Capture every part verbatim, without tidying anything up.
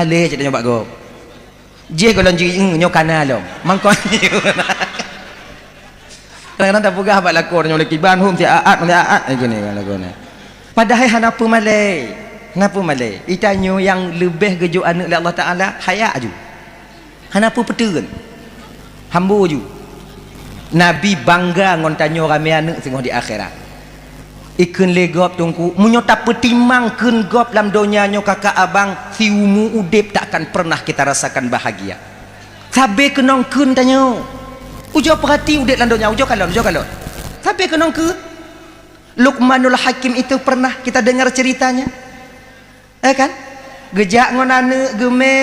Lé cit tanyoe bak gob. Jih gohlom ji, "Eng, nyoe kana lom." Mangkon. Kadang-kadang tapeugah bak lakoe nyoe lé kiban hom si aat, si aat, eh, gini kan lakoe nyoe. Padahai hana peumalée. Hana peumalée. Itanyoe nyang leubeh geujok aneuëk lé Allah Taala, haya aju. Hana peue peuteun. Hambo ju. Nabi bangga ngon tanyoe ramé aneuëk singoh di akhirat. Ikheun lé gob teungku, meunyoe tapeutimang kheun gob lam donya nyoe kakak abang, siumu udeb tak akan pernah kita rasakan bahagia. Sabe keunong kheun tanyoe. Ujoe peurati udeb lam donya, ujoe kalon, ujoe kalon. Sabe keunong kheun. Luqmanul Hakim itu pernah kita dengar ceritanya. Eh kan? Geujak ngon aneuëk geumé,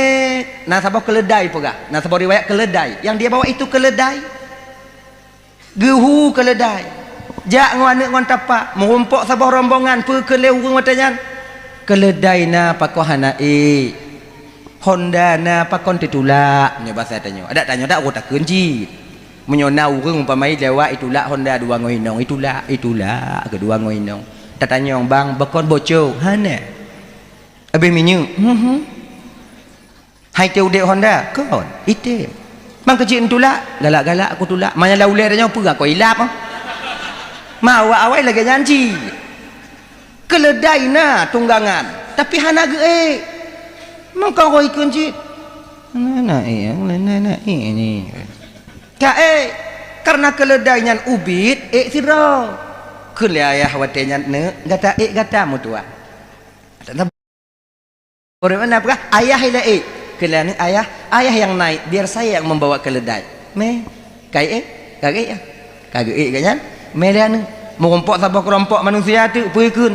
na saboh keuleudai peugah, na saboh riwayat keuleudai. Yang dia bawa itu keuleudai. Geuhu keuleudai. Jak ngon aneuëk ngon tapak, meurumpok saboh rombongan, peue kheun lé ureuëng watée nyan? Keuleudai na pakon hana ék. Honda na pakon teutulak, nyoe basa tanyoe. Adak tanyoe dak ureuëng takheun cit. Meunyoe na ureuëng umpama lewat itulak honda dua ngon inong, itulak, itulak keudua ngon inong. Tatanyong, "Bang, bukon bocok?" "Hana." "Abéh minyeuk?" "Hmm, hmm." "Hai teu udeb honda?" "Kon, item." "Bang keucik neutulak?" "Galak-galak aku tulak." Manyang lam ulée tanyoe peue kon ilab, ah. Ma awai-awai lagée nyan cit. Keuleudai na tunggangan, tapi hana geuék. Mangkon roh ikheun cit. Na, na ék, na, na ék ni. Ka ék, karena keuleudai nyan ubit, ék sidroe. Kheun lé ayah watée nyan, "Neuk, gata ék gata meutuah." Ureuëng mana peugah, "Ayah ilée ék." Kheun lé aneuëk, "Ayah, ayah yang naik, biar saya yang membawa keuleudai." Mé, ka ék, ka ék, ka geuék geuh nyan. Mé lé aneuëk, meurumpok saboh keulompok manusia teuk, peue kheun?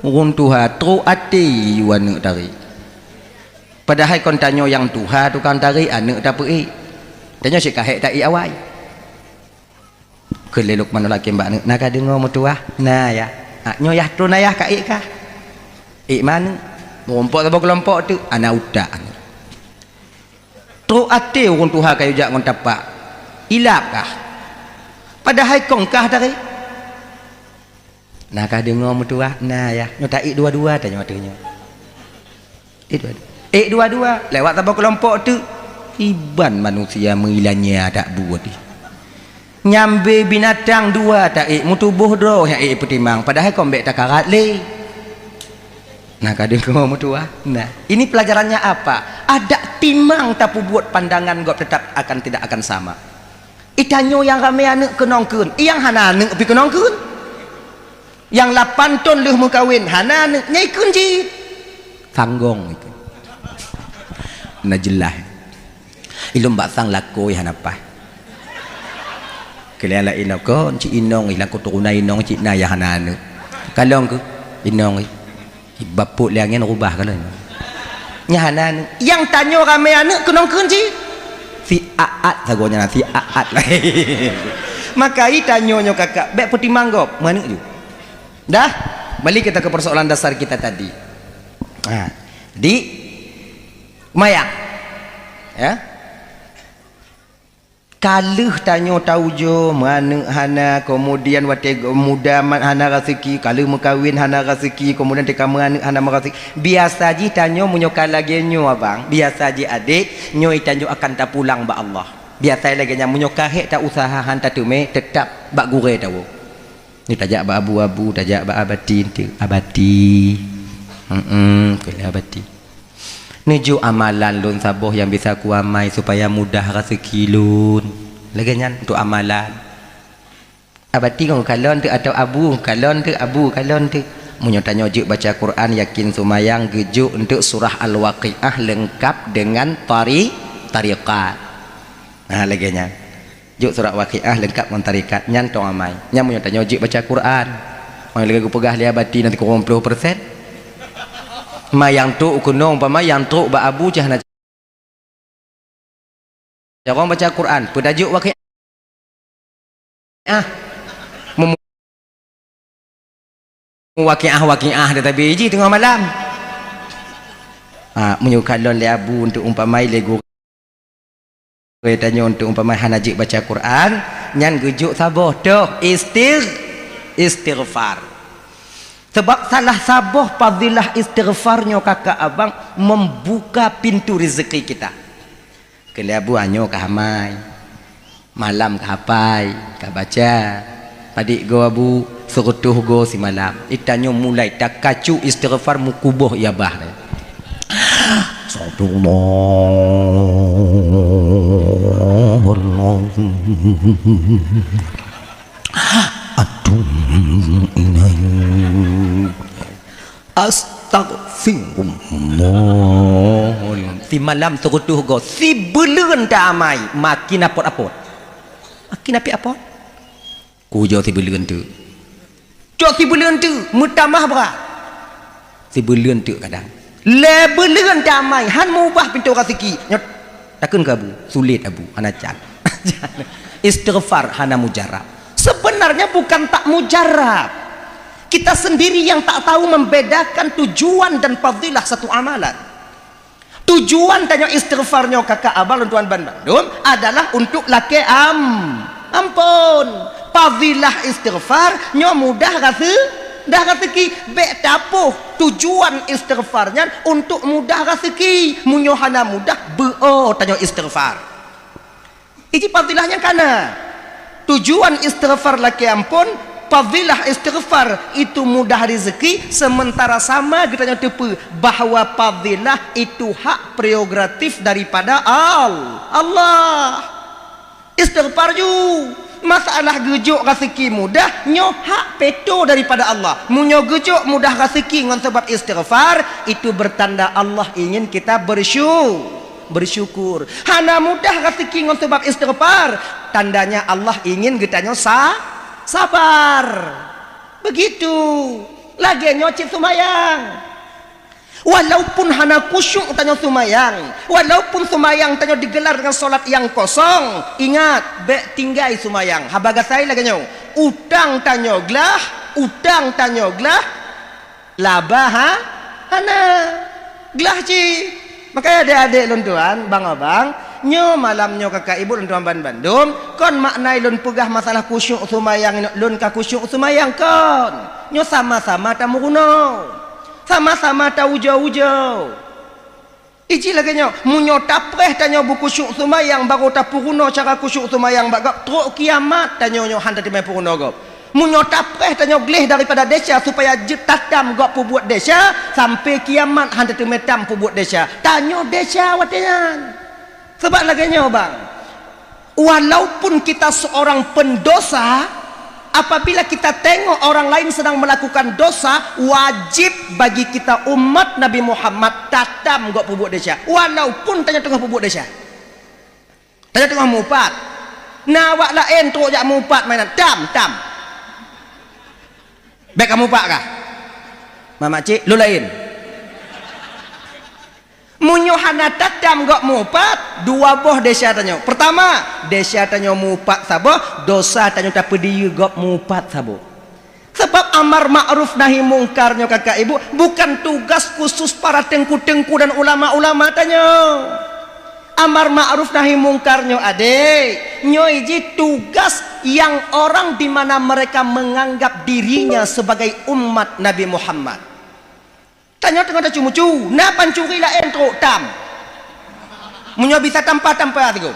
Ureuëng tuha, trok até yue aneuëk tari. Padahai kon tanyoe nyang tuha tukang tari, aneuëk tapeuék. Tanyoe cit ka hék taék awai. Kheun lé Luqmanul Hakim bak aneuëk, "Na ka deungoe meutuah?" "Na, ya." "Ah, nyoe yah tron ayah ka ék kah." Ék ma aneuëk, meurumpok saboh keulompok teuk, hana utak aneuëk. Trok até ureuëng tuha ka yue jak ngon tapak. Ilab kah? Padahai kong kah tari. "Na ka deungoe meutuah?" "Na, ya." "Nyoe taék dua-dua tanyoe ateueh nyoe." Ék dua-dua. Ék dua-dua, lewat saboh keulompok teuk. Iban manusia meuilanya dak buet ih. Nyambe binatang dua taék, meutuboh droe nyang ék peutimang, padahai kon bék takarat lé. Na ka deungoe meutuah. Nah, ini pelajarannya apa? Adak timang tapeubuet pandangan gob tetap akan tidak akan sama. Itanyoe nyang ramé aneuëk keunong kheun, nyang hana aneuëk pih keunong kheun. Nyang lapan thon lheueh meukawen hana aneuëk, nyan ikheun cit. Sanggong ikheun. Na jeulaih. Ilôn bak sang lakoe hana paih. Keu nyang laén kon cit inong, ilang keuturonan inong cit na nyang hana aneuëk. Kalon keuh inong. Bapuk lé angén rubah ka lheueh. Nyan hana aneuëk. Nyang tanyoe ramé aneuëk keunong kheun cit. Si aat sagoe nyan, si aat laén. Maka itanyoe nyoe kakak, bék peutimang gob, meuaneuëk ju. Dah, balik kita ke persoalan dasar kita tadi. Ha, di mayang. Ya. Ka lheueh tanyoe taujoe, meuaneuëk hana, kemudian watée muda mat hana raseuki, ka lheueh meukawen hana raseuki, kemudian teuka meuaneuëk hana meuraseuki. Biasa jih tanyoe meunyoe ka lagée nyoe abang, biasa jih adék, nyoe tanyoe akan tapulang bak Allah. Biasa lagée nyan meunyoe ka hék ta usaha han tateumé, teutap bak gurée tawoe. Ni tajak bak abu-abu, tajak bak abati enteuk, "Abati." "Heeh," kheun lé abati. "Neujok amalan lôn saboh nyang bisa kuamai supaya mudah raseuki lôn." Lagée nyan untuk amalan. Abati kon kalon teuk atau abu kalon teuk, abu kalon teuk. Meunyoe tanyoe jeuet baca Quran, yakin seumayang geujok untuk surah Al-Waqiah lengkap dengan tari-, tariqat. Nah, lagée nyan. Jok surat Waqiah lengkap ngon tarikat nyan tong amai. Nyan meunyoe tanyoe jeuet baca Quran. Meunyoe lagée geupeugah lé abati nanti kurang ploh persen. Ma nyang trok keunoe umpama nyang trok bak abu cah na carông baca Quran, peutajok Waqiah. Mum- Waqiah, Waqiah dah tabi jih teungoh malam. Ha, meunyoe kalon lé abu untuk umpamai lé gurée tanyoe untuk umpamai hana jeuet baca Quran, nyan geujok saboh toh istigh-, istighfar. Sabab salah saboh fadilah istighfar nyoe kakak abang membuka pintu rezeki kita. Keu lé Abu, nyoe ka amai. Malam ka hafai, ka baca. Padit goe Abu, seureutôh goe simalam. Di tanyoe mulai takacu istighfar meukuboh ié abah nyan. Astagfirullahalazim. Atubu ilaik. Astagfirullah. Simalam seureutôh goe, sibuleuen ta amai, makin apot-apot. Makin apot-apot. Kujoe sibuleuen teuk. Cok sibuleuen teuk, meutamah brat. Sibuleuen teuk kadang. Lhèe buleuen ta amai, han meuubah pintoe raseuki. Nyoe, takheun keu Abu, sulet Abu, hana can. Istighfar hana mujarab. Sebenarnya bukan tak mujarab. Kita sendiri yang tak tahu membedakan tujuan dan fadilah satu amalan. Tujuan tanyoe istighfar nyoe kakak abang lôn tuan ban bandum adalah untuk lakèe am-, ampôn. Fadilah istighfar nyoe mudah rase-, dah raseuki. Bèk tapoh tujuan istighfar nyan untuk mudah raseuki. Meunyoe hana mudah, beuo tanyoe istighfar. Iji fadilah nyang kana. Tujuan istighfar lakèe ampôn, fadilah istighfar itu mudah rezeki, sementara sama geutanyoe teupeue bahwa fadilah itu hak prerogatif daripada Al-, Allah. Istighfar ju. Masalah geujok raseuki mudah, nyoe hak peutoe daripada Allah. Meunyoe geujok mudah raseuki ngon sabab istighfar, itu bertanda Allah ingin kita bersyu-, bersyukur. Hana mudah raseuki ngon sabab istighfar, tandanya Allah ingin geutanyoe sa-, sabar. Begitu. Lagèe nyoe cit seumayang. Walaupun hana khusyuk tanyoe seumayang, walaupun seumayang tanyoe digelar dengan solat nyang kosong, ingat, bèk tinggai seumayang. Haba gasai lagèe nyoe, utang tanyoe glah, utang tanyoe glah, laba ha-, hana. Glah cit. Makanya adék-adék lôn tuan, bang-abang, nyoe malam nyoe kakak ibu lôn tuan ban bandum, kon makna lôn peugah masalah khusyuk seumayang, lôn ka khusyuk seumayang kon. Nyoe sama-sama tameurunoe. Sama-sama taujoe-ujoe. Iji lagèe nyoe, meunyoe tapreh tanyoe beukhusyuk seumayang, barô tapeurunoe cara khusyuk seumayang bak gob, trok kiamat tanyoe nyoe han tateumé peurunoe gob. Meunyoe tapreh tanyoe gleh daripada desya supaya jeuet tatam gob peubuet desya, sampai kiamat han tateumé tam peubuet desya. Tanyoe desya watèe nyan. Sabab lagèe nyoe, bang. Walaupun kita seorang pendosa, apabila kita tengok orang lain sedang melakukan dosa, wajib bagi kita umat Nabi Muhammad tatam gob peubuet desya, walaupun tanyoe teungoh peubuet desya. Tanyoe teungoh mupat. Na awak laén trok jak mupat mainan, tam, tam. Bèk kamupat kah? Mamak cik, lôn laén. Meunyoe hana tatam gob mupat, dua boh desya tanyoe. Pertama, desya tanyoe mupat saboh, dosa tanyoe tapeudiyeu gob mupat saboh. Sabab amar ma'ruf nahi mungkar nyoe kakak ibu, bukan tugas khusus para teungku-teungku dan ulama-ulama tanyoe. Amar ma'ruf nahi mungkar nyoe adék, nyoe jih tugas yang orang di mana mereka menganggap dirinya sebagai umat Nabi Muhammad. Tanyoe teungoh tacu-mucu, na pancuri laén trok tam. Meunyoe bisa tampa-tampa sigoe.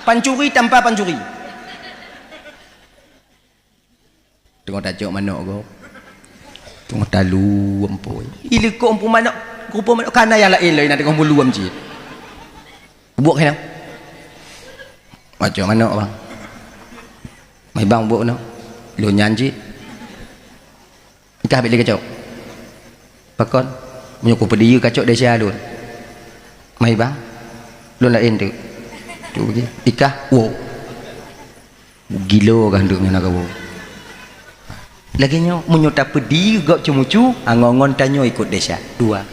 Pancuri tampa pancuri. Teungoh tacok manok gob. Teungoh talu ampoi. Ileuko ampoi manok, rupa manok kana nyang laén lom na teungoh meuluem cit. Buet keunoe. Tacok manok bang. Mai bang buet keunoe. Lôn nyan cit. Ikah bèk lé kacok. Pakon? Meunyoe kupeudiyeu kacok desya lôn. Mai bang. Lôn laén teuk. Tu bagi. Ikah, woe. Gilo kah nduek nyoe na kawoe. Lagèe nyoe, meunyoe tapeudiyeu gob ceumucu, angon-angon tanyoe ikot desya. Dua.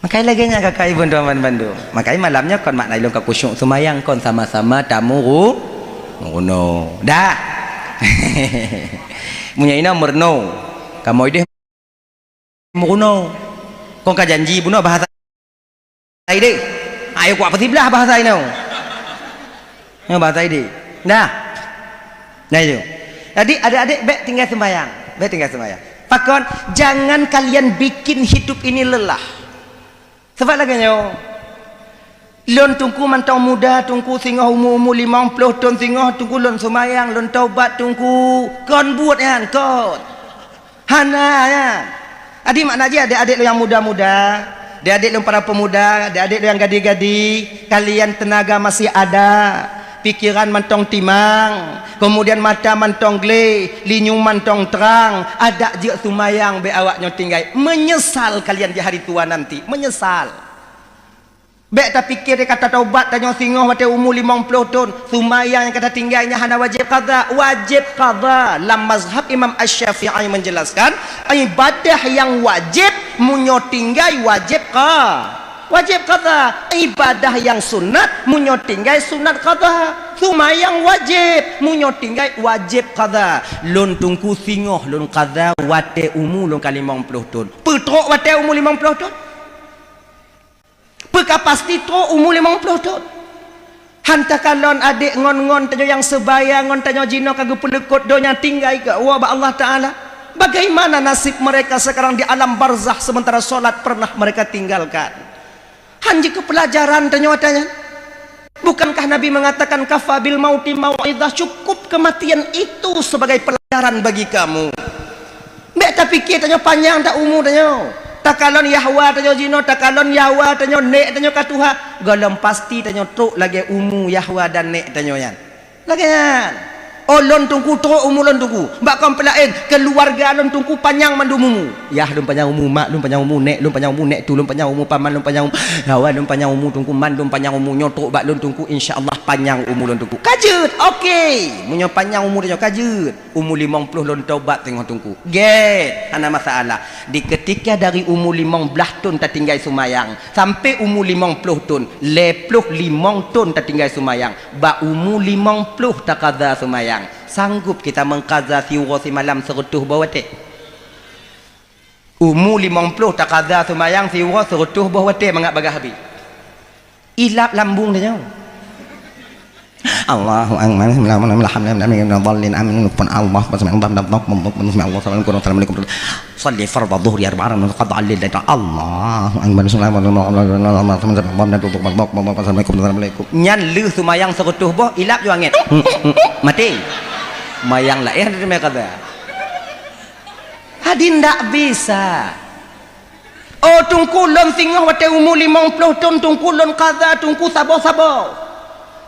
Makai lagèe nyan kakak ibu tuan ban bandum. Makai malam nyoe kon makna ilôn ka khusyuk seumayang kon sama-sama tamuru-, meurunoe. Dah. Meunyoe inoe meurunoe. Kamoe ideh meurunoe. Kon ka janji bunoe bahasa ideh. Ayo kuat peusiblah bahasa inoe. Nyoe bahasa ideh. Dah. Nah itu. Jadi adék-adék bèk tinggai seumayang. Bèk tinggai seumayang. Pakon, jangan kalian bikin hidup ini lelah. Sebab lagèe nyoe, lôn Teungku mantong muda, Teungku singoh umu-umu limong ploh thon singoh, Teungku lôn seumayang, lôn taubat, Teungku. Kon buet nyan, kon. Hana nyan. Jadi makna jih adék-adék lôn nyang muda-muda, adék-adék lôn para pemuda, adék-adék lôn nyang gadih-gadih, kalian tenaga masih ada, pikiran mantong timang, kemudian mata mantong gleh, linyueng mantong trang, adak jeuet seumayang bèk awak nyoe tinggai. Menyesal kalian di hari tua nanti, menyesal. Bèk tapike teuka tataubat tanyoe singoh watèe umu limong ploh thon, seumayang nyang ka tatinggai nyan hana wajéb qadha. Wajéb qadha. Lam mazhab Imam Asy-Syafi'i menjelaskan, ibadah nyang wajéb meunyoe tinggai wajéb qa-, wajéb qadha. Ibadah nyang sunat meunyoe tinggai sunat qadha. Seumayang wajéb, meunyoe tinggai wajéb qadha. Lôn Teungku singoh lôn qadha watèe umu lôn ka limong ploh thon. Peutrok watèe umu limong ploh thon? Peu ka pasti trok umu limong ploh thon? Han takalon adék ngon-ngon tanyoe nyang seubaya ngon tanyoe jinoe ka geupeuleukoh donya tinggai geuwoe bak Allah Taala. Bagaimana nasib mereka sekarang di alam barzakh sementara solat pernah mereka tinggalkan? Han jeuet keu peulajaran tanyoe ata nyan? Bukankah Nabi mengatakan, "Kafa bil mauti mau'izah," cukup kematian itu sebagai pelajaran bagi kamu. Bèk tapike tanyoe panyang that umu tanyoe. Takalon yahwa tanyoe jinoe, takalon yahwa tanyoe, nèk tanyoe ka tuha, gohlom pasti tanyoe trok lagèe umu yahwa dan nèk tanyoe nyan. Lagèe nyan. Oh, lôn Teungku trok umu lôn Teungku. Bak kaum peulaén, keuluwarga lôn Teungku panyang mandum umu. Yah lôn panyang umu, mak lôn panyang umu, nèk lôn panyang umu, nèk tu lôn panyang umu, paman lôn panyang umu, yahwa lôn panyang umu Teungku, mandum panyang umu. Nyoe trok bak lôn Teungku, insya Allah panyang umu lôn Teungku. Ka jeuet, oke. Meunyoe panyang umu tanyoe ka jeuet. Umu limong ploh lôn taubat singoh Teungku. Gèt, hana masalah. Di keutika dari umu limong blah thon tatinggai seumayang, sampoe umu limong ploh thon, lhèe ploh limong thon tatinggai seumayang. Bak umu limong ploh taqadha seumayang. Sanggup kita mengqadha siuroe simalam seureutôh boh watèe? Umu limong ploh taqadha seumayang siuroe seureutôh boh watèe mangat bagaih habéh. Ilap lambung tanyoe. Allahu Akbar. Bismillahirrahmanirrahim. Alhamdulillahirabbil alamin. Amin. Lupon Allah. Bismillahirrahmanirrahim. Assalamualaikum. Salli fardhu dhuhri arba'a rakaat qadha lil. Allahu Akbar. Bismillahirrahmanirrahim. Assalamualaikum. Nyan lheuh seumayang seureutôh boh, ilap ju angèn. Maté. Mayang laén ada mé qadha. Hadi ndak bisa. Oh, Teungku, lôn singoh watèe umu limong ploh thon, Teungku, lôn qadha, Teungku, saboh-saboh.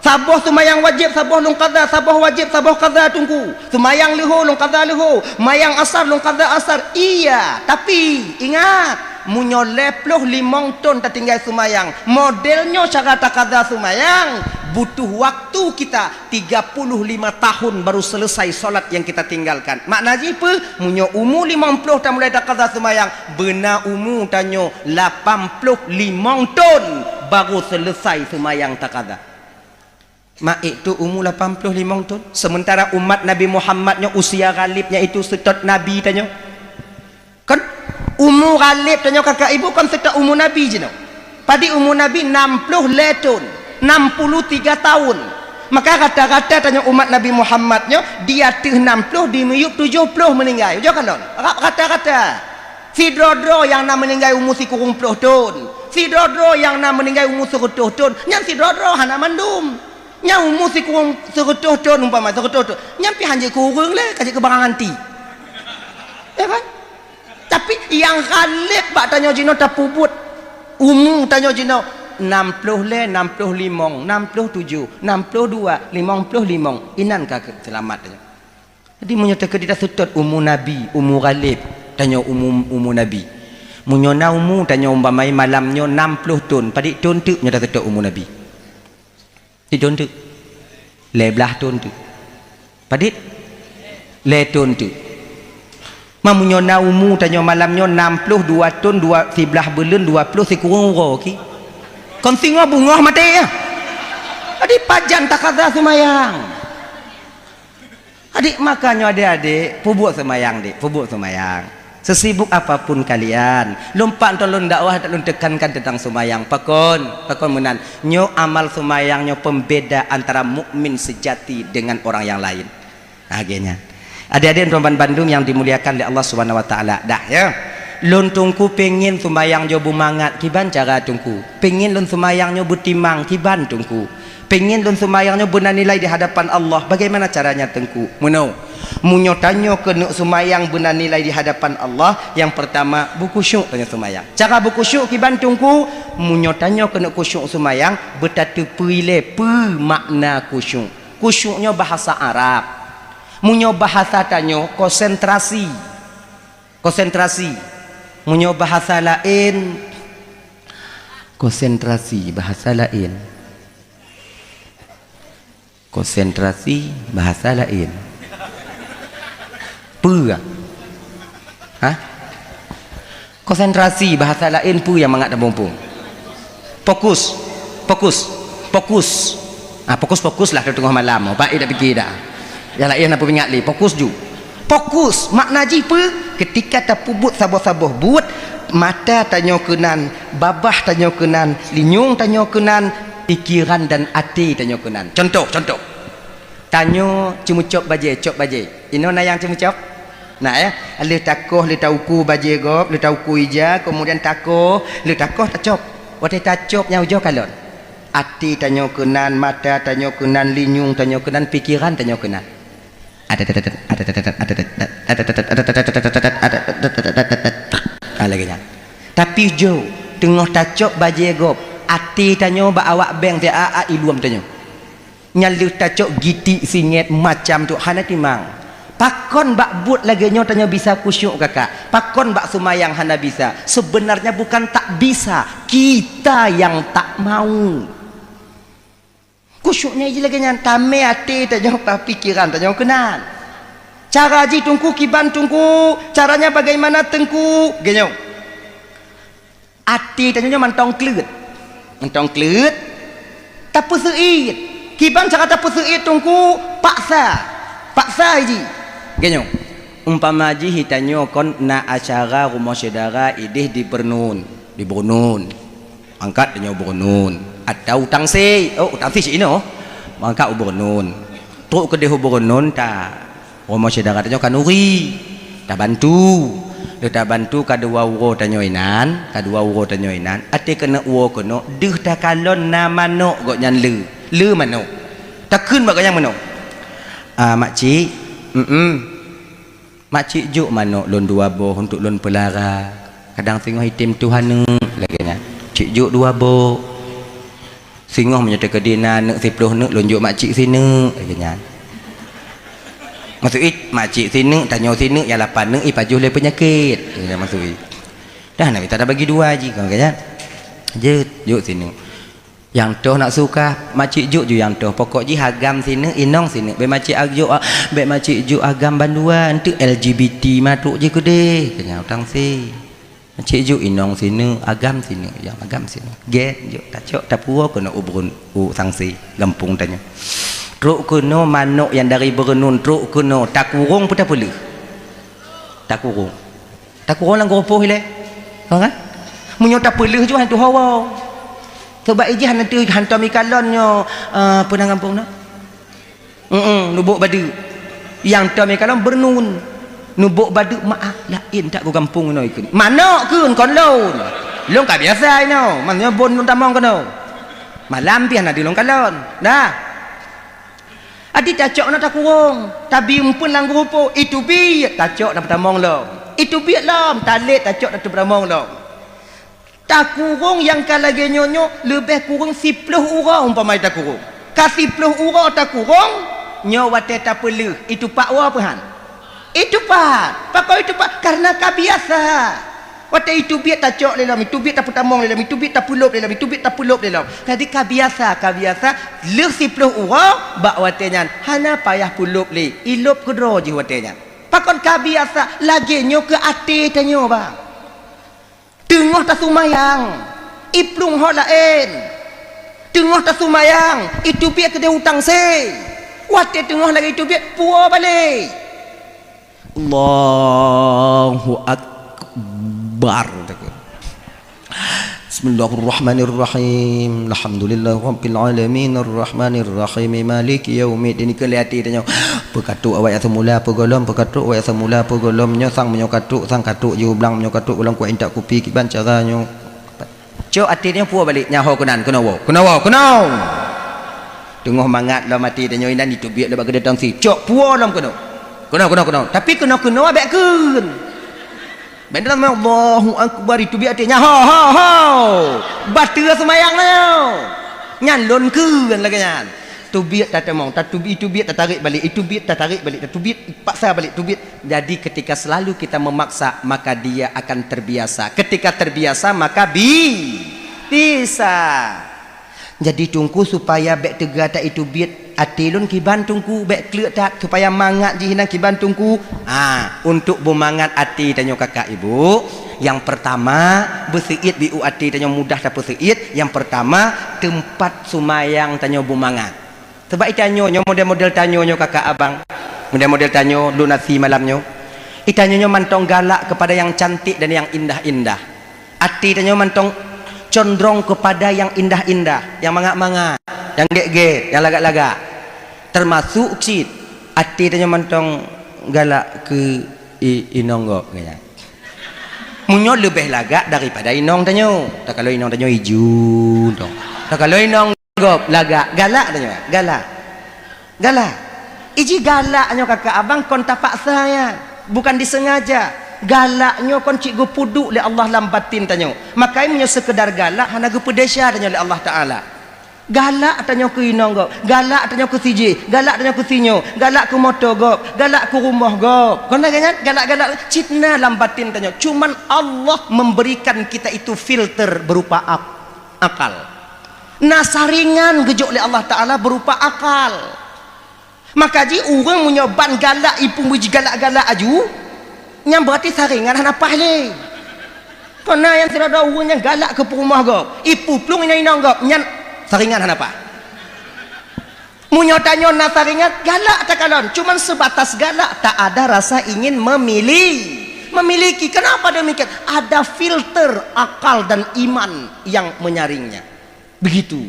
Saboh seumayang wajéb, saboh lôn qadha, saboh wajéb, saboh qadha, Teungku. Seumayang leuhô, lôn qadha leuhô. Mayang asar, lôn qadha asar. Iya, tapi, ingat, meunyoe lhèe ploh limong thon tatinggai seumayang, model nyoe cara taqadha seumayang, butuh waktu kita tiga puluh lima tahun baru selesai solat yang kita tinggalkan. Makna jih peue? Meunyoe umu limong ploh tamulai taqadha seumayang, beuna umu tanyoe lapan ploh limong thon baru selesai seumayang taqadha. Maék tu umu lapan ploh limong thon, sementara umat Nabi Muhammad nyoe usia ghalib nyan itu seutôt Nabi tanyoe. Kan? Umu ghalib tanyoe kakak ibu kan seutôt umu Nabi jinoe. Padit umu Nabi nam ploh lhèe thon, enam puluh tiga tahun. Maka rata-rata tanyoe umat Nabi Muhammad nyoe di ateueh enam ploh, di miyueb tujoh ploh meuninggai. Ujoe kalon, rata-rata. Sidroe-droe nyang na meuninggai umu sikureueng ploh thon. Sidroe-droe nyang na meuninggai umu seureutôh thon. Nyan sidroe-droe, hana mandum. Nyang umu sikureueng seureutôh thon umpama, seureutôh thon. Nyan pih hanjeuet keu ureueng lé, ka jeuet keu barang anti. Ya kan? Tapi nyang ghalib bak tanyoe jinoe tapeubuet umu tanyoe jinoe enam ploh lhèe, enam ploh limong, enam ploh tujoh, enam ploh dua, limong ploh limong. Inan ka keu seulamat tanyoe. Jadi meunyoe teukeudi taseutôt umu Nabi, umu ghalib, tanyoe umu, umu Nabi. Meunyoe na umu tanyoe umpama malam nyoe enam ploh thon, padit thon teuk nyoe taseutôt umu Nabi? Di thon teuk? Lhèe blaih thon teuk. Padit? Lhèe thon teuk. Ma meunyoe na umu tanyoe malam nyoe enam ploh dua thon, dua, siblaih buleuen, dua ploh sikureueng uroe ki. Kon singoh beungoh maté ya. Jadi pajan taqadha seumayang. Adik, makanya adik-adik, peubuet seumayang, dik, peubuet seumayang. Sesibuk apapun kalian, lôn pat nyoe lôn dakwah, lôn tekankan tentang seumayang. Pakon, pakon meunan. Nyoe amal seumayang nyoe pembeda antara mukmin sejati dengan orang yang lain. Nah, lagèe nyan. Adik-adik droe ban bandum nyang dimuliakan lé Allah Subhanahu wa Taala, dah, ya. Lôn Teungku pengen seumayang nyoe beumangat, kiban cara Teungku? Pengen lôn seumayang nyoe beutimang, kiban Teungku? Pengen lôn seumayang nyoe beuna nilai di hadapan Allah, bagaimana caranya Teungku? Meunoe, meunyoe tanyoe keuneuk seumayang beuna nilai di hadapan Allah, nyang peurtama, beukhusyuk tanyoe seumayang. Cara beukhusyuk kiban Teungku? Meunyoe tanyoe keuneuk khusyuk seumayang, beutateupeue ilée peue makna khusyuk. Khusyuk nyoe bahasa Arab. Meunyoe bahasa tanyoe, konsentrasi. Konsentrasi. Meunyoe bahasa laén, konsentrasi, bahasa laén. Konsentrasi, bahasa laén. Peue? Hah? Konsentrasi, bahasa laén, peue nyang mangat tamuphom? Fokus. Fokus. Fokus. Ah, fokus-fokus lah teungoh malam. Baik dak pikir dah. Nyang laén na peuingat lé, fokus ju. Fokus, makna jih peue? Ketika tapeubuet saboh-saboh buet, mata tanyoe keunan, babah tanyoe keunan, linyueng tanyoe keunan, pikeran dan até tanyoe keunan. Contoh, contoh. Tanyoe ceumeucop bajée, cop bajée. Inoe na nyang ceumeucop? Na, ya? Lheueh takoh, lheueh tauku bajée gob, lheueh tauku ija, keumudian takoh, lheueh takoh tacop. Watée tacop nyang ujoe kalon. Até tanyoe keunan, mata tanyoe keunan, linyueng tanyoe keunan, pikeran tanyoe keunan. Ah, lagée nyan. Tapi jok, teungoh tacop bajée gob, até tanyoe bak awak beng, siat-siat iluem tanyoe. Nyan lheueh tacok gitik singét macam tu hana timang. Pakon bak buet lagée nyoe tanyoe bisa khusyuk kakak? Pakon bak seumayang hana bisa? Sebenarnya bukan tak bisa, kita yang tak mau. Khusyuk nyan jih lagée nyan, tamé até tanyoe, pikeran tanyoe keunan. Cara jih Teungku kiban Teungku, caranya bagaimana Teungku? Geunyoe. Até tanyoe nyoe mantong kleuet. Mantong kleuet, tapeuseuit. Kiban cara tapeuseuit Teungku? Paksa. Paksa jih. Geunyoe. Umpama jih tanyoe kon na acara rumoh syedara ideh di Beureunuen, di Beureunuen. Angkat tanyoe u Beureunuen. Atau u Tangse. Oh, u Tangse cit inoe. Angkat u Beureunuen. Trok keudeh u Beureunuen ta Rumoh syedara tanyoe kanuri, tabantu. Lheueh tabantu ka dua uroe tanyoe inan, ka dua uroe tanyoe inan, até keuneuk uroe keunoe, deuh takalon na manök gobnyan le, le manök. Takheun bak gobnyan meunoe, "Ah, makcik, mm-mm. Makcik jok manök lôn dua boh untuk lôn peulara. Kadang singoh item tuha neuk," lagée nyan. "Cik jok dua boh." Singoh meunyoe teukeudi na neuk siploh neuk, lôn jok makcik sineuk, lagée nyan. Maksud, makcik sineuk, tanyoe sineuk, nyang lapan neuk ipajoh lé peunyakét, lagée nyan maksud. Dah na mita tabagi dua jih, kon lagée nyan. Jeuet, jok sineuk. Nyang toh nak suka, makcik jok ju nyang toh. Pokok jih agam sineuk, inong sineuk. Bék makcik jok, bék makcik jok agam bandua, enteuk L G B T matrok jih keudeh, lagée nyan u Tangse. Makcik jok inong sineuk, agam sineuk, nyang agam sineuk. Gét jok tacok tapuwoe keunoe u Beureun-, u Tangse, gampông tanyoe. Trok keunoe manök nyang dari Beureunuen, trok keunoe takurong peu tapeuleueh. Takurong. Takurong lam geurupoh ilée. Ha kan? Meunyoe tapeuleueh ju han tuha woe. Sabab ijih hana teu-, hantom ikalon nyoe, eh, peue nan gampông na? Heeh, Lubok Badeuk. Nyang tom ikalon Beureunuen. Lubok Badeuk meu'ah, laén that geugampông inoe kheun. Manök kheun kon lôn. Lôn ka biasa inoe, meunyoe bon lôn tamong keunoe. Malam pih hana deuh lôn kalon. Dah. Adi tacok na takurong, tabi umpeuen lam geurupoh, iteubiet tacok na peutamong lom. Iteubiet lom, talét tacok na teupeutamong lom. Takurong nyang ka lagée nyoe nyoe leubeh kureueng siploh uroe umpama takurong. Ka siploh uroe takurong, nyoe watée tapeuleueh, itupat woe peu han? Itupat. Pakon itupat? Karena ka biasa. Watée itubiet tacok lé lom, itubiet tapeutamong lé lom, itubiet tapeulop lé lom, itubiet tapeulop lé lom. Jadi ka biasa, ka biasa, lheueh siploh uroe bak watée nyan hana payah peulop lé, ilop keudroe jih watée nyan. Pakon ka biasa, lagée nyoe keu até tanyoe, bang. Teungoh tasumayang, iplueng ho laén. Teungoh tasumayang, itubiet keudeh u Tangse. Watée teungoh lagée itubiet, puwoe balek. Allahu Akbar. Bismillahirrahmanirrahim. Alhamdulillahirabbil alamin, arrahmanirrahim, maliki yaumiddin. Keu lé até tanyoe, peukatok awak nyang seumula, peugohlom, peukatok awak nyang seumula, peugohlom. Nyoe sang meunyoe katok, sang katok jih u blang, meunyoe katok gohlom kuat intat kupi, kiban cara nyoe. Cok até nyoe puwoe balek, nyan ho keunan, keunoe woe, keunoe woe, keunoe. Teungoh mangat lom até tanyoe inan, jiteubiet lé bak keudè tangsi. Cok puwoe lom keunoe. Keunoe, keunoe, keunoe. Tapi keunoe-keunoe bèk kheun. Bèk dalam Allahu Akbar, jiteubiet até nyan, ho, ho, ho. Bateue seumayang nyoe. Nyan lôn kheun lagèe nyan. Teubiet tatamong, tatubiet, teubiet tatarek balek, iteubiet tatarek balek, tatubiet paksa balek, teubiet. Jadi ketika selalu kita memaksa, maka dia akan terbiasa. Ketika terbiasa, maka bi-, bisa. Jadi Teungku, supaya bèk teuga taiteubiet até lôn kiban Teungku, bèk kleuek that, supaya mangat jih inan kiban Teungku. Ha, untuk beumangat até tanyoe kakak ibu, nyang peurtama, beuseuiet biu até tanyoe mudah tapeuseuiet. Nyang peurtama, teumpat seumayang tanyoe beumangat. Sabab itanyoe nyoe, model-model tanyoe nyoe kakak abang, model-model tanyoe lôn asi malam nyoe, itanyoe nyoe mantong galak keupada nyang cantik dan nyang indah-indah. Até tanyoe mantong condrong keupada nyang indah-indah, nyang mangat-mangat, nyang gét-gét, nyang lagak-lagak. Teumasok cit até tanyoe mantong galak keu i-, inong gob, keu nyan. Meunyoe leubeh lagak daripada inong tanyoe, takalon inong tanyoe iju, tong. Takalon inong gob lagak, galak tanyoe, galak. Galak. Iji galak nyoe kakak abang kon tapaksa nyan, bukan disengaja. Galak nyoe kon cit geupeuduek lé Allah lam batin tanyoe. Makajih meunyoe seukeudar galak hana geupeudesya tanyoe lé Allah Taala. Galak tanyoe keu inong gob, galak tanyoe keu sijih, galak tanyoe keu sinyoe, galak keu moto gob, galak keu rumoh gob. Kon lagèe nyan, galak-galak cit na lam batin tanyoe. Cuman Allah memberikan kita itu filter berupa ak-, akal. Na saringan geujok lé Allah Taala berupa akal. Makajih ureueng meunyoe ban galak, ipeue meujigalak-galak aju, nyan beurati saringan hana paih lé. Kon na nyang sidroe-droe ureueng nyang galak keu peurumoh gob, ipeuplueng inong-inong gob, nyan saringan hana paih. Meunyoe tanyoe na saringan, galak takalon, cuman sebatas galak, tak ada rasa ingin memili-, memiliki. Kenapa demikian? Ada filter akal dan iman yang menyaringnya. Begitu.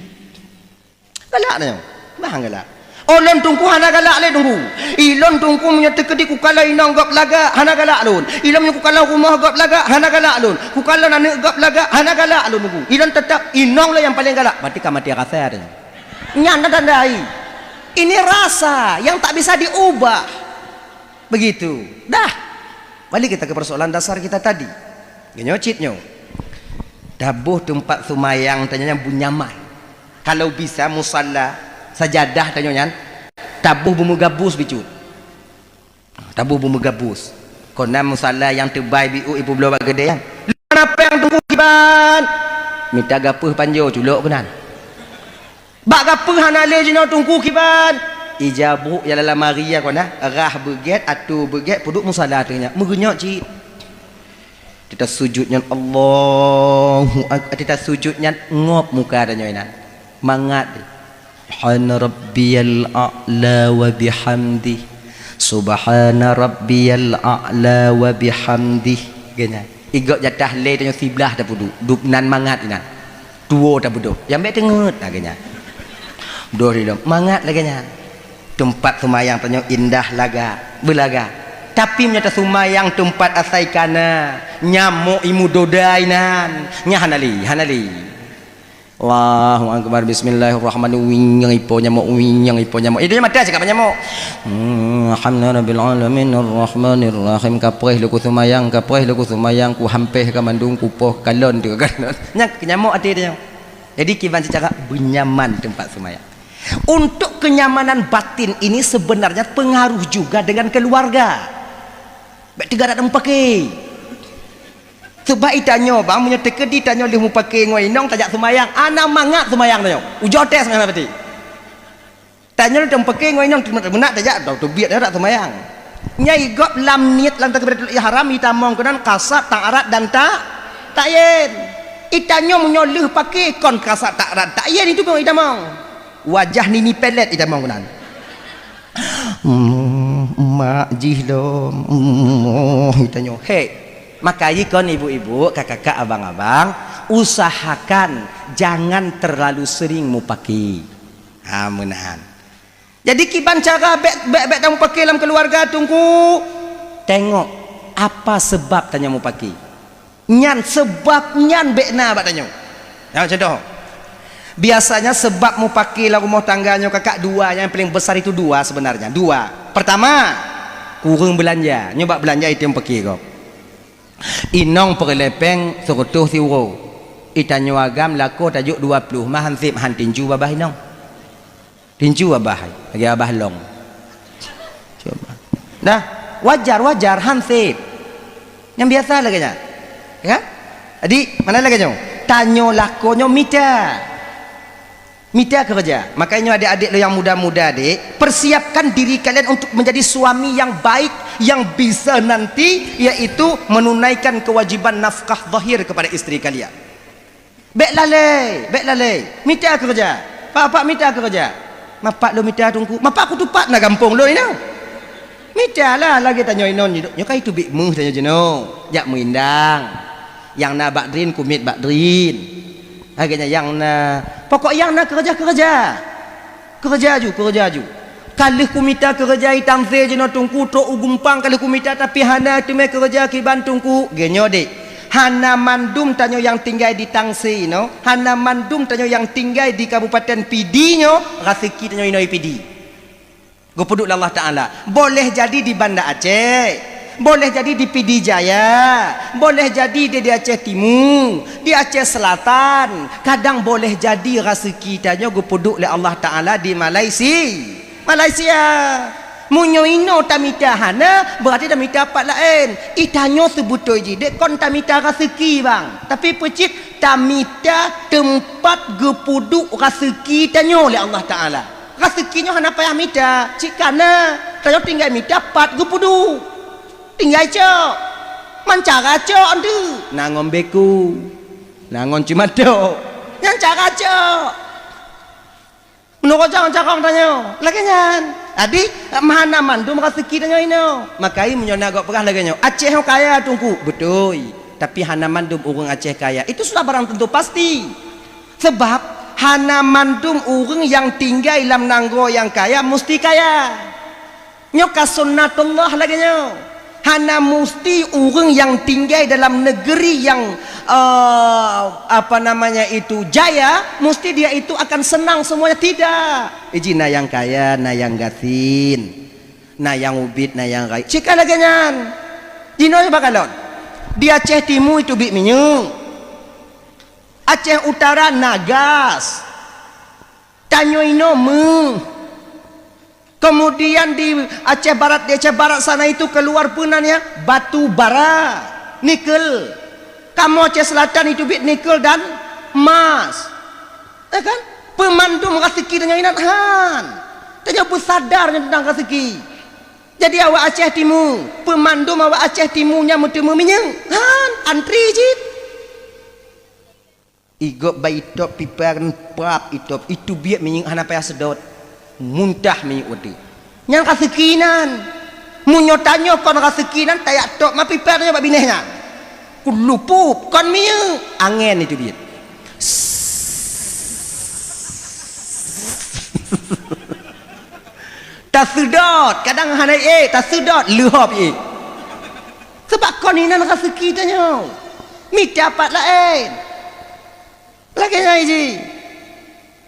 Galak nyoe. Bah galak. Oh, lôn Teungku hana galak lé Teungku. I lôn Teungku meunyoe teukeudi kukalon inong gob lagak, hana galak lôn. I lôn meunyoe kukalon rumoh gob lagak, hana galak lôn. Kukalon aneuk gob lagak, hana galak lôn Teungku. I lôn teutap inong lôn nyang paleng galak. Berarti ka maté rasa tanyoe. Nyan na tanda ai. Ini rasa yang tak bisa diubah. Begitu. Dah. Balik kita ke persoalan dasar kita tadi. Nyoe cit nyoe. Taboh teumpat seumayang tanyoe nyan beunyaman. Kalau bisa musalla, sajadah tanyoe nyan, taboh beumeugabus bacut. Taboh beumeugabus. Kon na musalla nyang teubai biu ipeubloe bak keudè nyan. Lôn hana péng Teungku kiban. Mita gapeuh panjoe culok keunan. Bak gapeuh hana lé jinoe Teungku kiban. Ija buet nyang lam lamari nyan kon na, rhah beugét, atô beugét, peuduek musalla teuh nyan. Meugeunyok cit. Teuta sujut nyan Allahu Ak-, teuta sujut nyan ngop muka tanyoe inan. Mangat deh. Subhana rabbiyal a'la wa bihamdih. Subhana rabbiyal a'la wa bihamdih. Geuh nyan. I gob jatah lé tanyoe siblah tapeuduek. Dub nan mangat inan. Tuwoe tabeudôh. Nyang bèk teungeut lagèe nyan. Beudôh di lom. Mangat lagèe nyan. Teumpat seumayang tanyoe indah lagak, beulagak. Tapi meunyoe taseumayang teumpat asai kana, nyamok imeudôda inan, nyan hana lé, hana lé. Allahu Akbar, bismillahirrahmanirrahim. Wing nyang ipo nyamok, wing nyang ipo nyamok. Eh, dia mata cakap nyamok. Hmm, alhamdulillahirabbil alamin, arrahmanirrahim. Kapreh lé kuseumayang, kapreh lé kuseumayang, kuhampeh ka mandum, kupoh kalon teuh kalon. Nyan nyamok até dia. Jadi kiban seucara beunyaman teumpat seumayang. Untuk kenyamanan batin ini sebenarnya pengaruh juga dengan keluarga. Bèk teuga dak mupake. Sebab itanyoe bang, meunyoe teukeudi tanyoe lheueh mupake ngon inong tajak seumayang, hana mangat seumayang tanyoe. Ujoe teuh seungan berarti. Tanyoe lheueh mupake ngon inong meunak tajak teubiet dak seumayang. Nyang i gob lam niet lam takbiratul ihram itamong keunan kasat, ta'arat dan ta-, ta'yin. Itanyoe meunyoe lheueh pake kon kasat, ta'arat, ta'yin itu pun itamong. Wajah nini pelet itamong keunan. Hmm, mak jih lom. Hmm, itanyoe. Hei. Maka jih kon ibu-ibu, kakak-kakak, abang-abang, Usahakan jangan terlalu sering mupake. Ha, meunan. Jadi kiban cara bèk, bèk, bèk tamupake lam keuluwarga, Teungku? Tengok apa seubab tanyoe mupake. Nyan seubab nyan bèk na bak tanyoe. Nyoe contoh. Biasanya seubab mupake lam rumoh tangga nyoe kakak dua, nyang paleng besar itu dua sebenarnya. Dua. Pertama, kureueng beulanja. Nyoe bak beulanja itu nyang pake gob. Inong peureulèe pèng seureutôh siuroe. Itanyoe agam lakoe tajok dua ploh, mah han sép, han tinju babah inong. Tinju babah hai, lagèe babah long. Cuba. Dah, wajar, wajar, han sép. Nyang biasa lagèe nyan. Ya kan? Jadi, mana lagèe nyoe? Tanyoe lakoe nyoe mita. Mita keureuja. Makanya nyoe adik-adik lôn nyang muda-muda, dek, persiapkan diri kalian untuk menjadi suami yang baik, yang bisa nanti, yaitu menunaikan kewajiban nafkah zahir kepada istri kalian. Bèk lalai, bèk lalai. Mita keureuja. Pak, pak mita keureuja. Mapak lôn mita, Teungku. Mapak kutupat na gampông lôn inoe. Mita lah lagèe tanyoe inoe nyoe, nyoe ka iteubiet méuh tanyoe jinoe. Jak meuindang. Nyang na bak drin, kumiet bak drin. Lagèe nyan nyang na. Pokok nyang na keureuja-keureuja. Keureuja ju, keureuja ju. Ka lheueh kumita keureuja i Tangse jinoe, Teungku, trok u Gumpang ka lheueh kumita, tapi hana teumé keureuja kiban, Teungku. Geuh nyoe, dek. Hana mandum tanyoe nyang tinggai di Tangse nyoe, hana mandum tanyoe nyang tinggai di Kabupaten Pidie nyoe, raseuki tanyoe inoe i Pidie. Geupeuduek lé Allah Taala. Boleh jadi di Banda Aceh, boleh jadi di Pidie Jaya, boleh jadi di, di Aceh Timu, di Aceh Selatan. Kadang boleh jadi raseuki tanyoe geupeuduek lé Allah Taala di Malaysia. Malaysia. Meunyoe inoe tamita hana, berarti tamita pat laén. I tanyoe seubeutôi jih dek kon tamita raseuki, bang. Tapi peucit tamita teumpat geupeuduek raseuki tanyoe lé Allah Taala. Raseuki nyoe hana payah mita, cit ka na. Tanyoe tinggai mita pat geupeuduek. Tinggai cok. Man cara cok, antu. Na ngon beku. Na ngon cimatok. Nyan cara cok. Meunurot carông-carông tanyoe, lagèe nyan. Jadi, hana mandum raseuki tanyoe inoe. Makai meunyoe na gob peugah lagèe nyoe, "Aceh nyoe kaya, Teungku." Beutôi. Tapi hana mandum ureueng Aceh kaya. Itu sudah barang tentu pasti. Sebab, hana mandum ureueng nyang tinggai lam nanggroe nyang kaya musti kaya. Nyoe ka sunnatullah lagèe nyoe. Hana musti ureueng nyang tinggai dalam negeri nyang, eh, apa namanya itu, jaya, musti dia itu akan senang semuanya. Tidak. Iji na nyang kaya, na nyang gasien, na nyang ubit, na nyang rayeuk. Cit ka lagèe nyan. Jinoe bak kalon. Di Aceh Timu itu bit minyeuk. Aceh Utara na gas. Tanyoe inoe méuh. Kemudian di Aceh Barat, di Aceh Barat sana itu keluar peue nan ya? Batu bara, nikel. Kamoe Aceh Selatan itu bit nikel dan emas. Ya kan? Peumandum raseuki tanyoe inan han. Tanyoe peusadar nyan teuntang raseuki. Jadi awak Aceh Timu, peumandum awak Aceh Timu nyan meuteumé minyeuk. Han, antri cit. Igop bak itop pipa kan prap itop, itu biet minyeuk hana payah seudot. Muntah minyeuk watèe. Nyan raseuki nan. Meunyoe tanyoe kon raseuki nan, tajak top ma pipa tanyoe bak binéh nyan. Kulupop, kon minyeuk, angèn itu biet. Taseudot, kadang hana ék, taseudot, leuhop ék. Sabab kon inan raseuki tanyoe. Mita pat laén. Lagèe nyan jih.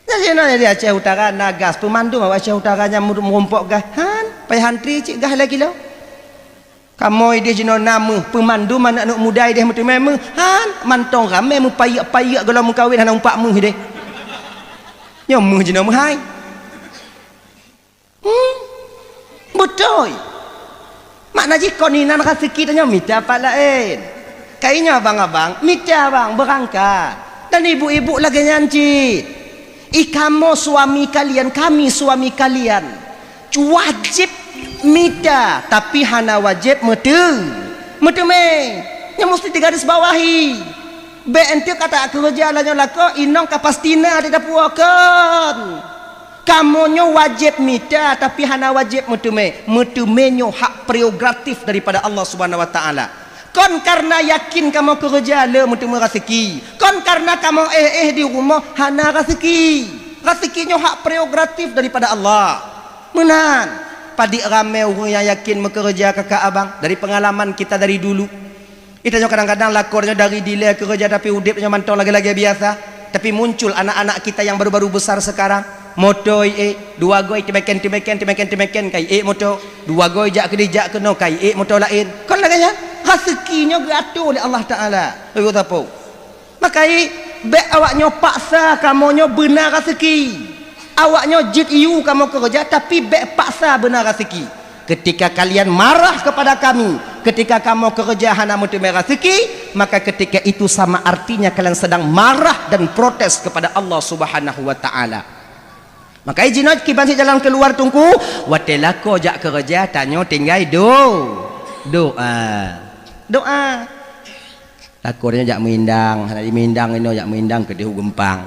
Nyan jih na di Aceh Utara na gas, peumandum awak Aceh Utara nyan meu-, meurumpok gas. Han, payah antri cit gas lhèe kilo. Kamoe idéh jinoe na méuh, peumandum aneuk-aneuk muda idéh meuteumé méuh. Han, mantong ramé meupayek-payek gohlom meukawen hana umpak méuh idéh. Nyoe méuh jinoe meuhai. Hmm, beutôi. Makna jih kon inan raseuki tanyoe mita pat laén. Kayée nyoe abang-abang, mita abang beurangkat. Dan ibu-ibu lagée nyan cit. I kamoe suami kalian, kami suami kalian. Wajéb mita, tapi hana wajéb meuteu-, meuteumé. Nyoe musti digaris bawahi. Bék enteuk ka takeureuja lagée nyoe lakoe, inong ka pasti na di dapur kon. Kamoe nyoe wajéb mita, tapi hana wajéb meuteumé. Meuteumé nyoe hak prerogatif daripada Allah Subhanahu wa Taala. Kon kareuna yakin kamoe keureuja le meuteumé raseuki. Kon kareuna kamoe éh-éh di rumoh hana raseuki. Raseuki nyoe hak prerogatif daripada Allah. Meunan, padit ramé ureuëng nyang yakin meukeureuja kakak abang dari peungalaman kita dari dulu. Ita nyoe kadang-kadang lakoe nyoe dari dilée keureuja tapi udeb nyoe mantong lagée-lagée biasa. Tapi muncul anak-anak kita yang baru-baru besar sekarang, moto iék, dua goe teumeken-teumeken, teumeken-teumeken ka iék moto, dua goe jak keudeh jak keunoe ka iék moto laén. Kon lagée nyan, raseuki nyoe geuatoe lé Allah Taala. Ayo tapo. Makai bék awak nyoe paksa kamoe nyoe beuna raseuki. Awak nyoe jeuet yue kamoe keureuja, tapi bék paksa beuna raseuki. Ketika kalian marah kepada kami, ketika kamoe keureuja hana meuteumé raseuki, maka ketika itu sama artinya kalian sedang marah dan protes kepada Allah Subhanahu wa Taala. Makai jinoe kiban sit jalan keuluar Teungku, watée lakoe jak keureuja tanyoe tinggai do, doa. Doa. Lakoe nyoe jak meuindang, hana jimeindang inoe jak meuindang keudeh u geumpang.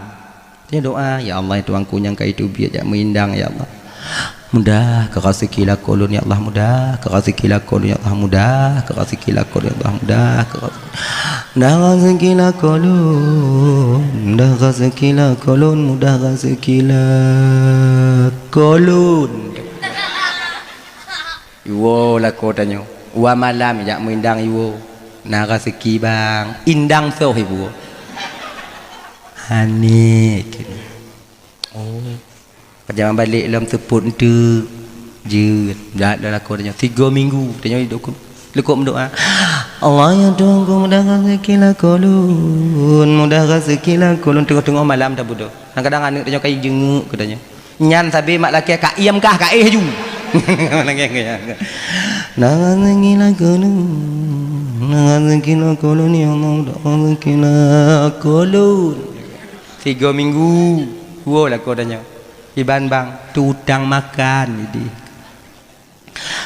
Nyoe doa, "Ya Allah, ya Tuhanku nyang ka iteubiet jak meuindang, ya Allah. Mudah keu raseuki lakoe lôn, ya Allah, mudah keu raseuki lakoe lôn, ya Allah, mudah keu raseuki lakoe lôn, ya Allah, mudah keu raseuki, mudah raseuki lakoe lôn, mudah raseuki lakoe lôn, mudah raseuki lakoe lôn." Iwoe lakoe tanyoe. Dua malam jak meuindang iwoe. Na raseuki bang. Indang soh iwoe. Hana keunoe. Oh. Pajaman balek lom seupôt enteuk. Jeuet. Jak lom lakoe tanyoe. Tiga minggu tanyoe dukon. Lekok meudoa. "Allah ya Tuhanku, mudah raseuki lakoe lôn. Mudah raseuki lakoe lôn." Teungoh-teungoh malam tabudoe. Kadang-kadang aneuk tanyoe ka jijeungeuk keu tanyoe. Nyan sabe mak lakée ka iem kah ka éh ju. Nang ngilang keunoe, nang ngilang keunoe, ya Allah, nang ngilang keunoe. Tiga minggu, dua lakoe tanyoe. Iban bang, tu utang makan, idi.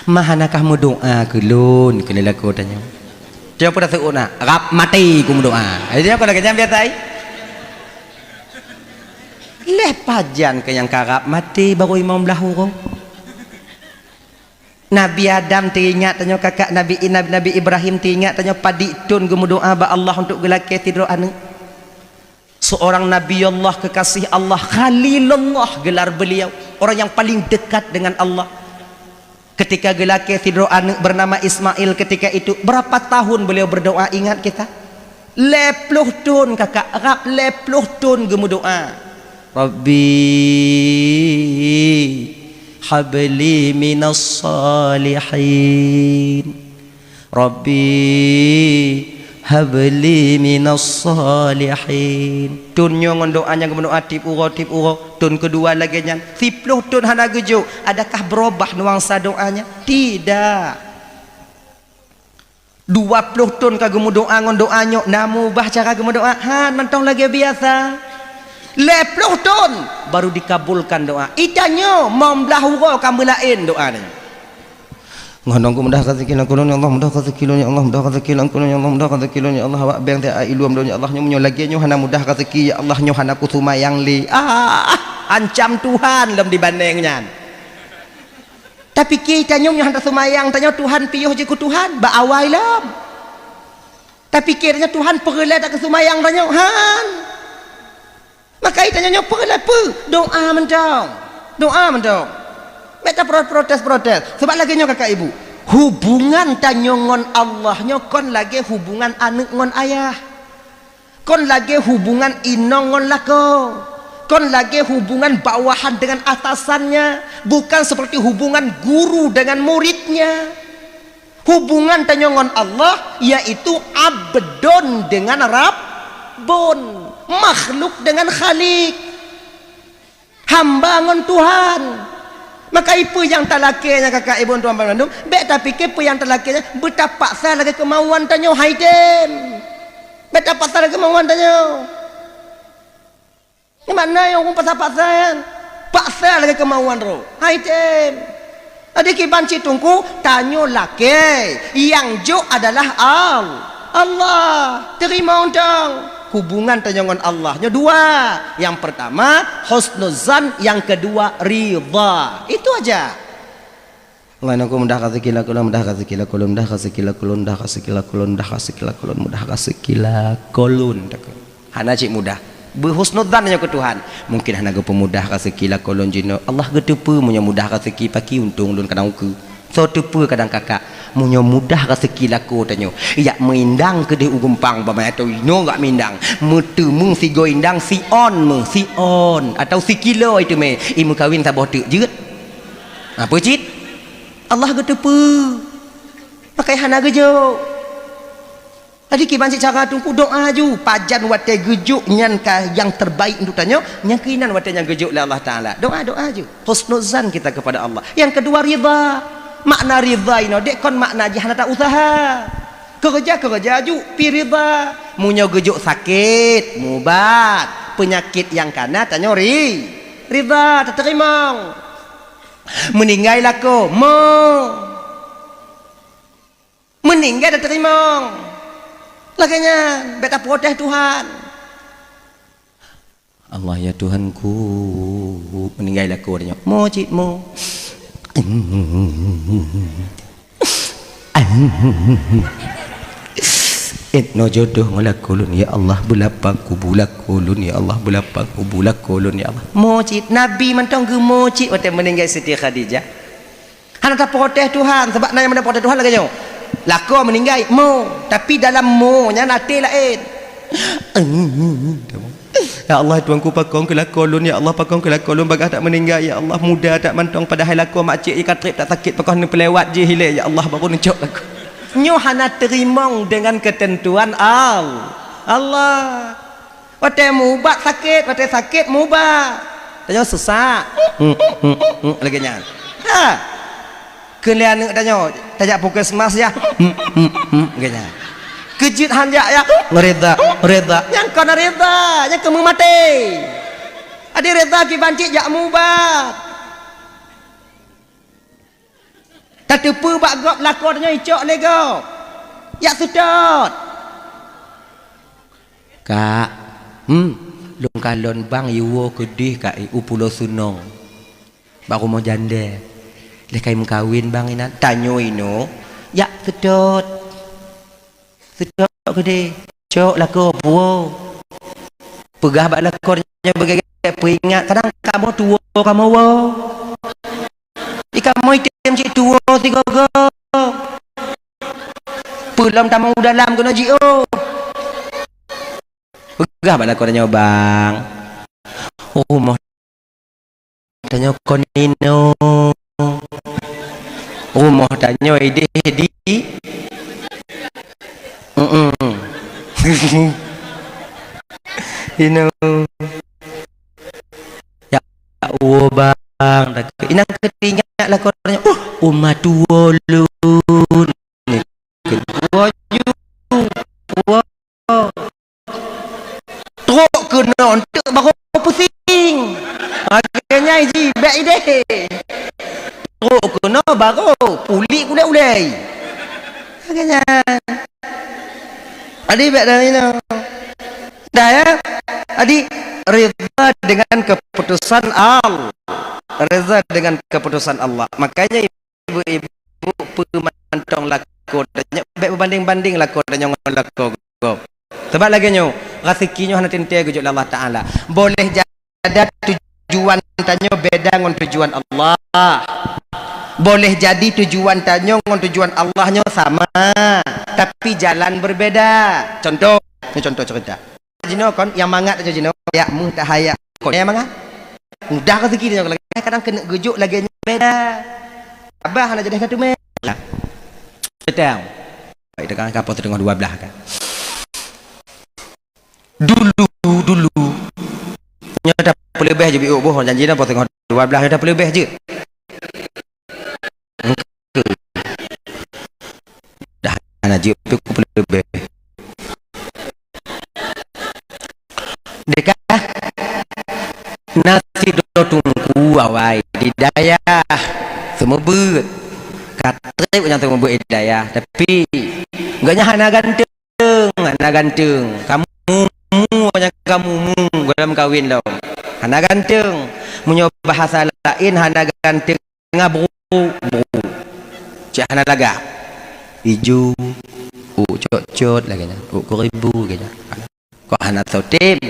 "Ma hana kah meudoa keu lôn?" kheun lé lakoe tanyoe. Coba peue taseuôt na, "Rab maté ku meudoa." Jadi apa lagée nyan biasa ai? Lheueh pajan keu nyang ka rab maté barô imong blah uroe. Nabi Adam teuingat tanyoe kakak Nabi, Nabi, Nabi Ibrahim teuingat tanyoe padit thon geumeudoa bak Allah untuk geulakée sidroe aneuk. Seorang Nabi Allah kekasih Allah, Khalilullah gelar beliau, orang yang paling dekat dengan Allah. Ketika geulakée sidroe aneuk bernama Ismail ketika itu, berapa tahun beliau berdoa ingat kita? Lhée ploh thon kakak, rab lhée ploh thon geumeudoa. "Rabbi habli minas salihin. Rabbi habli minas salihin." Thon nyoe ngon doa nyang geumeudoa tiep uroe, tiep uroe. Thon keudua lagée nyan. Siploh thon hana geujok. Adakah beurubah nuansa doanya? Tidak. Dua ploh thon ka geumeudoa ngon doa nyoe, na meubah cara geumeudoa? Han, mantong lagée biasa. Lhée ploh thon baru dikabulkan doa. Ita nyoe mong blah uroe ka meulaén doa nyoe. Ngon doa mudah raseuki lakoe lôn, ya Allah, mudah raseuki lôn, ya Allah, mudah raseuki lakoe lôn, ya Allah, mudah raseuki lôn, ya Allah, awak bank teuka ilom lôn, ya Allah, nyoe meunyoe lagée nyoe hana mudah raseuki, ya Allah, nyoe hana kuseumayang lé. Ah, ancam Tuhan lom dibandeng nyan. Tapike tanyoe nyoe hana seumayang, tanyoe Tuhan piôh jih keu Tuhan, bak awai lom. Tapike tanyoe Tuhan peureulée takeuseumayang tanyoe, han. Maka tanyoe nyoe peureulée peue? Doa mantong. Doa mantong. Bék taprotes-protes. Sebab lagée nyoe kakak ibu, hubungan tanyoe ngon Allah nyoe kon lagée hubungan aneuk ngon ayah. Kon lagée hubungan inong ngon lakoe. Kon lagée hubungan bawahan dengan atasannya, bukan seperti hubungan guru dengan muridnya. Hubungan tanyoe ngon Allah yaitu abdun dengan rabbun, makhluk dengan khalik. Hamba ngon Tuhan. Maka peue nyang talakée nyan kakak ibu tuan bandum, bék tapike peue nyang talakée nyan beutapaksa lagée keumauan tanyoe, hai tem. Bék tapaksa lagée keumauan tanyoe. Nyan makna nyang ureuëng paksa-paksa nyan. Paksa lagée keumauan droe, hai tem. Jadi kiban cit teungku, tanyoe lakée, nyang jok adalah Al-, Allah. Teurimong dong. Hubungan tanyoe ngon Allah nyoe dua. Yang pertama husnuzan, yang kedua ridha. Itu aja. Ngon aku mudah raseuki lakoe lôn, mudah raseuki lakoe lôn, mudah raseuki lakoe lôn, mudah raseuki lakoe lôn, mudah raseuki lakoe lôn, takheun. Hana cit mudah. Beuhusnudzan nyoe keu Tuhan. Mungkin hana geupeumudah raseuki lakoe lôn jinoe. Allah geuteupeue meunyoe mudah raseuki, pakri untông lôn kadang ukeue. Soe teupeue kadang kakak, meunyoe mudah raseuki lakoe tanyoe, jak meuindang keudeh u geumpang, bak meuatoe inoe jak meuindang, meuteumé sigoe indang siôn meuh, siôn, atawa sikilo iteumé, imeukawen saboh teuk jeuet. Apa cit? Allah geuteupeue. Pakai hana geujok. Jadi kiban cit cara Teungku, doa aju. Pajan watée geujok nyan ka nyang terbaik untuk tanyoe, nyang keuinan watée nyang geujok lé Allah Taala. Doa, doa aju. Husnuzan kita kepada Allah. Yang kedua, ridha. Makna ridha inoe dek kon makna jih hana ta-usaha. Keureuja, keureuja aju, pi ridha. Meunyoe geujok sakét, mubat. Peunyakét nyang kana tanyoe ri-, ridha, tateurimong. Meuninggai lakoe, mo. Meuninggai tateurimong. Lagée nyan, bék taprotes Tuhan. Allah, ya Tuhanku, meuninggai lakoe nyoe. Mo cit mo. Etno jodoh ngon lakoe lôn, ya Allah, beulapang kubu lakoe lôn, ya Allah, beulapang kubu lakoe lôn, ya Allah. Mo cit, Nabi mantong geumo cit watée meuninggai Siti Khadijah. Hana taprotes Tuhan, sabab na nyang meuprotes Tuhan lagée nyoe. Lakoe meuninggai, mo, tapi dalam mo nyan até laén. Ya Allah, Tuhanku, pakon keu lakoe lôn, ya Allah, pakon keu lakoe lôn, bagaih that meuninggai, ya Allah, muda that mantong, padahai lakoe mak cik jih ka treb that sakét, pakon neupeulewat jih ilée, ya Allah, baru neucok lakoe. Nyoe hana teurimong dengan keuteuntuan Al-, Allah. Watée mubat sakét, watée sakét mubat. Tanyoe susah. Lagée nyan. Ha. Keu lé aneuëk tanyoe, tajak puskesmas ya. Lagée nyan. Keujeuet hanjak ya. Ngeurida, ngeurida. Nyang kon rida, nyang keu meumaté. Adi rida kiban cit jak mubat. Tateupeue bak gob lakoe tanyoe icok lé gob. Jak seutôt. Kak, hmm, lôn kalon bang iwoe keudeh kak i u Pulo Sunong. Bak rumoh jandée. Lé kai meukawen bang inan. Tanyoe inoe, jak seutôt. Seutôt keudeh. Cok lakoe puwoe. Peugah bak lakoe nyoe beugét-gét peuingat. Kadang kamoe tuwoe kamoe woe. Di kamoe item cit tuwoe sigoe-goe. Peulom tamong u dalam keunoe jiôh. Peugah bak lakoe tanyoe, bang. Rumoh tanyoe kon inoe. Rumoh tanyoe ideh di. Mm-mm. Inoe. Ya, woe bang, inang keutinyak lakoe tanyoe. Uh, uma tuwoe lôn. Tuwoe ju, tuwoe. Trok keunoe eunteuk barô pusing. Lagée nyan jih bék ideh. Trok keunoe barô puléh ulée-ulée. Lagée nyan. Adi bék dari inoe. Dah ya. Adi rida dengan keputusan Allah. Rida dengan keputusan Allah. Makanya ibu-ibu peumantong lakoe tanyoe, bék beubandeng-bandeng lakoe tanyoe ngon lakoe gob. Sabab lagée nyoe, raseuki nyoe hana teuntée geujok lé Allah Taala. Boleh jadi tujuan tanyoe beda ngon tujuan Allah. Boleh jadi tujuan tanyoe ngon tujuan Allah nyoe sama, tapi jalan berbeda. Contoh, ni contoh cerita. Jinoe kon nyang mangat aja jinoe, jak meuh tahayak. Kon nyang mangat. Mudah raseuki nyoe lagée, kadang keuneuk geujok lagée nyoe beda. Abah hana jadi satu meh. Sedang. Baik, tekan kapal setengah dua belas kan. Dulu, dulu. Nyoe dah peuleubeh je biuk boh janji dah setengah dua belas dah peuleubeh je. Dah hana jeuet pih kupeuleubeh. Deka na sidroe teungku awai di dayah seumeubeuet. Ka treb nyang seumeubeuet di dayah, tapi gobnyan hana ganteng. Hana ganteng. Kamu mu, nyang kamu mu dalam kawin lom. Hana ganteng. Meunyoe bahasa laén hana ganteng, ngabru, bru. Cit hana lagak. Iju, ôk cot-cot lagèe nyan, ôk keuribu lagèe nyan. Kok hana soe tem.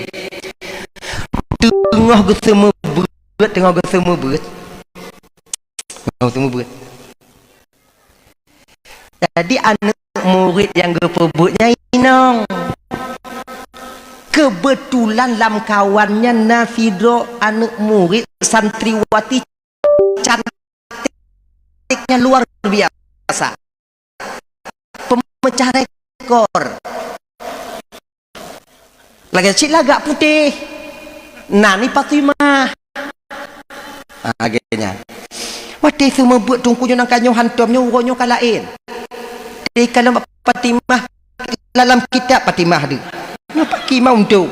Teungoh geuseumeubeuet, teungoh geuseumeubeuet. Teungoh geuseumeubeuet. Jadi, aneuk murit nyang geupeubuet nyan inong. Keubeutulan lam kawan nyan na sidroe aneuk murit santriwati cantiknya luar biasa. Pemecah rekor. Lagèe cit lagak putéh. Nan ni Fatimah. Ah, lagèe nyan. Watèe seumeubeuet teungku nyoe nangka nyoe hantom nyoe uroe nyoe ka laén. Di kalon Fatimah, lam kitab Fatimah deuh. Nyoe pakri mantong.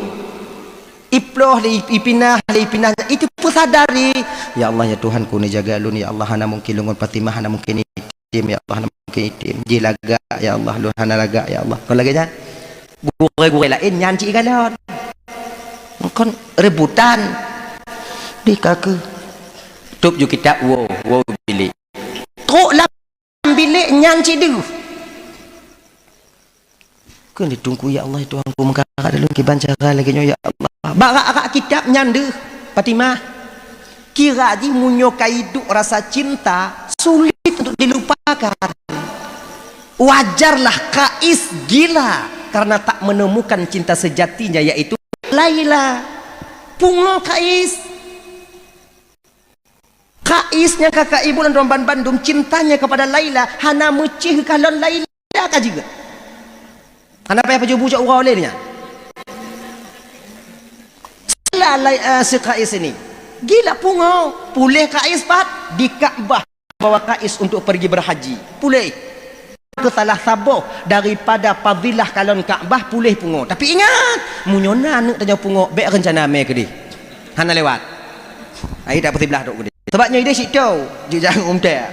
Iploh lé, ipinah lé, ipinah. Itu peusadari. Ya Allah, ya Tuhanku, neujaga lôn, ya Allah, hana mungkin lôn ngon Fatimah, hana mungkin item, ya Allah, hana mungkin item. Jih lagak, ya Allah, lôn hana lagak, ya Allah. Kon lagèe nyan. Gurèe-gurèe laén nyan cit ikalon. Kon rebutan. Di kaki. Tôp ju kitab, woe, woe bilék. Trok lam bilék nyan cit deuh. Kheun di teungku, "Ya Allah, ya Tuhanku, meukarat lôn kiban cara lagèe nyoe, ya Allah." Bak rak-rak kitab nyan deuh, Fatimah. Kira jih meunyoe ka iduek rasa cinta, sulit untuk dilupakan. Wajarlah Kais gila karena tak menemukan cinta sejatinya, yaitu Laila. Pungo Kais. Kais nyang ka kaibu lam droe banmandum cintanya kepada Laila, hana meucéh kalon Laila ka jeuet. Hana payah pajoh bu cok uroe lé nyan. Salah Lai-, eh, si Kais ini. Gila pungo, puléh Kais pat di Ka'bah bawa Kais untuk pergi berhaji. Puléh. Keu salah saboh daripada fadilah kalon Ka'bah puléh pungo. Tapi ingat, meunyoe na aneuk tanyoe pungo, bèk reuncana mé keudeh. Hana lewat. Ai tak beusiblah trok keudeh. Sabab nyoe idéh situ, jeuet jak umtée.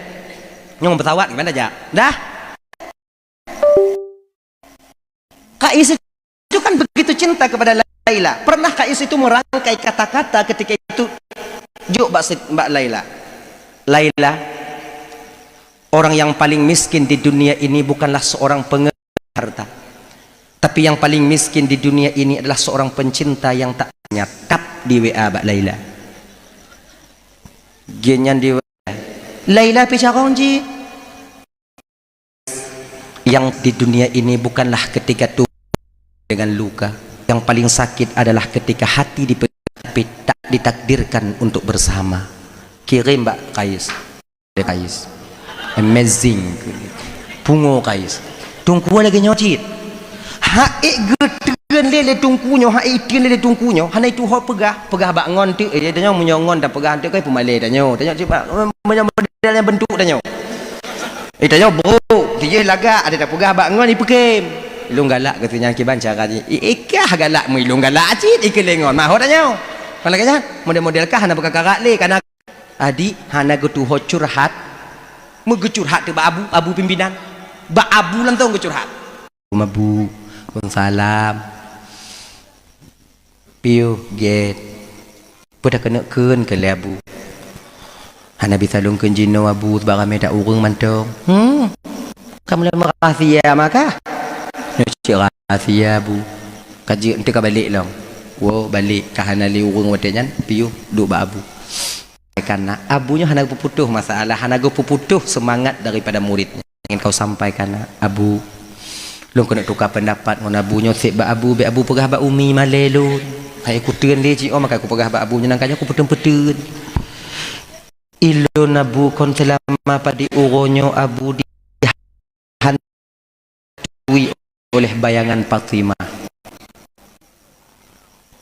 Nyoe pesawat gimana jak? Dah. Kais itu kan begitu cinta kepada Laila. Pernah Kais itu merangkai kata-kata ketika itu, jok bak se-, bak Laila. Laila, orang yang paling miskin di dunia ini bukanlah seorang pengemis harta. Tapi yang paling miskin di dunia ini adalah seorang pencinta yang tak nyatap di W A bak Laila. Geuhnyan di W A. Laila pi carông jih. Yang di dunia ini bukanlah ketika tubuh dengan luka. Yang paling sakit adalah ketika hati dipe-, tapi tak ditakdirkan untuk bersama. Kirim bak Kais. Kais. Amazing. Pungo Kais. Teungku lagèe nyoe cit. Hak ék geutreun lé, lé teungku nyoe, hak ék teun lé, lé teungku nyoe, hana itu ho peugah, peugah bak ngon teuk, eh, tanyoe meunyoe ngon tapeugah teuk kai peumalée tanyoe. Tanyoe cit bak, meunyoe model nyang bentuk tanyoe. Eh, tanyoe brok, tijih lagak, ada tapeugah bak ngon ipeukém. Lôn galak keu si nyan kiban cara jih. I, ikah galak meu lôn galak cit, ikeu lé ngon. Mahot tanyoe. Kon lagèe nyan, model-model kah hana beukakarak lé, kana Adik hana geutuho curhat. Meugeucurhat teuk bak abu, abu pimpinan. Bak abu lantong geucurhat. Abu, salam. Piôh gét. Peue takeuneuk kheun keu lé abu. Hana bisa lôn kheun jinoe abu, sabab ramé that ureueng mantong. Hmm. Kamoe meurahsia maka. Nyoe cit rahsia abu. Ka jeuet enteuk ka balek lom. Woe balek ka hana lé ureueng watèe nyan, piôh duek bak abu. Karena abu nyoe hana geupeuputoh masalah, hana geupeuputoh seumangat daripada murid nyan. Ingin kau sampaikan, Abu. Lôn keuneuk tuka peundapat ngon abu nyoe seb bak abu, bèk abu peugah bak umi malèe lôn. Hai kuteun lé jiôh maka kupeugah bak abu nyoe nangka nyoe kupeuteun-peuteun. Ilôn abu kon seulama padum uroe nyoe abu di hantui oleh bayangan Fatimah.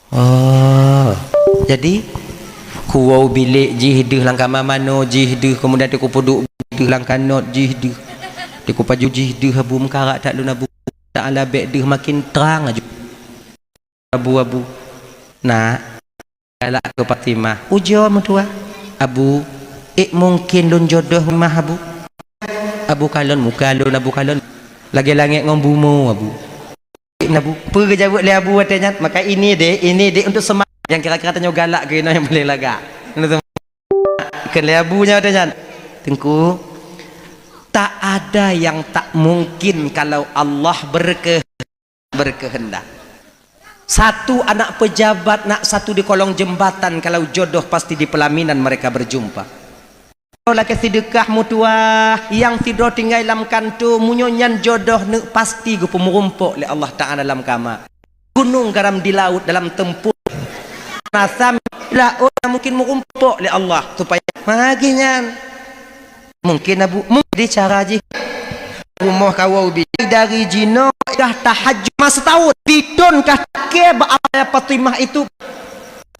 Oh, jadi kuwoe bilék jih deuh lam kama manoe jih deuh, kemudian teuk kupeuduek deuh lam kanot jih deuh. Teuk kupaju jih deuh abu meukarat that lôn abu. Taala bèk deuh makin trang aju. Abu-abu. Nak, galak keu Fatimah. Ujoe meutuah. Abu, ék mungken lôn jodoh mah abu. Abu kalon muka lôn, abu kalon lagèe langèt ngon bumoe abu. Ék meunan abu. Peue geujaweueb lé abu watèe nyan? Maka ini deh, ini deh untuk semangat. Nyang kira-kira tanyoe galak keu inoe nyang paléng lagak. Kheun lé abu nyan watèe nyan. Teungku, Tak ada yang tak mungkin kalau Allah berke-, berkehendak. Satu anak pejabat, nak satu di kolong jembatan, kalau jodoh pasti di pelaminan mereka berjumpa. Lakée sideukah meutuwah, nyang sidroe tinggai lam kantô, meunyoe nyan jodoh neuk pasti geupeumeurumpok lé Allah Taala lam kama. Gunong garam di laôt dalam teumpoh. Rasa laôt mungkin meurumpok lé Allah supaya magih nyan. Mungkin Abu, mungkin di cara jih. Rumoh kawoe bi dari jinoe kah tahajud masa taun. Piton kah takée bak Fatimah itu.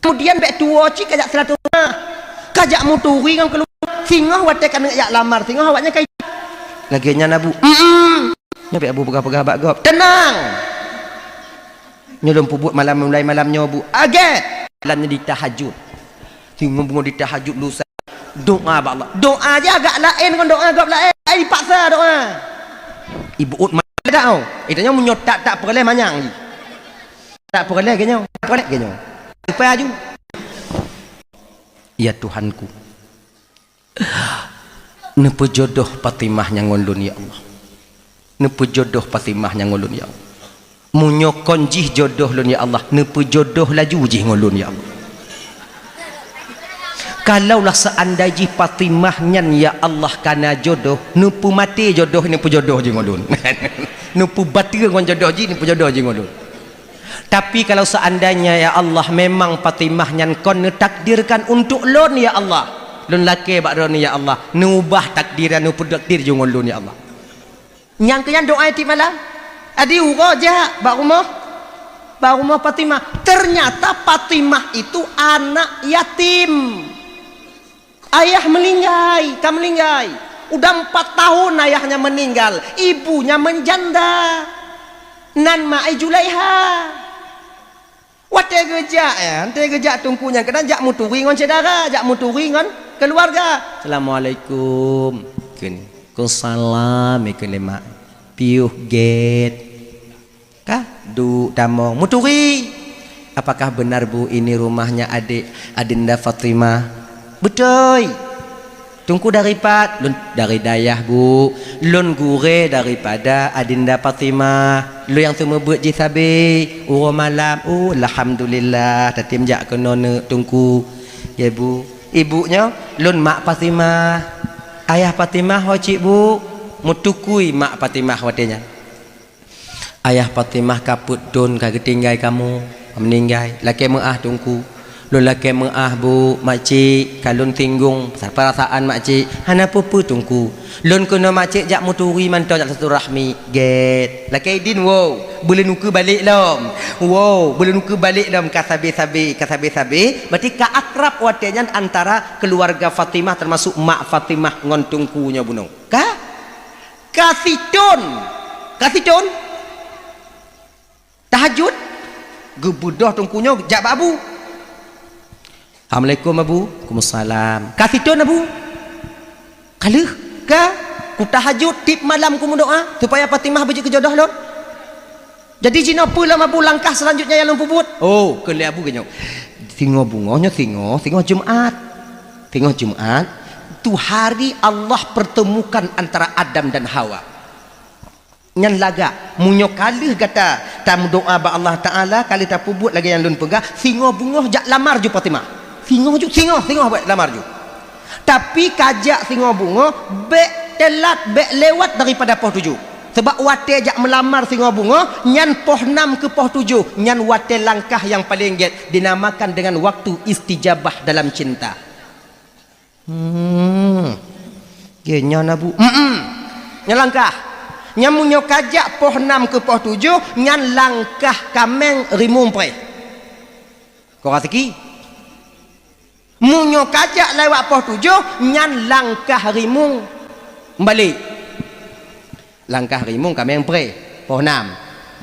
Kemudian bék tuwoe cit kajak silaturahmi. Kajak muturi ngon keuluwarga. Singoh watée keuneuk jak lamar, singoh awaknyan kai. Lagée nyan Abu. Mm-mm. Nyoe bék Abu peugah-peugah bak gob. Teunang. Nyoe lôn peubuet malam, mulai malam nyoe, Bu. Agét! Malam nyoe di tahajud. Singoh beungoh di tahajud lusa. Doa bak Allah. Doa jih agak laén ngon doa gob laén. Ai dipaksa doa. Ibu ut ma-, dak, oh. Itu nyoe meunyoe tak, tak peureulée manyang jih. Tak peureulée geuh nyoe. Tak peureulée geuh nyoe. Leupah aju. Ya Tuhanku. Neupeujodoh Fatimah nyan ngon lôn, ya Allah. Neupeujodoh Fatimah nyan ngon lôn, ya Allah. Meunyoe kon jih jodoh lôn, ya Allah, neupeujodoh laju jih ngon lôn, ya Allah. Kalaulah seandai jih Fatimah nyan, ya Allah, kana jodoh, neupeumaté jodoh, neupeujodoh jih ngon lôn. Neupeubateue ngon jodoh jih, neupeujodoh jih ngon lôn. Tapi kalau seandainya, ya Allah, memang Fatimah nyan kon neutakdirkan untuk lôn, ya Allah, lôn lakée bak droeneuh, ya Allah, neuubah takdir, neupeutakdir jih ngon lôn, ya Allah. Nyang keu nyan doa tiep malam. Adi uroe jak bak rumoh, bak rumoh Fatimah. Ternyata Fatimah itu anak yatim. Ayah meuninggai, ka meuninggai. Udah empat tahun ayahnya meninggal, ibunya menjanda. Nan ma ai Julaiha. Watée geujak, eh, watée geujak teungku nyan, kadang jak muturi ngon syedara, jak muturi ngon keuluwarga. "Assalamualaikum." Kheun, "Waalaikumsalam," kheun lé mak. "Piôh gét." Ka, duek tamong. Muturi. "Apakah benar, Bu, ini rumahnya adik Adinda Fatimah?" "Beutôi." "Teungku dari pat?" "Lôn dari dayah, Bu. Lôn gurée daripada Adinda Fatimah. Lôn nyang seumeubeuet jih sabe uroe malam." "Oh, alhamdulillah, tatem jak keunoe neuk, Teungku." "Ya, Bu." "Ibu nyoe?" "Lôn mak Fatimah." "Ayah Fatimah ho cit, Bu?" Meutukui mak Fatimah watée nyan. "Ayah Fatimah ka peuet thon ka geutinggai kamoe, ka meuninggai." "Lakée meu'ah, Teungku." "Lôn lakée meu'ah, Bu, makcik ka lôn singgong peurasaan makcik." "Hana peue-peue, Teungku. Lôn keunoe makcik jak muturi mantong, jak silaturahmi." "Gét." "Lakée idin, woe, beuleunukeue balek lom." "Woe, beuleunukeue balek lom, ka sabe-sabe, ka sabe-sabe." Berarti ka akrab watée nyan antara keuluwarga Fatimah, teumasuk mak Fatimah ngon Teungku nyoe bunoe. Ka? Ka sithon. Ka sithon. Tahajud. Geubeudôh Teungku nyoe jak bak Abu. "Assalamualaikum, Abu." "Waalaikumsalam." "Ka sithon, Abu?" "Ka lheueh." "Ka kutahajud tiep malam kumeudoá supaya Fatimah beujeuet keu jodoh lôn. Jadi jinoe peue lom, Abu, langkah selanjutnya nyang lôn peubuet?" "Oh," kheun lé Abu geuh nyoe, "singoh beungoh nyoe singoh, singoh Jumat. Singoh Jumat, tu hari Allah pertemukan antara Adam dan Hawa. Nyan lagak, meunyoe ka lheueh gata tameudoá bak Allah Taala, ka lheueh tapeubuet lagée nyang lôn peugah, singoh beungoh jak lamar ju Fatimah. Singoh ju, singoh, singoh bék lamar ju. Tapi ka jak singoh beungoh, bék teulat, bék lewat daripada poh tujoh. Sebab watée jak meulamar singoh beungoh, nyan poh nam keu poh tujoh, nyan watée langkah nyang paleng gét, dinamakan dengan waktu istijabah dalam cinta." Hmm. Geuh nyan, Abu. Mm-mm. Nyan langkah. Nyan meunyoe ka jak poh nam keu poh tujoh, nyan langkah kaméng rimueng preh. Kok raseuki? Meunyoe ka jak lewat poh tujoh, nyan langkah rimueng balek. Langkah rimueng kaméng preh, poh nam.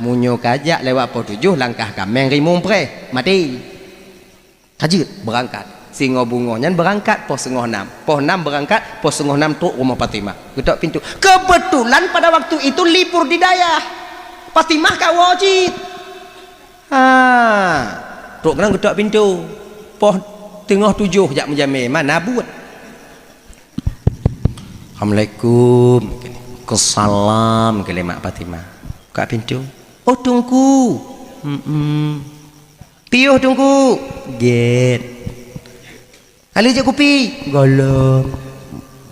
Meunyoe ka jak lewat poh tujoh, langkah kaméng rimueng preh, maté. Ka jeuet beurangkat. Singoh beungoh nyan beurangkat poh singoh nam. Poh nam beurangkat, poh singoh nam trok rumoh Fatimah. Geutok pintoe. Keubeutulan pada waktu itu libur di dayah. Fatimah ka woe cit. Ha. Trok keunan geutok pintoe. Poh teungoh tujoh jak meujamé, mana buet. "Assalamualaikum." "Waalaikumsalam," kheun lé mak Fatimah. Buka pintoe. "Oh, Teungku." "Mm-mm." "Piôh, Teungku." "Gét." "Hana jép kupi?" "Gohlom."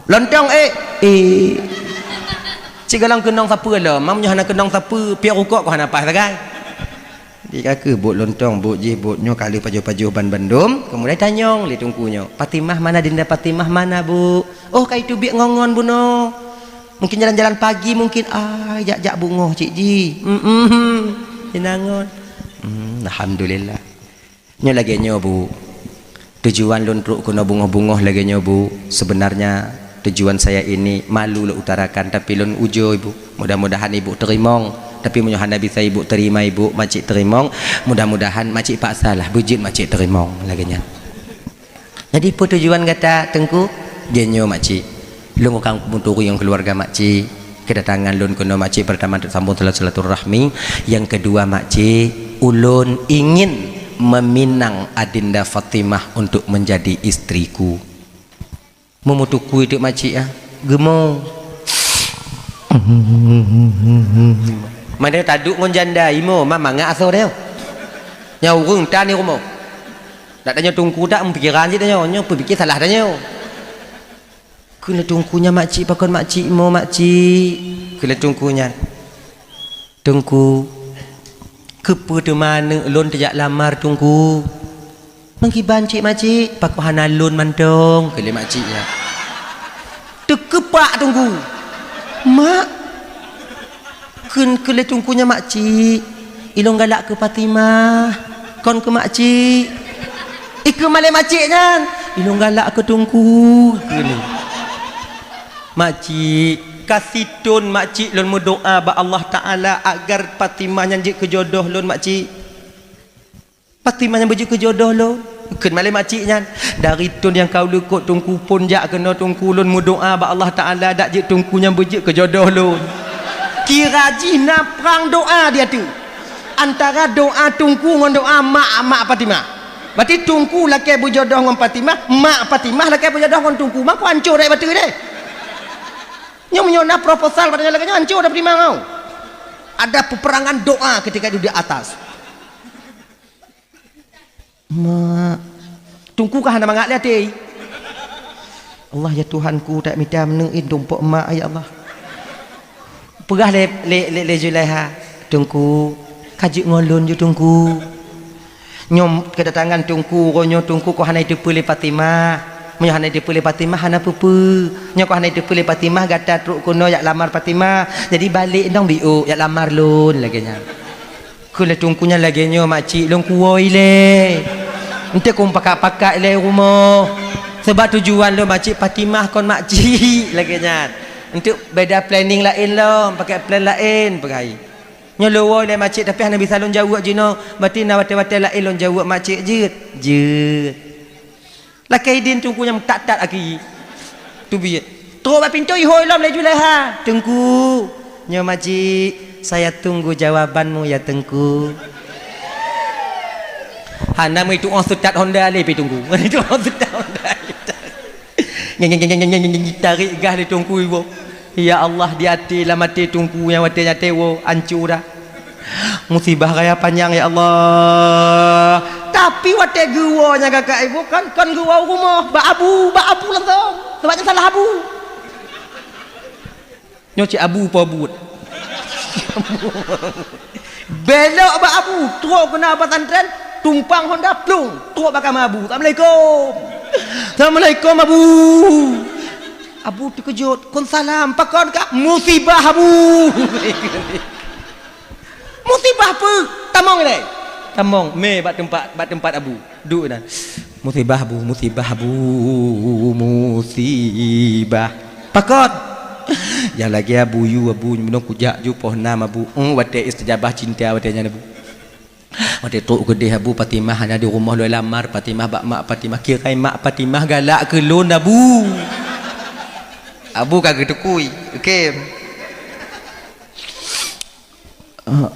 "Lontong, ék?" "Ék." "Cit gohlom keunong sapeue lom, meunyoe hana keunong sapeue, piôh rukok kok hana paih sagai." Di ka kheueh buet lontong, buet jih, buet nyoe, ka lheueh pajoh-pajoh ban bandum, keumudian tanyong lé Teungku nyoe, "Fatimah mana, Dinda Fatimah mana, Bu?" "Oh, ka iteubiet ngon-ngon bunoe. Mungkin jalan-jalan pagi mungkin." "Ai, jak-jak beungoh cit jih." "Mm-mm, inong ngon." "Hmm, alhamdulillah." Nyoe lagée nyoe, Bu. Tujuan lôn trok keunoe beungoh-beungoh lagée nyoe, Bu. Sebenarnya tujuan saya ini malu lôn utarakan, tapi lôn ujoe, Bu. Mudah-mudahan Ibu teurimong. Tapi meunyoe hana bisa Ibu terima, Ibu, makcik teurimong, mudah-mudahan makcik paksalah beujeuet makcik teurimong lagée nyan. Jadi, peue tujuan gata, Teungku? Lagée nyoe, makcik. Lôn ka meuturi ngon keuluwarga makcik. Kedatangan lôn keunoe makcik, pertama untuk sambung silaturahmi, yang kedua makcik, ulôn ingin meminang Adinda Fatimah untuk menjadi istriku. Meumeutukui teuk makcik ah, geumo. Mandai taduek ngon janda imo, ma mangat asoe tanyoe. Nyan ureuëng tan di rumoh. Dak tanyoe Teungku tak meupikiran cit tanyoe, nyoe peupike salah tanyoe. Kheun lé Teungku nyan, "Makcik, pakon makcik mo, makcik?" Kheun lé Teungku nyan, "Teungku, keupeue teuma aneuk lôn teujak lamar, Teungku?" "Meukiban cit, makcik?" "Pakon hana lôn mantong?" Kheun lé makcik nyan. Teukeupak Teungku. "Mak," kheun, kheun lé Teungku nyan, "Makcik, ilôn galak keu Fatimah, kon keu makcik." Ikheun malée makcik nyan, "Ilôn galak keu Teungku," kheun. "Makcik, ka sithon makcik lôn meudoá bak Allah Taala agar Fatimah nyan jeuet keu jodoh lôn, makcik." "Fatimah nyang beujeuet keu jodoh lôn?" Kheun malée makcik nyan, "Dari thon nyang ka u likot Teungku phon jak keunoe Teungku, lôn meudoá bak Allah Taala dak jeuet Teungku nyang beujeuet keu jodoh lôn." Kira jih na prang doá di ateueh. Antara doá Teungku ngon doá mak, mak Fatimah. Berarti Teungku lakée beujodoh ngon Fatimah, mak Fatimah lakée beujodoh ngon Teungku. Mako ancô rot bateue deh. Nyoe meunyoe na proposal pada nyoe lagée nyoe ancô dah Fatimah ngon. Ada peperangan doá ketika itu di atas. Mak. Teungku ka hana mangat lé até. Allah, ya Tuhanku, tak mita meuneuk in tumpok mak, ya Allah. Peugah lé, lé, lé, lé Zulaiha, "Teungku, ka jeuet ngon lôn ju, Teungku." Nyoe kedatangan Teungku, uroe nyoe Teungku kok hana jiteupeue lé Fatimah. Meunyoe hana jiteupeue lé Fatimah, hana peue-peue. Nyoe kok hana jiteupeue lé Fatimah, gata trok keunoe jak lamar Fatimah. Jadi balek dong biôk jak lamar lôn, lagée nyan. Kheun lé Teungku nyan, "Lagée nyoe makcik, lôn kuwoe ilée. Enteuk kong pakat-pakat ilée rumoh. Sebab tujuan lôn makcik Fatimah kon makcik," lagée nyan. "Enteuk beda planning laén lom, pakai plan laén," peugah. "Nyoe lôn woe ilée makcik, tapi hana bisa lôn jaweueb jinoe. Berarti na watée-watée laén lôn jaweueb makcik jeuet." Jeuet. Lakée idin Teungku nyang meutat-tat aki. Teubiet. Trok bak pintoe ihôi lom lé Zulaiha. "Teungku, nyoe makcik, saya tunggu jawabanmu ya, Teungku." Hana meutu'oh seutat honda lé pi Teungku. Meutu'oh seutat honda. Nyeng, nyeng, nyeng, nyeng, nyeng, nyeng, tarék gah lé Teungku iwoe. Ya Allah, di até, lam até Teungku nyang watée nyan até woe, ancô dah. Musibah raya panyang, ya Allah. Tapi watée geuwoe nyang kakak ibu kan, kon geuwoe u rumoh, bak abu, bak abu langsong. Sebab nyan salah abu. Nyoe cit abu po buet. Belok bak abu, trok keunan pesantren, tumpang honda, plung, trok bak kama abu. "Assalamualaikum." "Assalamualaikum, Abu." Abu teukeujot, "Kon salam, pakon kah?" "Musibah, Abu." "Musibah peue?" "Tamong ilée." Tamong, mé bak teumpat, bak teumpat abu. Duek inan. "Musibah, Abu, musibah, Abu, musibah." "Pakon?" "Nyang lagée abu yue, Abu, meunyoe kujak ju poh nam, Abu." Eung, watée istijabah cinta watée nyan, Abu. Watée trok keudeh abu, Fatimah hana di rumoh lôn lamar, Fatimah bak mak Fatimah, kirai mak Fatimah galak keu lôn, Abu. Abu ka geutukui, oke. Ah,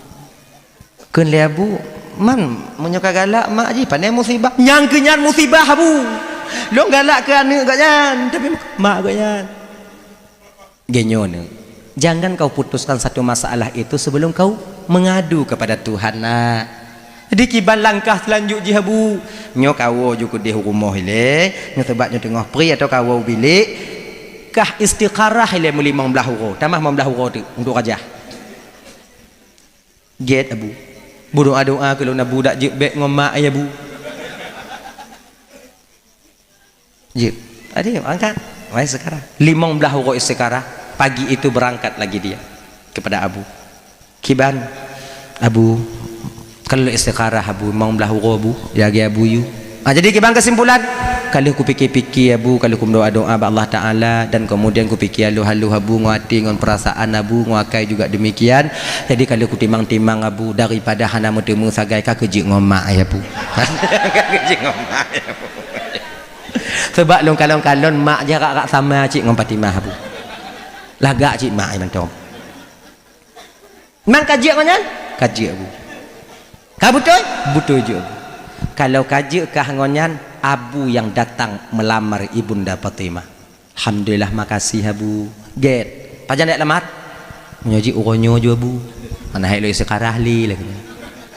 kheun lé abu, "Man, meunyoe ka galak mak jih, pane musibah?" "Nyang keu nyan musibah, Abu. Lôn galak keu aneuk gobnyan, tapi mak gobnyan." Genyoe, jangan kau putuskan satu masalah itu sebelum kau mengadu kepada Tuhan, nak. Jadi kiban langkah seulanjut jih, Abu? Nyoe kawoe ju keudeh u rumoh ilée, nyoe sabab nyoe teungoh pri atau kawoe u bilék, kah istikharah ilée meulimong blaih uroe, tamah limong blaih uroe teuk untuk rajah. Gét, Abu. Beudoá-doá keu lôn, Abu, dak jeuet bék ngon mak, ya, Bu. Jeuet. Adi, angkat. Wahai istikharah. Limong blaih uroe istikharah, pagi itu berangkat lagi dia kepada Abu. Kiban, Abu, kalau istikharah, Abu, limong blaih uroe, Bu, ya, ya, Abu, yu. Ah, jadi kiban kesimpulan, ka lheueh kupikir-pikir, Abu, ka lheueh kumeudoá-doá bak Allah Taala, dan kemudian kupikir haloh-haloh, Abu, ngon até, ngon perasaan, Abu, ngon akai juga demikian. Jadi ka lheueh kutimang-timang, Abu, daripada hana meuteumé sagai, ka keu jeuet ngon mak, ya, Bu. Ka keu jeuet ngon mak, ya, Bu. Sebab lôn kalon-kalon mak jarak rak sama cit ngon Fatimah, Abu. Lagak cit mak mantong. Memang ka jeuet ngon nyan? Ka jeuet, Abu. Ka beutôi? Beutôi jeuet, Abu. Kalau ka jeuet kah ngon nyan, Abu nyang datang meulamar Ibunda Fatimah. Alhamdulillah, makasih, Abu. Gét. Pajan jak lamar? Meunyoe jih uroe nyoe ju, Abu. Hana hai lôn istikharah lé lagée nyan.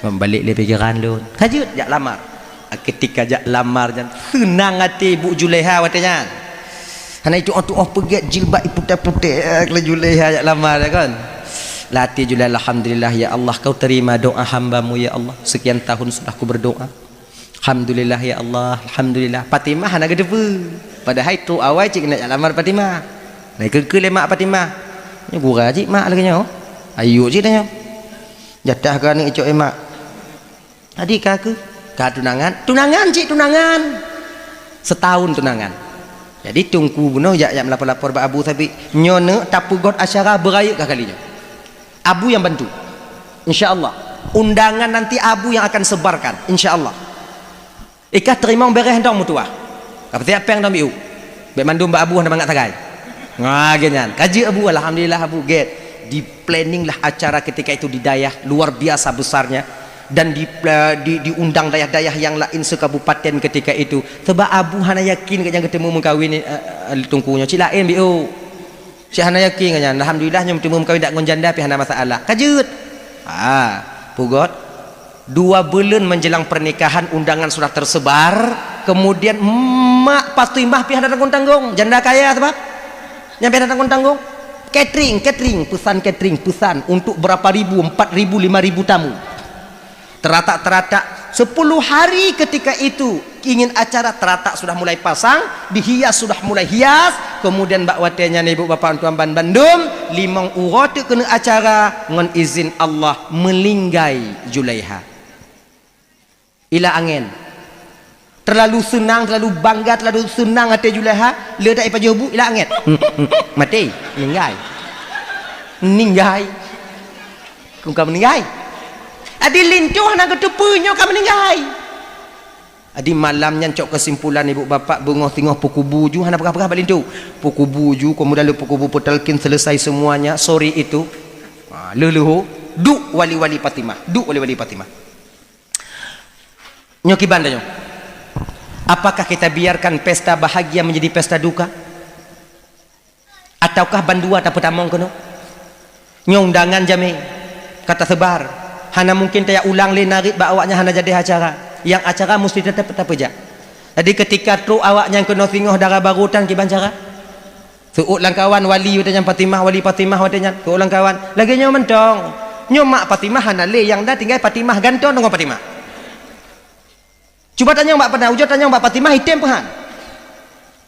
Membalék lé pikiran lôn. Ka jeuet jak lamar. Ketika jak lamar nyan, seunang até Ibu Julaiha watée nyan. Hana itu'oh-tu'oh peugét, jilbab iputéh-putéh, eh, laju lé jak lamar, ya kan? Lam até Julaiha, "Alhamdulillah, ya Allah, Kau terima doa hamba-Mu, ya Allah. Sekian tahun sudah ku berdoa. Alhamdulillah, ya Allah, alhamdulillah." Fatimah hana geuteupeue. Padahai trok awai cit keuneuk jak lamar Fatimah. Nah, keu-keu lé mak Fatimah. Nyoe gura cit mak lagée nyoe. Ayue cit tanyoe. Jatah keu aneuk icok, eh, mak. Adi ka keuh, ka tunangan. Tunangan cit tunangan. Setahun tunangan. Jadi Teungku bunoe jak, jak meulapor-lapor bak Abu Sabik. Nyoe neuk tapeugöt acara beurayeuk ka kali nyoe. Abu nyang bantu. Insya Allah. Undangan nanti Abu nyang akan sebarkan. Insya Allah. Ikah teurimong beureh dong meutuwah. Ka peusiap péng dong biu. Bék mandum bak Abu hana mangat sagai. Nah, lagée nyan. Ka jeuet Abu, alhamdulillah Abu, gét. Di-planning lah acara ketika itu di dayah, luar biasa besarnya. Dan di, di, diundang dayah-dayah yang lain se-kabupaten ketika itu. Sebab Abu hana yakin geuhnyan geuteumu meukawen, eh, eh, Teungku nyoe. Cit laén biu. Cit hana yakin geuhnyan. Alhamdulillah, nyoe teuma meukawen dak ngon janda pih hana masalah. Ka jeuet. Ha, peugöt. Dua buleuen menjelang pernikahan, undangan sudah tersebar. Kemudian mak Fatimah pih hana tanggong-tanggong. Janda kaya sabab. Nyan pih hana tanggong-tanggong. Catering, catering, pesan catering, pesan untuk berapa ribu, empat ribu, lima ribu tamu. Teratak-teratak, sepuluh hari ketika itu ingin acara, teratak sudah mulai pasang, dihias sudah mulai hias, kemudian bak watée nyan ibu bapak tuan ban bandum, limong uroe teuk keuneuk acara, ngon izin Allah meulinggai Julaiha. Ila angén. Terlalu seunang, terlalu bangga, terlalu seunang até Julaiha, le dak ipajoh bu, ila angén. Maté, meuninggai. Meuninggai. Kong ka meuninggai. Adi linto hana geuteupeue nyoe ka meuninggai. Adi malam nyan cok keusimpulan ibu bapak beungoh singoh peukubu ju hana peugah-peugah bak linto. Peukubu ju, kemudian lé peukubu peutalkin selesai semuanya, sore itu. Ha, leuh-leuho, duek wali-wali Fatimah, duek wali-wali Fatimah. Nyoe kiban tanyoe. Apakah kita biarkan pesta bahagia menjadi pesta duka? Ataukah bandua tapeutamong keunoe? Nyoe undangan jamé ka tasebar. Hana mungkin tajak ulang lé narit bak awaknyan hana jadi acara. Nyang acara musti teutap tapeujak. Jadi ketika trok awaknyan keunoe singoh dara barô tan kiban cara? Seuôt lam kawan wali watée nyan Fatimah, wali Fatimah watée nyan. Seuôt lam kawan. Lagée nyoe mantong. Nyoe mak Fatimah hana lé, nyang na tinggai Fatimah gantoe deungon Fatimah. Cuba tanyong bak Fatimah, ujoe tanyong bak Fatimah, item peuhan.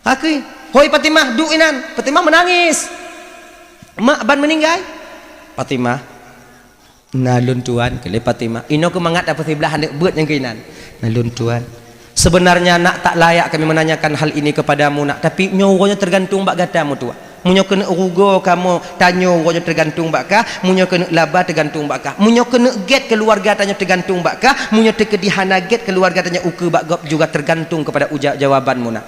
Hakui, "Hoi Fatimah, duek inan." Fatimah meunangis. "Mak ban meuninggai?" Fatimah, "Na lôn tuan," keu lé Fatimah. Inoe keumangat tapeusiblah aneuk beuet nyang keuinan. "Na lôn tuan. Sebenarnya nak tak layak kami menanyakan hal ini kepadamu nak, tapi nyoe uroe nyoe tergantung bak gata meutuah." Meunyoe keuneuk rugoe kamoe tanyoe uroe nyoe teugantung bak kah, meunyoe keuneuk laba teugantung bak kah. Meunyoe keuneuk gét keuluwarga tanyoe teugantung bak kah, meunyoe teukeudi hana gét keuluwarga tanyoe ukeue bak gob juga tergantung kepada uja-, jawaban meunan.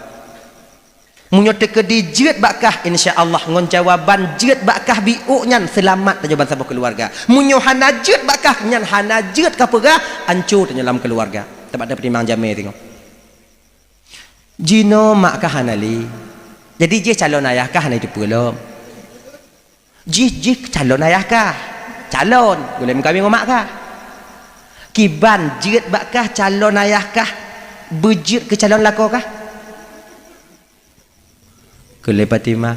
Meunyoe teukeudi jeuet bak kah, insya Allah ngon jawaban jeuet bak kah biôk nyan seulamat tanyoe bansaboh keuluwarga. Meunyoe hana jeuet bak kah, nyan hana jeuet kapeugah, anco tanyoe lam keuluwarga. Teuma tapeutimang jamé teungoh. Jinoe mak kah hana lé. Jadi jih calon ayah kah hana jiteupeue lom. Jih, jih calon ayah kah? Calon, gulèe meukawen ngon mak kah? Kiban jeuet bak kah calon ayah kah, beujeuet keu calon lakoe kah? Kheun lé Fatimah,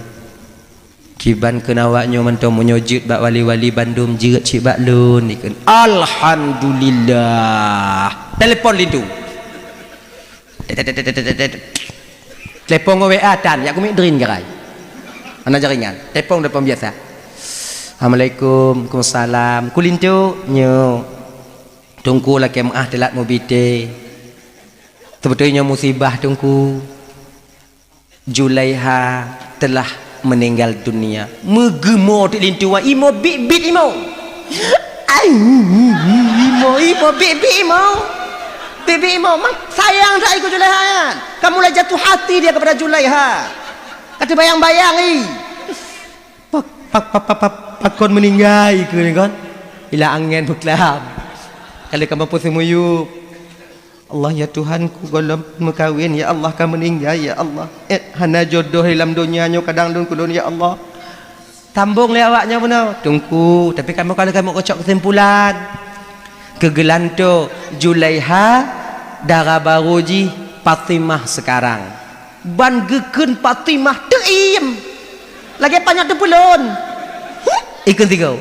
"Kiban kheun awak nyoe mantong, meunyoe jeuet bak wali-wali bandum, jeuet cit bak lôn," ikheun. Alhamdulillah. Telepon linto. Tet, tet, tet. Telepon ngon W A tan, jak keumiet drin garai. Hana jaringan. Telepon, telepon biasa. "Assalamualaikum." "Waalaikumsalam." "Keu linto?" "Nyoe. Teungku lakèe meu'ah teulat mubi teh. Seubeutôi nyoe musibah, Teungku. Julaiha telah meninggal dunia." Meugeumo teuk linto, imoe bit-bit imoe. Ai, imoe, imoe, bit-bit imoe. Bit-bit imoe. Mak, sayang that ikheun Julaiha nyan. Ka mulai jatuh hati dia kepada Julaiha. Ka teubayang-bayang, i. Pak, pak, pak, pak, pak, pakon meuninggai keu ni kon? Ila angén beuklam. Kali ka mampu seumuyup. "Allah, ya Tuhanku, gohlom meukawen, ya Allah, ka meuninggai, ya Allah. Eh, hana jodoh lam donya nyoe kadang lôn keu lôn, ya Allah." Sambong lé awak nyoe bunoe, "Teungku, tapi kamoe ka lheueh kamoe keucok keusimpulan. Keu geulantoe Julaiha, dara barô jih Fatimah sekarang." Ban geukheun Fatimah teuiem. Lagèe panyöt teupeulon. Huh, ikheun sigoe.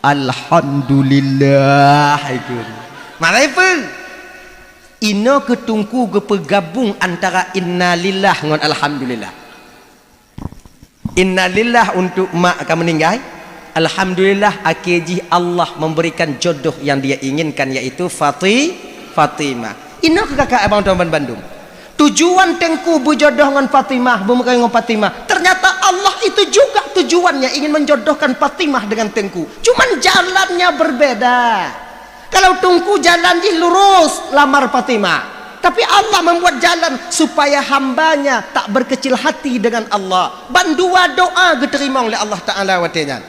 Alhamdulillah, ikheun. Marai peue? Inoe keu Teungku geupeugabong antara innalillah ngon alhamdulillah. Innalillah untuk mak ka meuninggai. Alhamdulillah, akhé jih Allah memberikan jodoh yang dia inginkan, yaitu Fati-, Fatimah. Inoe keu kakak abang tuan ban bandum. Tujuan Teungku beujodoh ngon Fatimah, beumeukawen ngon Fatimah, ternyata Allah itu juga tujuannya ingin menjodohkan Fatimah dengan Teungku. Cuman jalannya berbeda. Kalau Teungku jalan jih lurus, lamar Fatimah. Tapi Allah membuat jalan supaya hamba-Nya tak berkecil hati dengan Allah. Ban dua doa geuteurimong lé Allah Taala watèe nyan.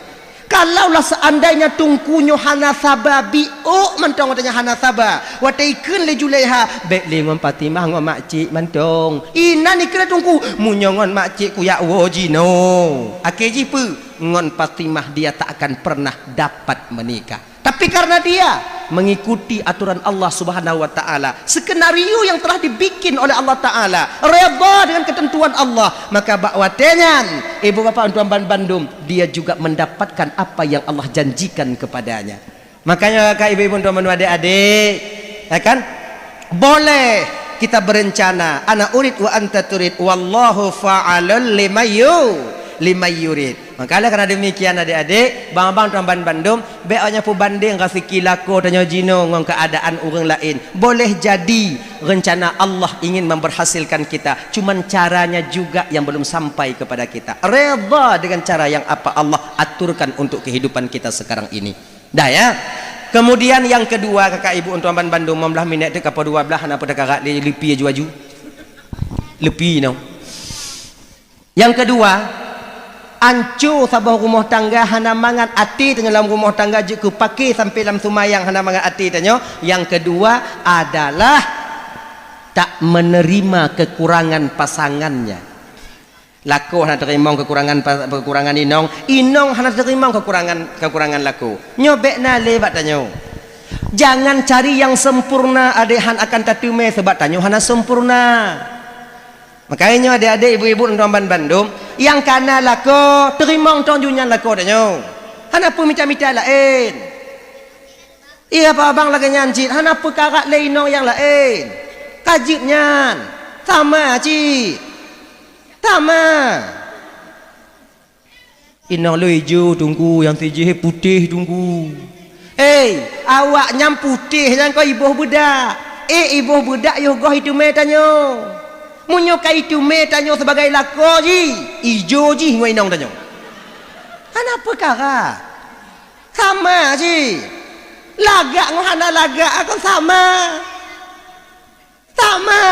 Kalaulah seandainya Teungku nyoe hana saba, biôk mantong watèe nyan hana saba, watèe ikheun lé Julaiha, "Bèk lé ngon Fatimah, ngon makcik mantong." Inan ikheun lé Teungku, "Meunyoe ngon makcik kuyak woe jinoe." Akhé jih peue? Ngon Fatimah dia tak akan pernah dapat menikah. Tapi karena dia mengikuti aturan Allah Subhanahu wa Ta'ala, skenario yang telah dibikin oleh Allah Ta'ala, redha dengan ketentuan Allah, maka bak watèe nyan, ibu bapak tuan ban bandum, dia juga mendapatkan apa yang Allah janjikan kepadanya. Makanya, kak ibu-ibu, teman-teman, adik-adik, ya kan? Boleh kita berencana, ana urid wa anta turid, wallahu fa'alul lima yu-, lima yurid. Maka oleh karena demikian, adik-adik, bang-bang tuan ban bandum, bèk awak nyan peubandeng raseuki lakoe tanyoe jinoe ngon keuadaan ureueng laén. Boleh jadi rencana Allah ingin memberhasilkan kita, cuman caranya juga yang belum sampai kepada kita. Redha dengan cara yang apa Allah aturkan untuk kehidupan kita sekarang ini. Dah, ya. Kemudian yang kedua, kakak ibu, untuk ban bandum, lima belas minit tu, kapo dua belas, hana peue takarat lé, leupie aju-aju. Leupie, no. Yang kedua, anco saboh rumoh tangga, hana mangat até tanyoe lam rumoh tangga, jeuet keu paké sampai lam seumayang, hana mangat até tanyoe. Yang kedua adalah tak menerima kekurangan pasangannya. Lakoe hana teurimong kekurangan pa-, kekurangan inong, inong hana teurimong kekurangan, kekurangan lakoe. Nyoe bèk na lé bak tanyoe. Jangan cari yang sempurna, adak han akan tateumé, sabab tanyoe hana sempurna. Makanya nyoe adik-adik, ibu-ibu, tuan ban bandum, nyang kana lakoe, teurimong tong ju nyan lakoe tanyoe. Hana peue mita-mita laén. Iya, abang lagèe nyan cit, hana peue karat lé inong nyang laén. Ka jeuet nyan. Sama cit. Sama. Inong lôn ijo teungku, nyang sijih putéh teungku. Hei, awak nyan putéh nyan kon iboh beudak. Eh, iboh beudak yoh goh iteumé tanyoe. Meunyoe ka iteumé tanyoe sibagai lakoe jih, ijo jih ngon inong tanyoe. Hana peukara. Sama jih. Lagak ngon hana lagak kon sama. Sama.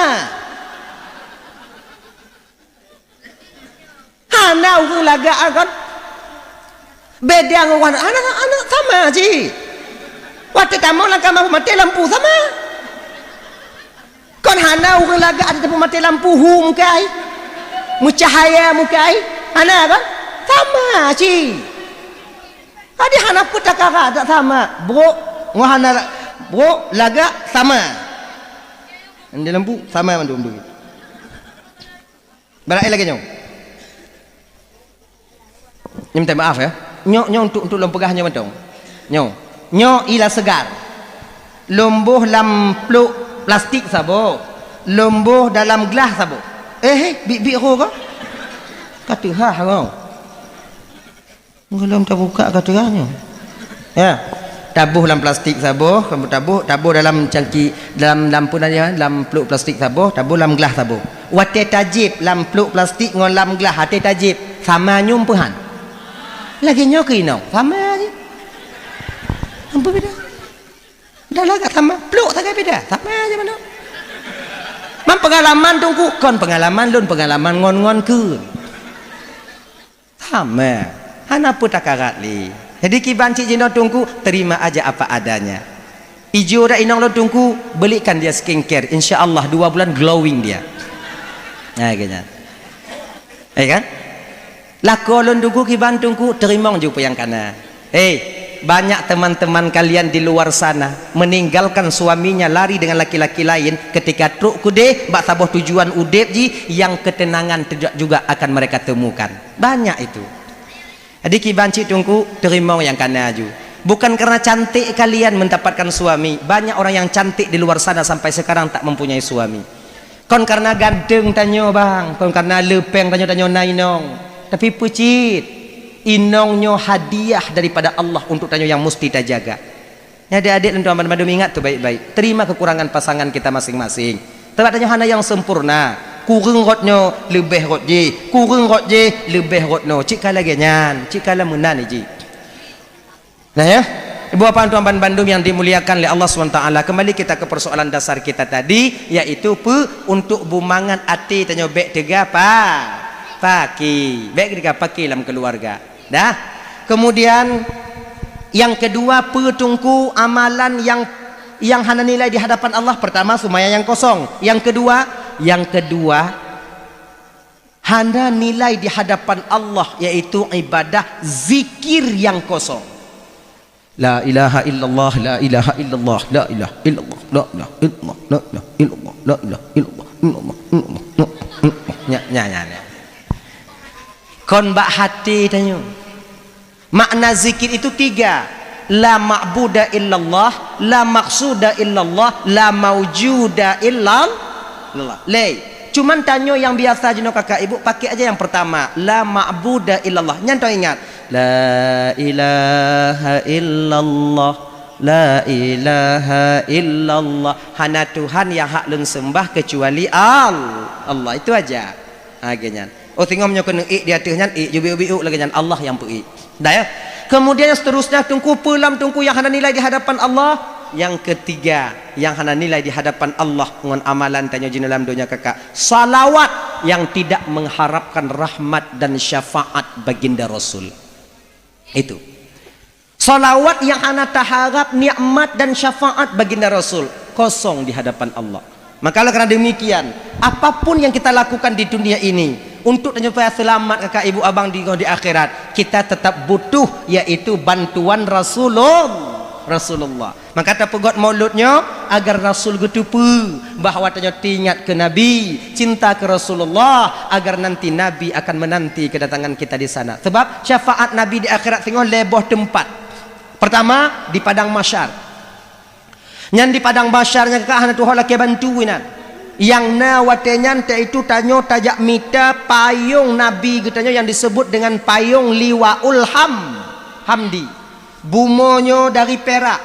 Hana ureueng lagak kon beda ngon ureueng hana, hana, sama jih. Watèe tamong lam kama peumaté lampu sama. Kon hana ureueng lagak até peumaté lampu hu mukai. Meucahaya mukai. Hana kon? Sama cit. Tadi hana peue takara, tak sama. Brok ngon hana brok lagak sama. Di lampu sama mandum tu. Barang lagèe nyoe. Nyoe minta maaf ya. Nyoe, nyoe untuk, untuk lôn peugah nyoe mantong. Nyoe. Nyoe ila segar. Lôn boh lam plôk plastik saboh. Lôn boh dalam glah saboh. Eh, eh, bit-bit ho ka? Ka teuhah ho. Gohlom tabuka ka teuhah nyoe. Ya. Taboh lam plastik saboh, kamoe taboh, taboh dalam cangki, dalam, dalam peue nan nyan, dalam plôk plastik saboh, taboh lam glah saboh. Watèe tajieb lam plôk plastik ngon lam glah, watèe tajieb, sama nyoe peue han? Lagèe nyoe keu inong, sama jih. Ampôn beda. Dah lagak sama, plôk sagai beda, sama aja manoe. Man peungalaman Teungku, kon peungalaman lôn, peungalaman ngon-ngon keu. Sama. Hana peue takarat lé. Jadi kiban cit jinoe Teungku, terima aja apa adanya. Ijo dak inong lôn Teungku, belikan dia skincare. Insya Allah dua bulan glowing dia. Nah, kayaknya. Eh kan? Lakoe lôn Teungku kiban Teungku, teurimong ju peue nyang kana. Hei, banyak teman-teman kalian di luar sana meninggalkan suaminya lari dengan laki-laki lain ketika trok keudeh bak saboh tujuan udeb jih yang ketenangan tidak juga akan mereka temukan. Banyak itu. Jadi kiban cit Teungku, teurimong nyang kana ju. Bukan karena cantik kalian mendapatkan suami. Banyak orang yang cantik di luar sana sampai sekarang tak mempunyai suami. Kon karena ganteng tanyoe bang, kon karena leupeng tanyoe, tanyoe na inong. Tapi peue cit, inong nyoe hadiah daripada Allah untuk tanyoe yang musti tajaga. Nyan adek-adek lôn tuan banmandum ingat tu baik-baik. Terima kekurangan pasangan kita masing-masing. Sebab tanyoe hana nyang sempurna. Kureueng rot nyoe leubeh rot jih, kureueng rot jih leubeh rot nyoe. Cit ka lagèe nyan, cit ka lam meunan jih. Nah ya, ibu bapak tuan banmandum yang dimuliakan oleh Allah subhanahu wa taala, kembali kita ke persoalan dasar kita tadi, yaitu peue? Untuk bumangat até tanyoe bèk teuga pa-, paki, bèk teuga paki lam keluarga. Dah. Kemudian yang kedua, peue Teungku amalan yang, yang hana nilai di hadapan Allah? Pertama, sumbayang yang kosong. Yang kedua, yang kedua, hana nilai di hadapan Allah, yaitu ibadah zikir yang kosong. La ilaha illallah, la ilaha illallah, la ilaha illallah, la ilaha illallah, la ilaha illallah, la ilaha illallah, la ilaha illallah. Nya, nya, nya, nya. Kon bak hati tanyoe. Makna zikir itu tiga. La ma'buda illallah, la maqsuda illallah, la maujuda illallah. Lé. Cuman tanyoe nyang biasa jinoe kakak ibu, pakai aja yang pertama. La ma'buda illallah. Nyan tong ingat. La ilaha illallah. La ilaha illallah. Hana Tuhan yang hak lôn sembah kecuali Al-, Allah. Itu aja. Ha, lagèe nyan. Oh, singoh nyoe keuneuk ék di ateueh nyan, ék ju biuk-biuk lagèe nyan, Allah nyang peuék. Dah ya. Kemudian yang seterusnya, Teungku, peue lom Teungku yang hana nilai di hadapan Allah? Yang ketiga, yang hana nilai di hadapan Allah ngon amalan tanyoe jinoe lam donya kakak, salawat yang tidak mengharapkan rahmat dan syafaat baginda Rasul. Itu. Salawat yang hana taharap nikmat dan syafaat baginda Rasul, kosong di hadapan Allah. Maka oleh karena demikian, apapun yang kita lakukan di dunia ini untuk supaya selamat kakak ibu abang di, di akhirat, kita tetap butuh yaitu bantuan Rasulullah. Rasulullah. Maka tapeugöt maulud nyoe agar Rasul geuteupeue bahwa tanyoe teuingat keu Nabi, cinta keu Rasulullah, agar nanti Nabi akan menanti kedatangan kita di sana. Sebab syafaat Nabi di akhirat singoh lhèe boh teumpat. Pertama, di padang mahsyar. Nyan di padang mahsyar nyan ka hana tuho lakèe bantu inan. Nyang na watèe nyan yaitu tanyoe tajak mita payong Nabi geutanyoe nyang disebut dengan payong Liwaul Ham-, Hamdi. Bumoe nyoe dari pirak,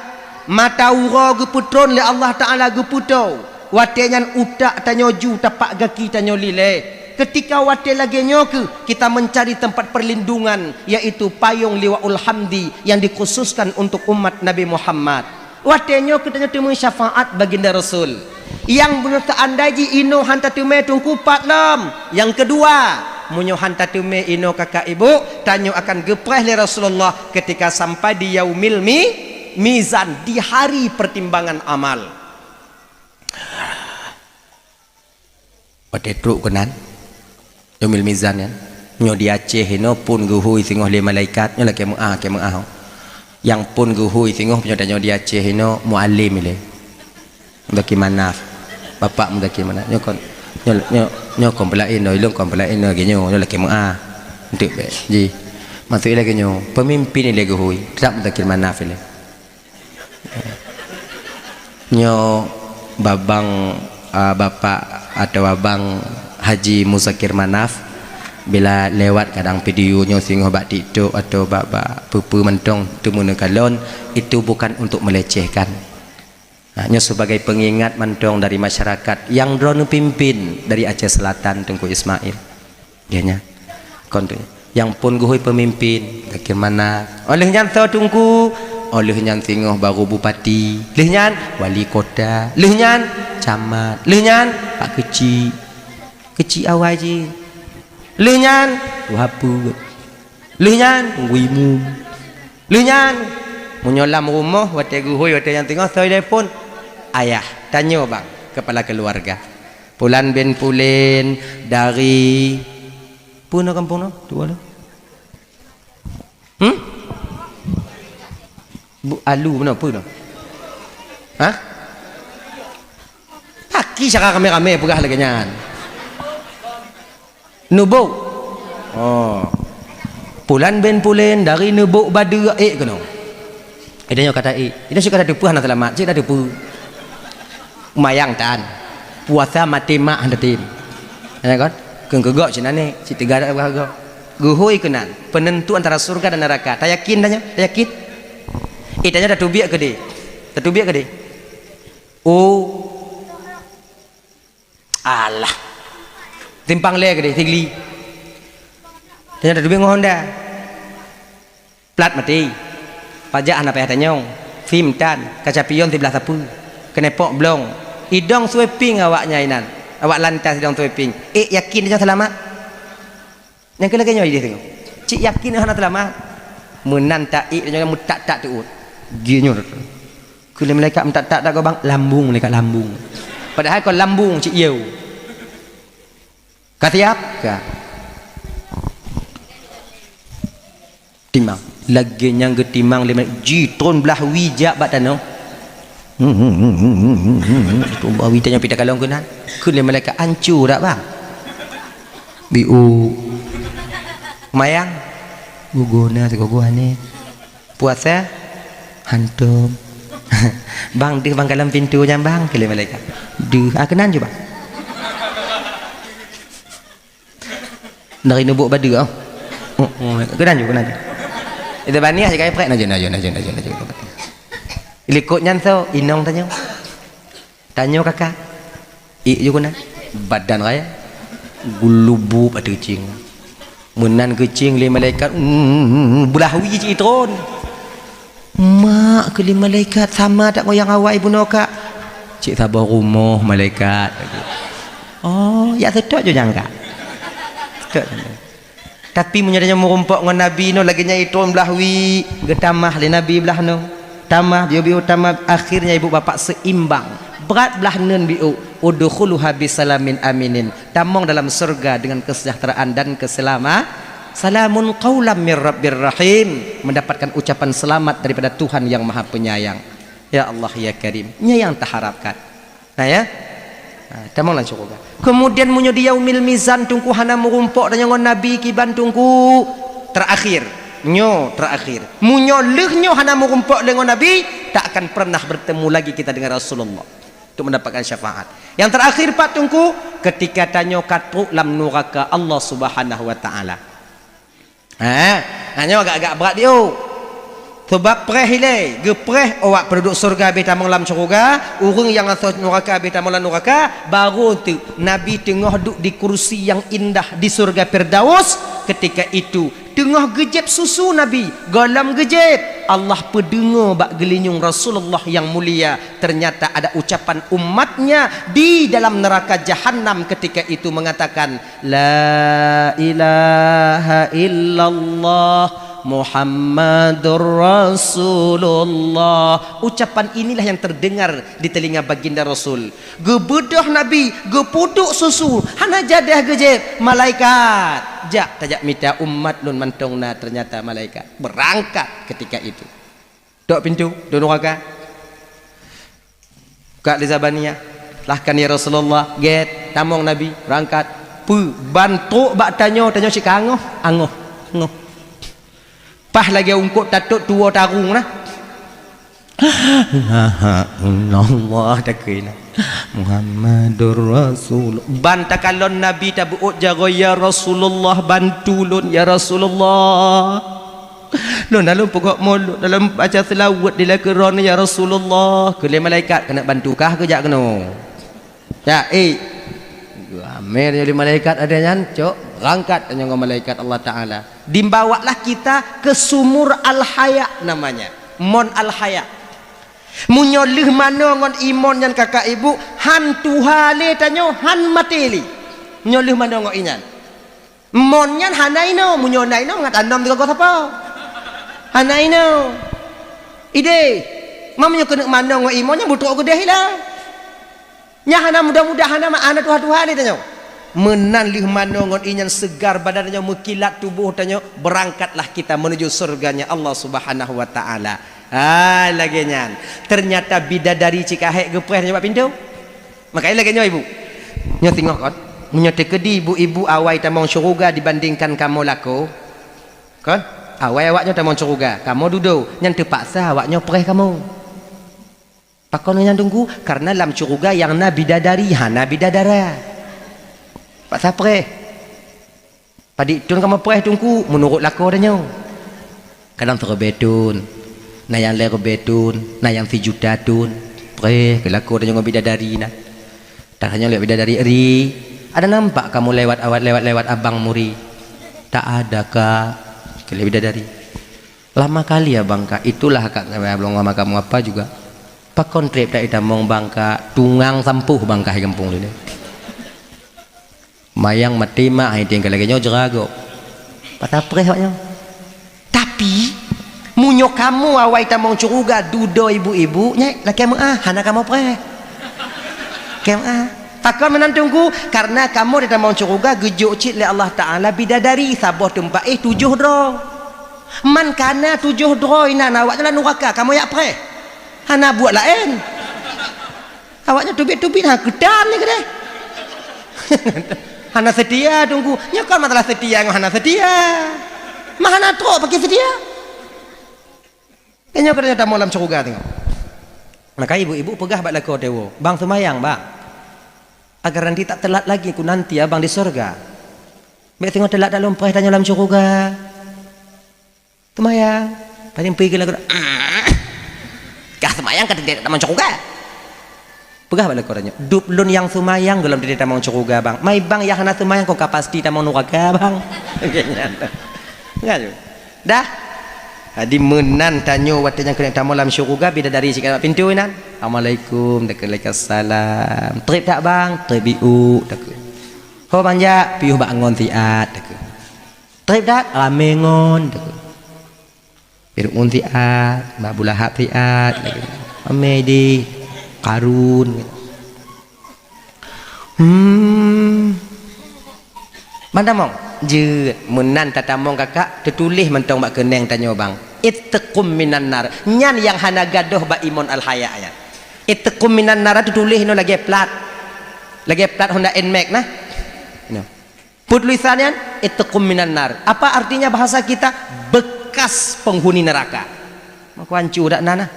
mata uroe geupeutron lé Allah Taala geupeutoe. Watèe nyan utak tanyoe ju, tapak gaki tanyoe lilée. Keutika watèe lagèe nyoe kheueh kita mencari tempat perlindungan, yaitu payong Liwaul Hamdi yang dikhususkan untuk umat Nabi Muhammad. Watèe nyoe kheueh tanyoe teumé syafaat baginda Rasul. Nyang beuneuh teuandai jih inoe han tateumé teungku pat lom. Nyang keudua, meunyoe han tateumé inoe kakak ibu, tanyoe akan geupreh lé Rasulullah keutika sampai di yaumil mi-, mizan, di hari pertimbangan amal. Watèe trok keunan, yaumil mizan nyan. Nyoe di Aceh inoe phon geuhôi singoh lé malaikat, nyoe lakée meu'ah, lakée meu'ah. Nyang phon geuhôi singoh nyoe tanyoe di Aceh inoe mualem ilée. Muzakir Manaf. Bapak Muzakir Manaf. Nyoe kon, nyoe, nyoe, nyoe kon peulaén, nyoe ilong kon peulaén, nyoe lagée nyoe, nyoe lakée meu'ah. Eunteuk bék. Ji. Maksud ilée lagée nyoe, peumimpin ilée geuhôi, teutap Muzakir Manaf ilée. Nyoe babang, ah, bapak atau abang Haji Muzakir Manaf, bila lewat kadang video nyoe singoh bak TikTok atau bak, bak peue-peue mantong teumeuneuk kalon, itu bukan untuk melecehkan. Nah, nyoe sebagai pengingat mantong dari masyarakat nyang droeneuh pimpin dari Aceh Selatan, Teungku Ismail. Geuh nyan. Kon tu. Nyang phon geuhôi peumimpin, bagaimana? Óh lheueh nyan soe Teungku? Óh lheueh nyan singoh baru bupati. Lheueh nyan wali kota. Lheueh nyan camat. Lheueh nyan pak keuchik. Keuchik awai jih. Lheueh nyan tuha peuet. Lheueh nyan teungku imum. Lheueh nyan, meunyoe lam rumoh, watée geuhôi, watée nyang teungoh, soe telepon, ayah, tanyoe bang, kepala keluarga. Pulan bin Pulen dari, peue nyoe kampung nyoe? Tuwoe lôn. Hmm? Bu, alu meunoe, peue nyoe? Hah? Paki cara ramé-ramé peugah lagée nyan. Neubok. Oh. Pulan bin Pulen dari Neubok Badeue ék keunoe. Eh, tanyoe kata ék. Tanyoe cit ka tateupeue hana seulamat, cit tateupeue. Mayang tan. Puasa maté mak hana tem. Ya kan? Keu keugok cit aneuk, cit teuga dak gok. Geuhôi keunan, penentu antara surga dan neraka. Tayakin tanyoe? Tayakin? Eh, tanyoe tateubiet keudeh. Tateubiet keudeh. Oh. Alah. Simpang lé keudeh, Sigli. Tanyoe tateubiet ngon Honda. Plat maté. Pajak hana payah tanyong. Fim tan, kaca pion siblah sapeue. Keunepok blong. Idong sweeping awak nyan inan. Awak lantas idong sweeping. Ék yakin tanyoe seulamat? Nyang keu lagée nyoe ideh teungoh. Cit yakin hana seulamat. Meunan taék nyoe meutak-tak teuôt. Geuh nyoe. Keu lé malaikat meutak-tak dak gobang, lambung malaikat lambung. Padahai kon lambung cit yeu. Ka siap? Ka. Timang. Lagée nyang geutimang lé malaikat, jitron blah wie jak bak tanoh. Tron blah wie tanyong pih takalon keunan. Kheun lé malaikat, "Anco dak, Bang?" "Biu." "Mayang?" "Guguna sigoe-goe aneuk." "Puasa?" "Hantom." "Bang, deuh bang kalon pintoe nyan, Bang," kheun lé malaikat. "Deuh." "Ah, keunan ju, Bang." Dari Neubok Badeue, oh. Oh, oh, keunan ju, keunan ju. Itu baniah je kai prek, na ju, na ju, na ju, na ju, na ju. Likot nyan soe, inong tanyoe. Tanyoe kaka. Ék ju keunan. Badan raya. Geulubup ateueh keucing. Meunan keucing lé malaikat, mm, blah wie cit itron. Mak, kheun lé malaikat, sama that ngon nyang awai bunoe, Kak? Cit saboh rumoh malaikat. Oh, jak seutôt ju nyang, Kak. Seutôt. Tapi meunyoe tanyoe meurumpok ngon Nabi nyoe lagée nyan itron blah wie, geutamah lé Nabi blah nyoe. Tamah, biôh-biôh tamah, akhirnya ibu bapak seimbang. Brat blah neun biôh, udkhuluha bisalamin aminin. Tamong dalam surga dengan kesejahteraan dan keselama-, salamun qaulam mir rabbir rahim, mendapatkan ucapan selamat daripada Tuhan yang Maha Penyayang. Ya Allah, ya Karim, nyan nyang taharapkan. Nah, ya. Nah, tamong lam syeuruga. Kemudian meunyoe di yaumil mizan Teungku hana meurumpok tanyoe ngon Nabi kiban Teungku, terakhir. Nyoe terakhir. Meunyoe lheueh nyoe hana meurumpok lé ngon Nabi, tak akan pernah bertemu lagi kita dengan Rasulullah. Untuk mendapatkan syafaat. Yang terakhir, Pak Teungku, ketika tanyoe ka trok lam nuraka Allah Subhanahu wa Taala. Ha, nyoe agak-agak brat biôh. Sebab preh ilée, geupreh awak penduduk syeuruga habéh tamong lam syeuruga, ureuëng nyang asoe nuraka habéh tamong lam nuraka, baru teuk Nabi teungoh duek di kursi nyang indah di syeuruga Firdaus. Ketika itu, teungoh geujép susu Nabi, gohlom geujép, Allah peudeungoe bak geulinyueng Rasulullah nyang mulia, ternyata ada ucapan umatnya di dalam neraka Jahannam ketika itu mengatakan, "La ilaha illallah Muhammadur Rasulullah. Ucapan inilah yang terdengar di telinga baginda Rasul. Geubeudôh Nabi, geupuduk susu, hana jadah geujieb, malaikat. Jak, tajak mita umat lôn mantong na, ternyata malaikat. Berangkat ketika itu. Tok pintu, dua raka. Kak di Zabaniyah, lahkan ya Rasulullah, gét, tamong Nabi, berangkat. Peu, ban trok bak tanyoe, tanyoe cit ka angoh, angoh, angoh. Paih lagée ungkot tatot tuwoe tarung na. Allah takheun na. Muhammadur Rasul. Ban takalon Nabi tabeuôt jaroe, "Ya Rasulullah, bantu lôn, ya Rasulullah." Lôn dalam peugot mulod, dalam baca seulaweuet di lakoe droeneuh, "Ya Rasulullah," keu lé malaikat, "Keuneuk bantu kah keu jak keunoe?" Ya, eh. Ramé tanyoe lé malaikat ada nyan, cok, berangkat tanyoe ngon malaikat Allah Taala. Dibawalah kita ke sumur Al-Haya namanya. Mon Al-Haya. Meunyoe lheueh manoe ngon imon nyan kakak ibu, han tuha lé tanyoe, han maté lé. Meunyoe lheueh manoe ngon inyan. Mon nyan hana inoe, meunyoe na inoe ngat anom teugogoh sapo. Hana inoe. Ideh, ma meunyoe keuneuk manoe ngon imon nyan beutrok keudeh ila. Nyan hana mudah-mudah, hana ma-, hana tuha-tuha lé tanyoe. Meunan lheueh manoe ngon inyan seugar badan tanyoe, meukilat tuboh tanyoe, berangkatlah kita menuju surganya Allah Subhanahu wa Taala. Ah, lagée nyan. Ternyata bidadari cit ka hék geupreh tanyoe bak pintoe. Makanya lagée nyoe, Ibu. Nyoe singoh kon. Meunyoe teukeudi ibu-ibu awai tamong syeuruga dibandingkan kamoe lakoe, kon? Awai awaknyoe tamong syeuruga, kamoe dudoe, nyan teupaksa awaknyoe preh kamoe. Pakon nyan Teungku? Karena lam syeuruga nyang na bidadari, hana bidadara. Paksa preh. Padit thon kamoe preh Teungku, meunurot lakoe tanyoe. Kadang siribèe thon, na nyang lhèe ribèe thon, na nyang sijuta thon. Preh keu lakoe tanyoe ngon bidadari na. Tanyoe lé bidadari ri, ada nampak kamoe lewat awat, lewat-lewat abang muri? Tak ada, Kak, keu lé bidadari. Lama kali abang, Kak. Itulah, Kak, ngon makam apa juga. Pakon trép that itamong bang, Kak, tungang sampôh bang, Kak, di gampông lé. Mayang maté mak, hai tinggai lagèe nyoe jeuet gob. Paksa preh awaknyoe. Tapi, meunyoe kamoe awai tamong syeuruga dudoe ibu-ibu, nyan lakèe meu'ah, hana kamoe preh. Lakèe meu'ah. Pakon meunan Teungku? Karena kamoe di tamong syeuruga geujok cit lé Allah Taala bidadari, saboh teumpat éh tujoh droe. Man kana tujoh droe inan awaknyan lam nuraka, kamoe jak preh. Hana buet laén. Awaknyan teubiet-teubiet, ha, keutan lé keudeh. Hana seutia Teungku. Nyoe kon masalah seutia ngon hana seutia. Ma hana trok pakri seutia. Tanyoe keuneuk tamong lam syeuruga teungoh. Maka ibu-ibu peugah bak lakoe teuwoe, "Bang seumayang, Bang. Agar nanti tak telat lagi, ku nanti Abang di syeuruga." Bèk teungoh telat dak lôn preh tanyoe lam syeuruga. Seumayang. Paling pui keu lakoe, "Ah. Kah seumayang ka teubiet tamong syeuruga." Peugah bak lakoe tanyoe, "Dub lôn nyang seumayang gohlom teubiet tamong syeuruga, Bang. Mai Bang nyang hana seumayang kon ka pasti tamong nuraka, Bang." Kan? Dah. Jadi meunan tanyoe watèe nyang keuneuk tamong lam syeuruga, bidadari cit ka bak pintoe inan. "Assalamualaikum," takheun, "Waalaikumsalam." "Trép that, Bang?" "Trép iuk," takheun. "Ho Bang jak?" "Piôh bak ngon siat," takheun. "Trép that?" "Ramé ngon," takheun. Fir'aun siat, Abu Lahab siat, lagèe ramé di Qarun. Hmm. Ban tamong, jeuet, meunan tatamong kakak, teutuléh mantong bak keunèng tanyoe bang. Itqum minan nar. Nyan nyang hana gadôh bak imon al-haya nyan. Itqum minan nar teutuléh nyoe lagèe plat. Lagèe plat Honda Nmax nah. Nyoe. Peue tulisan nyan? Itqum minan nar. Apa artinya bahasa kita? Bekas penghuni neraka. Maka ancu dak na nah.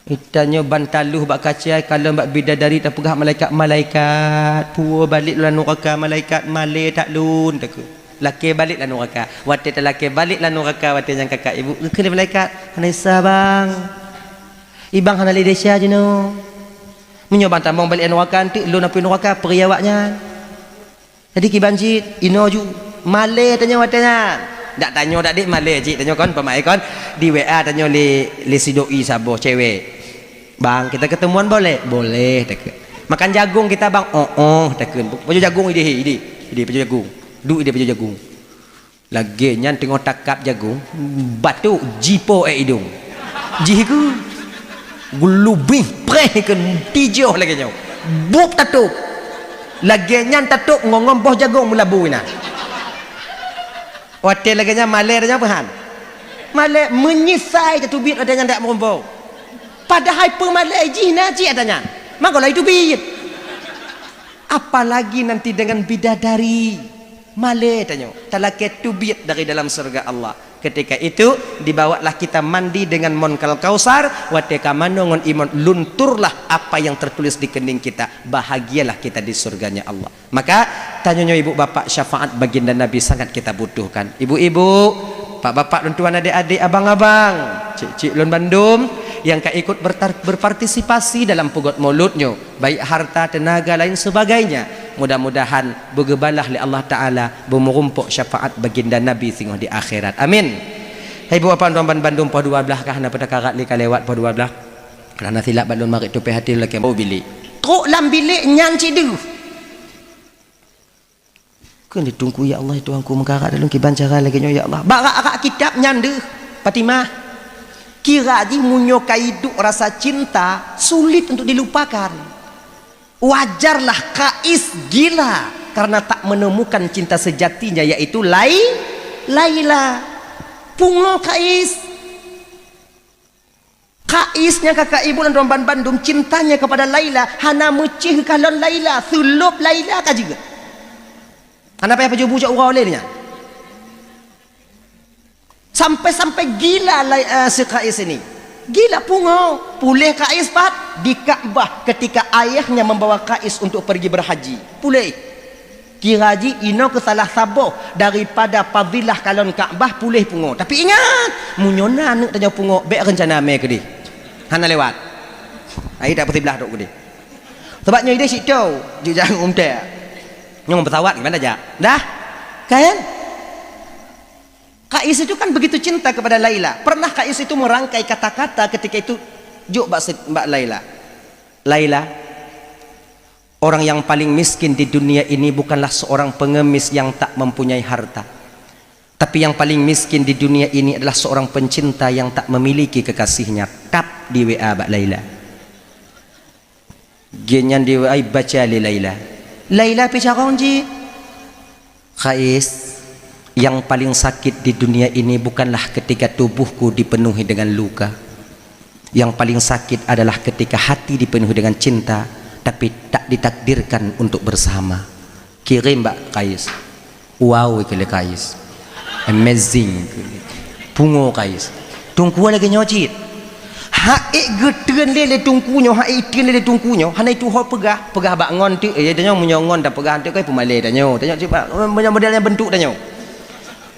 Itanyoe ban taloh bak kaca, kalon bak bidadari tapeugah malaikat, "Malaikat, puwoe balek lôn lam nuraka, malaikat, malèe that lôn," takheun. Lakèe balek lam nuraka. Watèe talakèe balek lam nuraka, watèe nyan kakak ibu geukheun lé malaikat, "Hana desya bang. Ibang hana lé desya jinoe. Meunyoe bang tamong balek lam nuraka, eunteuk lôn apui nuraka, peue awaknyan?" Jadi kiban cit, inoe ju, malèe tanyoe watèe nyan. Dak tanyoe dak dek malèe cit tanyoe kon, peumae kon. Di W A tanyoe lé, lé sidoi saboh cewek. "Bang, kita ketemuan boleh?" "Boleh," takheun. "Makan jagung kita, Bang?" "Oh, oh," takheun. Pajoh jagung idéh, idéh. Idéh pajoh jagung. Duek idéh pajoh jagung. Lagèe nyan teungoh takab jagong, batuk jipo ék idong. Jih keu geulubih preh keu tijoh lagèe nyoe. Bup tatôp. Lagèe nyan tatôp ngom-ngom boh jagong meulabu inan. Watèe lagèe nyan malèe tanyoe peuhan. Malèe meunyeusai tateubiet watèe nyan dak meurumpok. Padahai peumalèe jih na cit ata nyan. Maka laju teubiet. Apalagi nanti dengan bidadari. Malèe tanyoe, talakèe teubiet dari dalam syurga Allah. Ketika itu, dibawalah kita mandi dengan mon kal kausar, watèe ka manoe ngon imon, lunturlah apa yang tertulis di kening kita. Bahagialah kita di surganya Allah. Maka, tanyoe nyoe ibu bapak, syafaat baginda Nabi sangat kita butuhkan. Ibu-ibu, pak-bapak, lôn tuan, adik-adik, abang-abang, cik-cik lôn bandum, nyang ka ikut bertar-, berpartisipasi dalam peugöt maulud nyoe. Baik harta, tenaga, lain sebagainya. Mudah-mudahan beugeubalah lé Allah Ta'ala, beumeurumpok syafaat baginda Nabi singoh di akhirat. Amin. Hai bu apan tuan ban bandum, poh dua blah kah, na peutakarat lé ka lewat poh dua blah. Karena silap ban lôn marit tupéh até lôn lakèe bau bilék. Trok lam bilék nyan cit deuh. Kheun di Teungku, "Ya Allah, ya Tuhanku, meukarat lôn kiban cara lagèe nyoe, ya Allah." Bak rak-rak kitab nyan deuh, Fatimah. Kira jih meunyoe ka iduek rasa cinta, sulit untuk dilupakan. Wajarlah Kais gila karena tak menemukan cinta sejatinya, yaitu Lai-, Laila. Pungo Kais. Kais nyang ka kaibu lôn ban bandum cintanya kepada Laila, hana meucéh kalon Laila, seulop Laila ka jeuet. Hana payah pajoh bu cok uroe lé nyan. Sampai-sampai gila Lai-, eh, si Kais ini. Gila pungo. Puléh Kais pat di Ka'bah ketika ayahnya membawa Kais untuk pergi berhaji. Puléh. Kira jih inoe keu salah saboh daripada fadilah kalon Ka'bah puléh pungo. Tapi ingat, meunyoe na aneuk tanyoe pungo, bèk reuncana mé keudeh. Hana lewat. Ai tak peusiblah trok keudeh. Sabab nyoe ideh situ, jijak umtè. Nyang pesawat gimana jak? Dah? Kan? Kais itu kan begitu cinta kepada Laila. Pernah Kais itu merangkai kata-kata ketika itu jok bak se-, bak Laila. Laila, orang yang paling miskin di dunia ini bukanlah seorang pengemis yang tak mempunyai harta. Tapi yang paling miskin di dunia ini adalah seorang pencinta yang tak memiliki kekasihnya. Tap di W A bak Laila. Geuh nyan di W A baca lé Laila. Laila pi carông jih. Kais, yang paling sakit di dunia ini bukanlah ketika tubuhku dipenuhi dengan luka. Yang paling sakit adalah ketika hati dipenuhi dengan cinta, tapi tak ditakdirkan untuk bersama. Kirém bak Kais. Wow, ikeu lé Kais. Amazing. Pungo Kais. Teungku lagèe nyoe cit. Hak ék geutreun lé, lé teungku nyoe, hak ék teun lé, lé teungku nyoe, hana itu ho peugah, peugah bak ngon teuk, eh, tanyoe meunyoe ngon tapeugah teuk kai peumalèe tanyoe. Tanyoe cit bak, meunyoe model nyang bentuk tanyoe.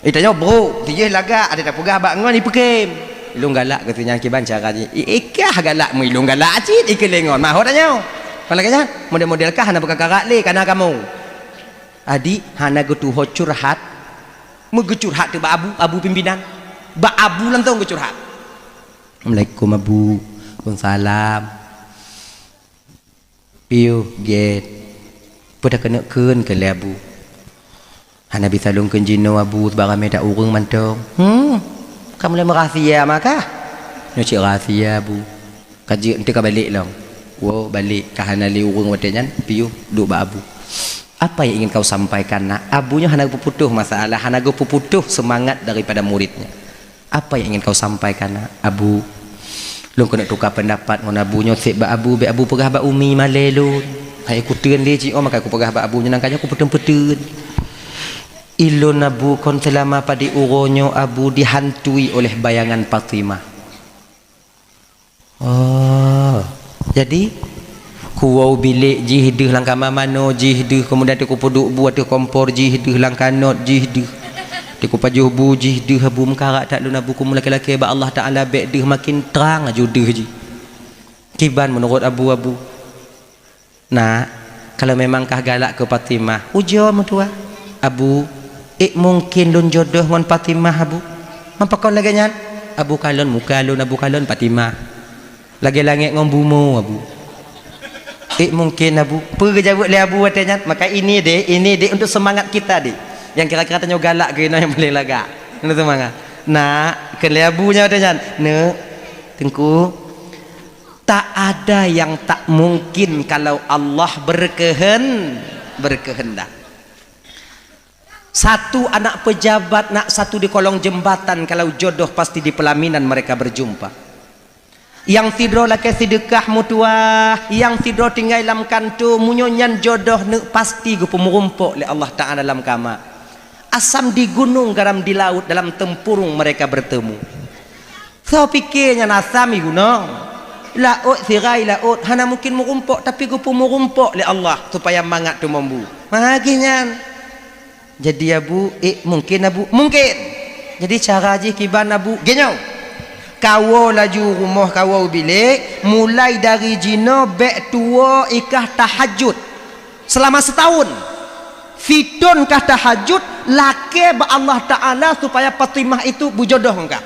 Eh, tanyoe brok, tijih lagak, ada tapeugah bak ngon ipeukém. Lôn galak keu si nyan kiban cara jih. I, ikah galak meu lôn galak cit, ikeu lé ngon. Mahot tanyoe. Kon lagèe nyan, model-model kah hana peukakarat lé, kana kamoe. Adik hana geutuho curhat, meugeucurhat teuk bak abu, abu pimpinan. Bak abu lantong geucurhat. Assalamualaikum, Abu. Waalaikumsalam. Piôh gét. Peue takeuneuk kheun keu lé Abu? Hana bisa lôn kheun jinoe Abu, sabab ramé that ureueng mantong. Hmm, ka mulai meurahsia mah kah? Nyoe cit rahsia Abu. Ka jeuet, enteuk ka balek lom. Woe balek, ka hana lé ureueng watèe nyan, piôh duek bak Abu. Apa yang ingin kau sampaikan, Nak? Abu nyoe hana geupeuputoh masalah, hana geupeuputoh seumangat daripada muridnya. Apa yang ingin kau sampaikan, Nak? Abu, lôn keuneuk tuka peundapat ngon Abu nyoe seb bak Abu, bèk Abu peugah bak umi malèe lôn. Hai kuteun lé jiôh, maka kupeugah bak Abu nyoe, nangka nyoe kupeuteun-peuteun. Ilôn Abu kon seulama padum uroe nyoe Abu dihantui oleh bayangan Fatimah. Oh, jadi, kuwoe bilék jih deuh, lam kama manoe jih deuh, keumudian teuk kupeuduek bu ateueh kompor jih deuh, lam kanot jih deuh. Teuk kupajoh bu jih deuh, Abu, meukarat that lôn Abu, kumeulakèe-lakèe bak Allah Taala bèk deuh, makin trang aju deuh jih. Kiban meunurot Abu, Abu? Nak, kalau memang kah galak keu Fatimah, ujoe meutuah. Abu, ék mungken lôn jodoh ngon Fatimah, Abu? Man pakon lagèe nyan? Abu kalon muka lôn, Abu kalon Fatimah. Lagèe langèt ngon bumoe, Abu. Ék mungken, Abu? Peue geujaweueb lé Abu watèe nyan? Maka ini deh, ini deh untuk semangat kita deh. Nyang kira-kira tanyoe galak keuh na nyang paléng lagak. Neuk seumangat. Nak, keu lé abu nyan watèe nyan. Neuk, Teungku, tak ada yang tak mungkin kalau Allah berkehen-, berkehendak. Satu anak pejabat, nak satu di kolong jembatan, kalau jodoh pasti di pelaminan mereka berjumpa. Nyang sidroe lakèe seudeukah meutuwah, nyang sidroe tinggai lam kantô, meunyoe nyan jodoh neuk pasti geupeumeurumpok lé Allah Ta'ala lam kama. Asam di gunong, garam di laut, dalam tempurung mereka bertemu. Soe pike nyan asam di gunong, laôt sira di laôt, hana mungkin meurumpok, tapi geupeumeurumpok lé Allah supaya mangat teumambu. Maka nyan. Jadi abu, eh, mungkin abu, mungkin. Jadi cara jih kiban abu, geuh nyoe. Kawoe laju rumoh kawoe bilék, mulai dari jinoe bèk tuwoe i kah tahajud selama setahun. Sithon kah tahajud, lakèe bak Allah Ta'ala supaya Fatimah itu beujodoh ngon kah.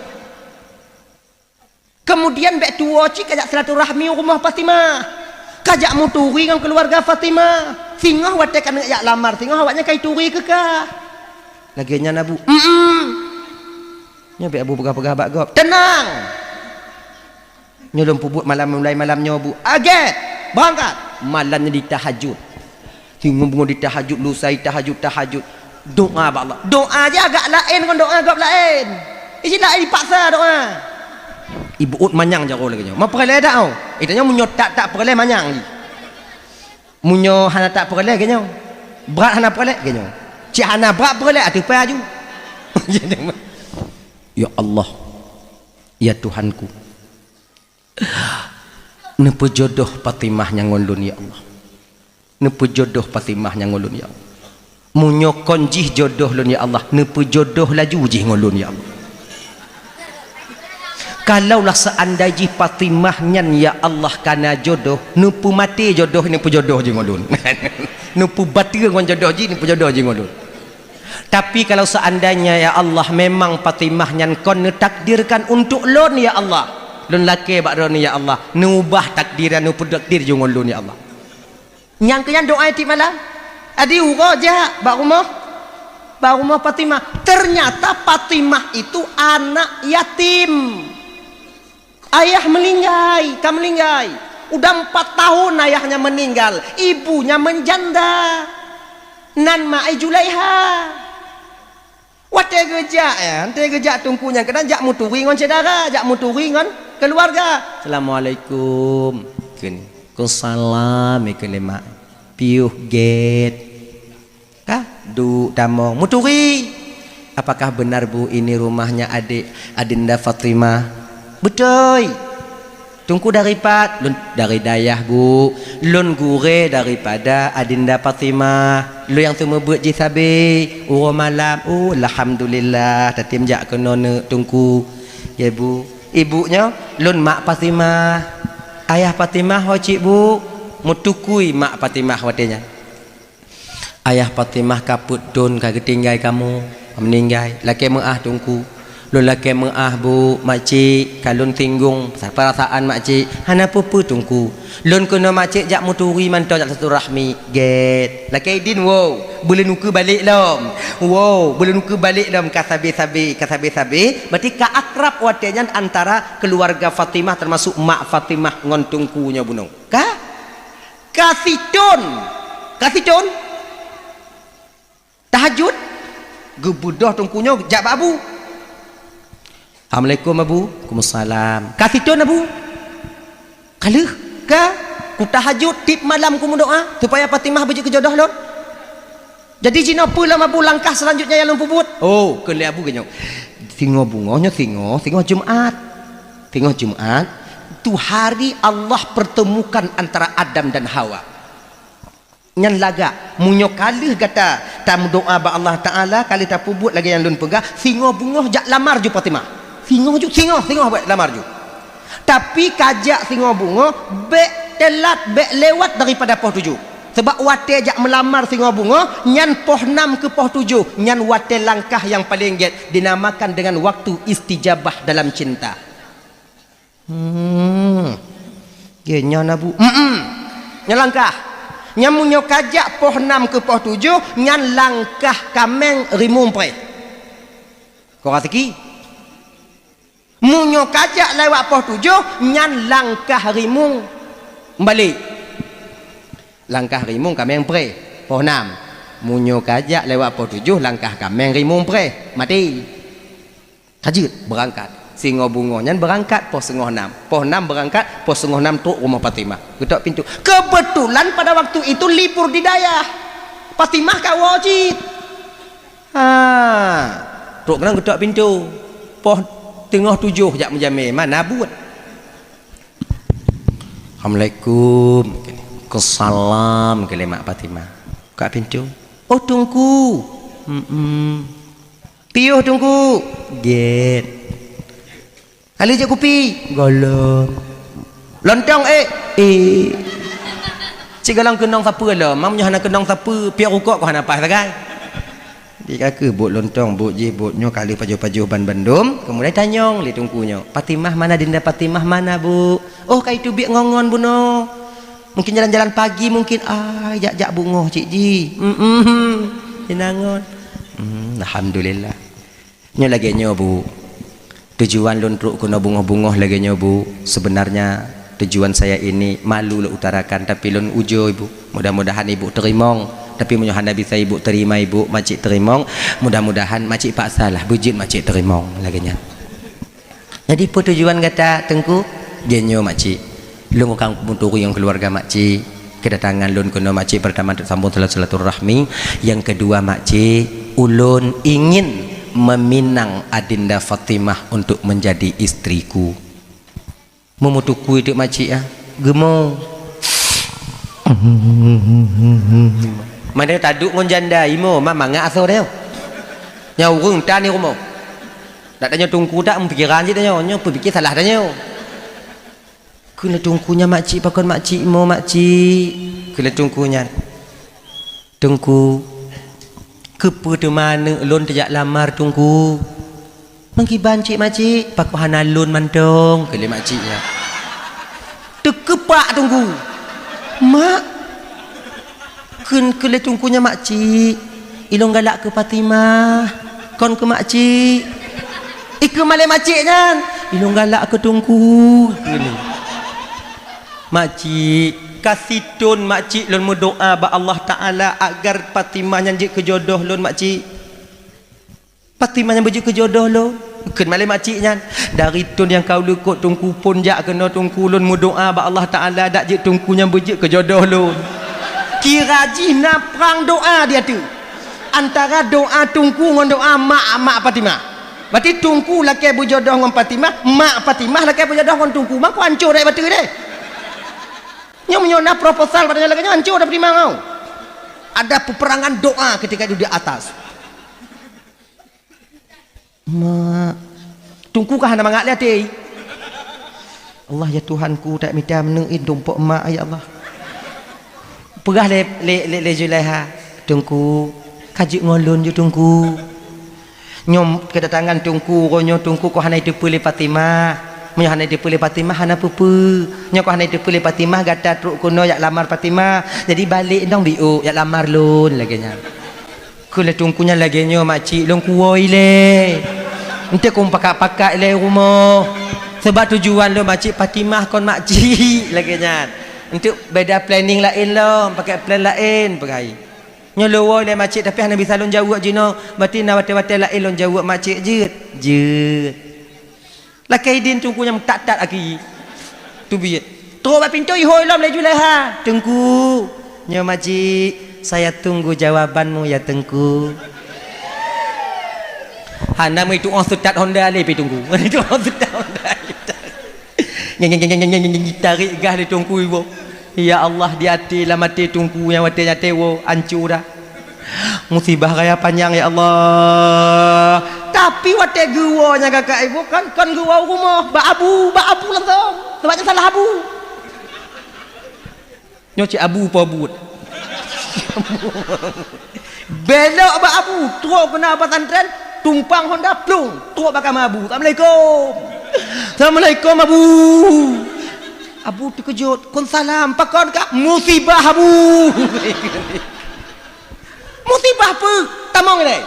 Kemudian bèk tuwoe cit kajak silaturahmi u rumoh Fatimah. Kajak meuturi ngon keuluwarga Fatimah. Singoh watèe keuneuk jak lamar, singoh awaknyan ka ituri keu kah. Lagèe nyan abu. Mm-mm. Nyoe bèk abu peugah-peugah bak gob. Teunang. Nyoe lôn peubuet malam, mulai malam nyoe bu. Agèt. Beurangkat. Malam nyoe di tahajud. Singoh beungoh di tahajud, lusa di tahajud, tahajud. Doa bak Allah. Doa jih agak laén ngon doa gob laén. Isi laén dipaksa doa. Ibu ôt manyang jaroe lagèe nyoe. Ma peureulèe dak, oh? Ita nyoe meunyoe tak, tak peureulèe manyang jih. Meunyoe hana tak peureulèe lagèe nyoe. Brat hana peureulèe lagèe nyoe. Cit hana brat peureulèe ateueh pai aju. Ya Allah, ya Tuhanku. Neupeujodoh Fatimah nyan ngon lôn, ya Allah. Neupeujodoh Fatimah nyan ngon lôn, ya Allah. Meunyoe kon jih jodoh lôn, ya Allah, neupeujodoh laju jih ngon lôn, ya Allah. Kalaulah seandai jih Fatimah nyan, ya Allah, kana jodoh, neupeumaté jodoh, neupeujodoh jih ngon lôn. Neupeubateue ngon jodoh jih, neupeujodoh jih ngon lôn. Tapi kalau seandainya, ya Allah, memang Fatimah nyan kon neutakdirkan untuk lôn, ya Allah, lôn lakèe bak droeneuh, ya Allah, neuubah takdir nyan, neupeutakdir jih ngon lôn, ya Allah. Nyang keu nyan doa tiep malam. Adi uroe jak bak rumoh, bak rumoh Fatimah. Ternyata Fatimah itu anak yatim. Ayah meuninggai, ka meuninggai. Udah empat tahun ayahnya meninggal, ibunya menjanda. Nan ma ai Julaiha. Watèe geujak, ya, watèe geujak teungku nyan keunan jak meuturi ngon syedara, jak meuturi ngon keuluwarga. "Assalamualaikum." Kheun, "Waalaikumsalam," kheun lé mak. "Piôh gèt." Ka duek tamong meuturi. "Apakah benar, Bu, ini rumahnya adik Adinda Fatimah?" "Beutôi." "Teungku dari pat?" "Lôn dari Dayah, Bu. Lôn gurèe daripada Adinda Fatimah. Lôn nyang seumeubeuet jih sabe uroe malam." "Oh, alhamdulillah, tatem jak keunoe neuk, Teungku." "Ya, Bu." "Ibu nyoe?" "Lôn mak Fatimah." "Ayah Fatimah ho cit, Bu?" Meutukui mak Fatimah watèe nyan. "Ayah Fatimah ka peuet thon ka geutinggai kamoe, ka meuninggai. Lakèe meu'ah, Teungku." "Lôn lakèe meu'ah, Bu, makcik, ka lôn singgong peurasaan makcik." "Hana peue-peue, Teungku. Lôn keunoe makcik jak meuturi mantong jak silaturahmi." "Gèt." "Lakèe idin, woe, beulôn ukeue balek lom." "Woe, beulôn ukeue balek lom, ka sabe-sabe, ka sabe-sabe." Berarti ka akrab watèe nyan antara keuluwarga Fatimah, teumasok mak Fatimah ngon Teungku nyoe bunoe. Ka? Ka sithon. Ka sithon. Tahajud. Geubeudôh Teungku nyoe jak bak Abu. "Assalamualaikum, Abu." "Waalaikumsalam." "Ka sithon, Abu?" "Ka lheueh." "Ka kutahajud tiep malam kumeudoa supaya Fatimah beujeuet keu jodoh lôn." "Jadi jinoe peue lom, Abu, langkah selanjutnya nyang lôn peubuet?" "Oh," kheun lé Abu geuh nyoe. Singoh beungoh nyoe singoh, singoh Jumat. Singoh Jumat, tu hari Allah pertemukan antara Adam dan Hawa. Nyan lagak, meunyoe ka lheueh gata tameudoa bak Allah Taala, ka lheueh tapeubuet lagèe nyang lôn peugah, singoh beungoh jak lamar ju Fatimah. Singoh ju, singoh, singoh bèk lamar ju. Tapi ka jak singoh beungoh, bèk teulat, bèk lewat daripada poh tujoh. Sabab watèe jak meulamar singoh beungoh, nyan poh nam keu poh tujoh, nyan watèe langkah nyang paleng gèt, dinamakan dengan waktu istijabah dalam cinta. Hmm. Geuh nyoe na, Bu. Hmm. Nyoe langkah. Nyan meunyoe kajak poh nam keu poh tujoh, nyan langkah kaméng rimueng preh. Kok raseuki? Meunyoe kajak lewat poh tujoh, nyan langkah rimueng meubalek. Langkah rimueng kaméng preh, poh nam. Meunyoe kajak lewat poh tujoh, langkah kaméng rimueng preh, maté. Ka jeuet beurangkat. Singoh beungoh nyan beurangkat poh singoh nam. Poh nam beurangkat, poh singoh nam trok rumoh Fatimah. Geutok pintoe. Keubeutulan pada waktu itu libur di dayah. Fatimah ka woe cit. Ha. Trok keunan geutok pintoe. Poh teungoh tujoh jak meujamé, mana buet. "Assalamualaikum." "Waalaikumsalam," kheun lé mak Fatimah. Buka pintoe. "Oh, Teungku." "Mm-mm." "Piôh, Teungku." "Gét." "Hana jép kupi?" "Gohlom." "Lontong, ék?" "Ék." Cit gohlom keunong sapeue lom, meunyoe hana keunong sapeue, piôh rukok kok hana paih sagai. Di ka kheueh buet lontong, buet jih, buet nyoe, ka lheueh pajoh-pajoh ban bandum, keumudian tanyong lé Teungku nyoe, "Fatimah mana, Dinda Fatimah mana, Bu?" "Oh, ka iteubiet ngon-ngon bunoe. Mungkin jalan-jalan pagi mungkin." "Ah, jak-jak beungoh cit jih." "Mm-mm, inong ngon." Hmm, alhamdulillah. Nyoe lagée nyoe, Bu. Tujuan lôn trok keunoe beungoh-beungoh lagée nyoe, Bu. Sebenarnya tujuan saya ini malu lôn utarakan, tapi lôn ujoe, Bu. Mudah-mudahan Ibu teurimong. Tapi meunyoe hana bisa Ibu terima, Ibu, makcik teurimong, mudah-mudahan makcik paksalah beujeuet makcik teurimong lagée nyan. Jadi, peue tujuan gata, Teungku? Lagée nyoe, makcik. Lôn ka meuturi ngon keuluwarga makcik. Kedatangan lôn keunoe, makcik, pertama untuk sambung silaturahmi. Yang kedua, makcik, ulôn ingin meminang Adinda Fatimah untuk menjadi istriku. Meumeutukui teuk makcik, ah. Geumo. Mana taduek ngon janda, imo, mak mangat asoe tanyoe. Nyan ureuëng tan di rumoh. Dak tanyoe Teungku, dak meupikiran cit tanyoe, nyoe peupike salah tanyoe. Kheun lé Teungku nyan, "Makcik, pakon makcik imo, makcik?" Kheun lé Teungku nyan, "Teungku, keupeue teuma aneuëk lôn teujak lamar, Teungku?" "Meukiban cit, makcik?" "Pakon hana lôn mantong?" kheun lé makcik nyan. Teukeupak Teungku. "Mak," kheun, kheun lé Teungku nyan, "Makcik, ilôn galak keu Fatimah, kon keu makcik." Ikheun malée makcik nyan, "Ilôn galak keu Teungku," kheun. "Makcik, ka sithon makcik lôn meudoá bak Allah Taala agar Fatimah nyan jeuet keu jodoh lôn, makcik. Fatimah nyan beujeuet keu jodoh lôn." Kheun malée makcik nyan, "Dari thon nyang ka u likot Teungku phon jak keunoe Teungku, lôn meudoá bak Allah Taala dak jeuet Teungku nyan beujeuet keu jodoh lôn." Kira jih na prang doá di ateueh. Antara doá Teungku ngon doá mak, mak Fatimah. Berarti Teungku lakée beujodoh ngon Fatimah, mak Fatimah lakée beujodoh ngon Teungku. Mangko hancô dak bateu deh. Nyoe meunyoe na proposal pada nyoe lagée nyoe, hancô dak Fatimah nyoe. Ada peperangan doa ketika itu di atas. Mak. Teungku ka hana mangat lé até. "Allah, ya Tuhanku, tak mita meuneuk in tumpok mak, ya Allah." Peugah lé, lé, lé, lé Zulaiha, "Teungku, ka jeuet ngon lôn ju, Teungku." Nyoe kedatangan Teungku, uroe nyoe Teungku kok hana jiteupeue lé Fatimah. Meunyoe hana jiteupeue lé Fatimah, hana peue-peue. Nyoe kok hana jiteupeue lé Fatimah, gata trok keunoe jak lamar Fatimah. Jadi balek dong biôk jak lamar lôn, lagée nyan. Kheun lé Teungku nyan, "Lagée nyoe makcik, lôn kuwoe ilée. Enteuk kong pakat-pakat ilée rumoh. Sebab tujuan lôn makcik Fatimah kon makcik," lagée nyan. "Enteuk beda planning laén lom, pakai plan laén," peugah. "Nyoe lôn woe ilée makcik, tapi hana bisa lôn jaweueb jinoe. Berarti na watée-watée laén lôn jaweueb makcik, jeuet?" "Jeuet." Lakée idin Teungku nyan meutat-tat aki. Teubiet. Trok bak pintoe ihôi lom lé Zulaiha. "Teungku, nyoe makcik, saya tunggu jawabanmu ya, Teungku." Hana meutu'oh seutat honda lé pi Teungku. Meutu'oh seutat honda. Nyeng, nyeng, nyeng, nyeng, nyeng, nyeng, tarék gah lé Teungku iwoe. Ya Allah, di até lam até Teungku nyang watée nyan teuwoe, hancô dah. Musibah raya panyang, ya Allah. Tapi watée geuwoe nyang kakak ibu kan, kon geuwoe u rumoh, bak abu, bak abu langsong. Sebab nyan salah abu. Nyoe cit abu po buet. Belok bak abu, trok keunan pesantren, tumpang honda, plung, trok bak kama abu. "Assalamualaikum." "Assalamualaikum, Abu." Abu teukeujot, "Kon salam, pakon kah?" "Musibah, Abu." "Musibah peue?" "Tamong ilèe."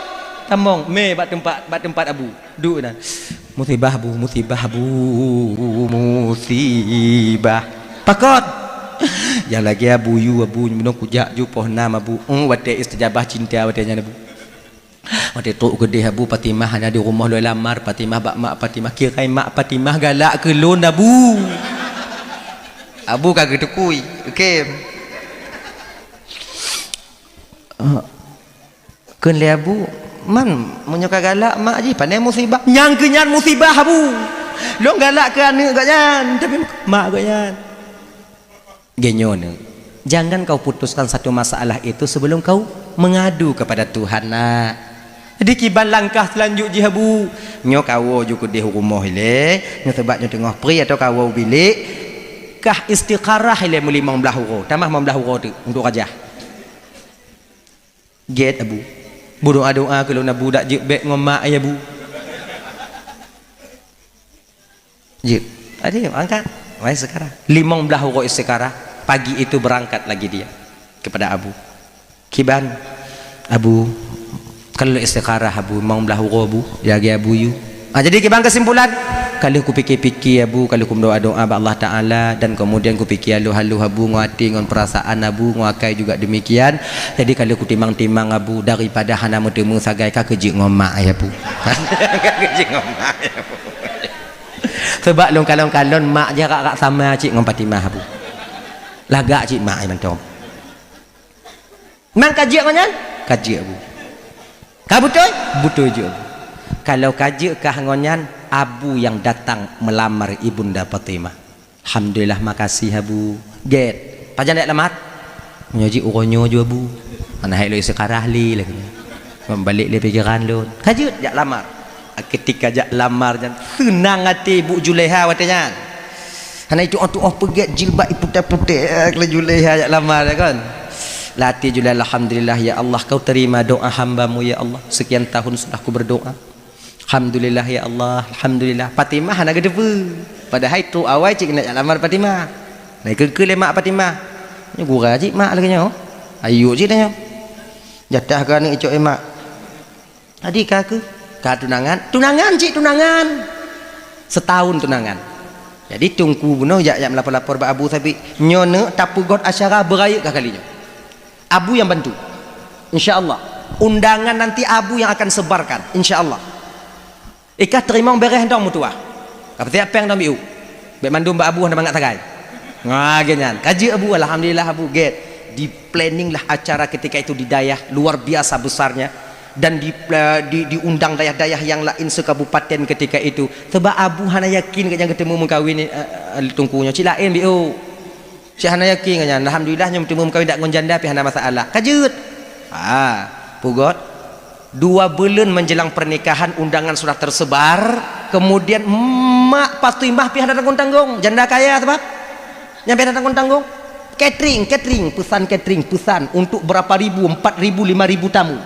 Tamong, mé bak teumpat, bak teumpat Abu. Duek na. "Musibah, Abu, musibah, Abu, musibah." "Pakon?" "Nyang lagèe Abu yue, Abu, nyoe kujak ju poh nam, Abu." Oh, watèe istijabah cinta watèe nyan, Abu. Watèe trok keudéh Abu, Fatimah hana di rumoh lôn lamar, Fatimah bak mak Fatimah, "Kirai mak Fatimah galak keu lôn, Abu." Abu ka geutukui, oke. Kheun lé Abu, "Man, meunyoe ka galak mak jih, pane musibah?" "Nyang keu nyan musibah, Abu. Lôn galak keu aneuk gobnyan, tapi mak gobnyan." Geutanyoe, jangan kau putuskan satu masalah itu sebelum kau mengadu kepada Tuhan, nak. Jadi kiban langkah seulanjut jih, Abu? Nyoe kawoe ju keudéh u rumoh ilèe, nyoe sabab nyoe teungoh pri atau kawoe u bilék, kah istikharah ilèe meulimong blaih uroe, tamah limong blaih uroe teuk untuk rajah. Gèt, Abu. Beudoa-doa keu lôn, Abu, dak jeuet bèk ngon mak, ya, Bu. Jeuet. Ayo, angkat. Wahai sekarang. Limong blaih uroe istikharah, pagi itu berangkat lagi dia kepada Abu. Kiban, Abu, ka lôn istikharah, Abu, limong blaih uroe, Bu, ya, lagèe Abu yue. Ah, jadi kiban kesimpulan, ka lheueh kupike-pike, Abu, ka lheueh kumeudoa-doa bak Allah Taala, dan kemudian kupike haloh-haloh, Abu, ngon até, ngon perasaan, Abu, ngon akai juga demikian. Jadi ka lheueh kutimang-timang, Abu, daripada hana meuteumé sagai, ka keu jeuet ngon mak, ya, Bu. Ka keu jeuet ngon mak, ya, Bu. Sabab lôn kalon-kalon mak jarak-jarak sama cit ngon Fatimah, Abu. Lagak cit mak, ya, mantong. Mang ka jeuet ngon nyan? Ka jeuet, Abu. Ka beutôi? Beutôi jeuet, Abu. Kalau ka jeuet kah ngon nyan, Abu nyang datang meulamar Ibunda Fatimah. Alhamdulillah, makasih, Abu. Gèt. Pajan jak lamar? Nyoe jih uroe nyoe ju, Abu. Hana hai lôn istikharah lé lagèe nyoe. Balek lé pikeran lôn. Ka jeuet jak lamar. Ketika jak lamar nyan, seunang até Ibu Julaiha watèe nyan. Hana itu'oh-tu'oh peugèt jilbab iputéh-putéh, eh, laju lé jak lamar, ya kan? Lam até Julaiha, "Alhamdulillah, ya Allah, Kau terima doa hamba-Mu, ya Allah. Sekian tahun sudah ku berdoa. Alhamdulillah, ya Allah, alhamdulillah." Fatimah hana geuteupeue. Padahai trok awai cit keuneuk jak lamar Fatimah. Nah, ikeu-ikeu lé mak Fatimah. Nyoe gura cit mak lagèe nyoe. Ayo cit tanyoe. Jatah keu aneuk icok, eh, mak. Jadi ka keuh, ka tunangan, tunangan cit tunangan. Setahun tunangan. Jadi Teungku bunoe jak, jak meulapor-lapor bak Abu Sabit, "Nyoe neuk tapeugöt acara beurayeuk ka kali nyoe. Abu nyang bantu. Insya Allah. Undangan nanti Abu yang akan sebarkan. Insya Allah. Ikah teurimong bèrèh dong meutuah. Ka peusiap pèng dong biu. Bèk mandum bak Abu hana mangat sagai." Nah, lagèe nyan. Ka jeuet Abu, alhamdulillah Abu, gèt. Di-planning lah acara ketika itu di dayah, luar biasa besarnya. Dan di, di, diundang dayah-dayah yang lain sekabupaten ketika itu. Sebab Abu hana yakin gobnyan geuteumu meukawen, eh, eh, Teungku nyoe. Cit laén biu. Cit hana yakin gobnyan. Alhamdulillah, nyoe teumé meukawen dak ngon janda pih hana masalah. Ka jeuet. Ha, peugöt. Dua buleuen menjelang pernikahan, undangan sudah tersebar. Kemudian mak Fatimah pih hana tanggong-tanggong. Janda kaya sabab. Nyang pih hana tanggong-tanggong. Catering, catering, pesan catering, pesan untuk berapa ribu, empat ribu, lima ribu tamu.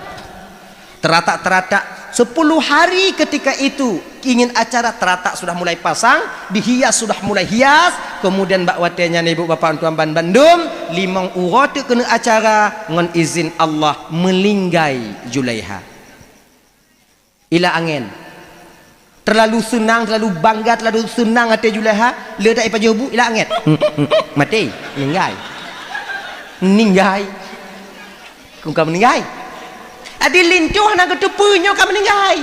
Teratak-teratak, sepuluh hari ketika itu ingin acara, teratak sudah mulai pasang, dihias sudah mulai hias, kemudian bak watèe nyan ibu bapak tuan ban bandum, limong uroe teuk keuneuk acara, ngon izin Allah meulinggai Julaiha. Ila angén. Terlalu seunang, terlalu bangga, terlalu seunang até Julaiha, le dak ipajoh bu, ila angén. Maté, meuninggai. Meuninggai. Kong ka meuninggai. Adi linto hana geuteupeue nyoe ka meuninggai.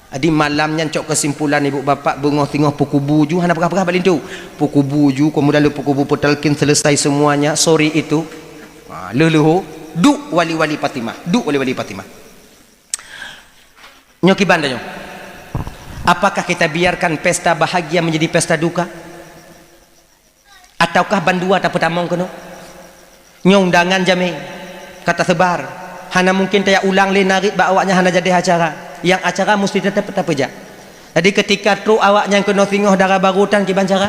Adi malam nyan cok keusimpulan ibu bapak beungoh singoh peukubu ju hana peugah-peugah bak linto. Peukubu ju, kemudian lé peukubu peutalkin selesai semuanya sore itu. Ha, leuh-leuh ho, duek wali-wali Fatimah, duek wali-wali Fatimah. Nyoe kiban tanyoe. Apakah kita biarkan pesta bahagia menjadi pesta duka? Ataukah bandua tapeutamong keunoe? Nyoe undangan jamé ka tasebar. Hana mungkin tajak ulang lé narit bak awaknyan hana jadi acara. Nyang acara musti teutap tapeujak. Jadi keutika trok awaknyan keunoe singoh dara barô tan kiban cara?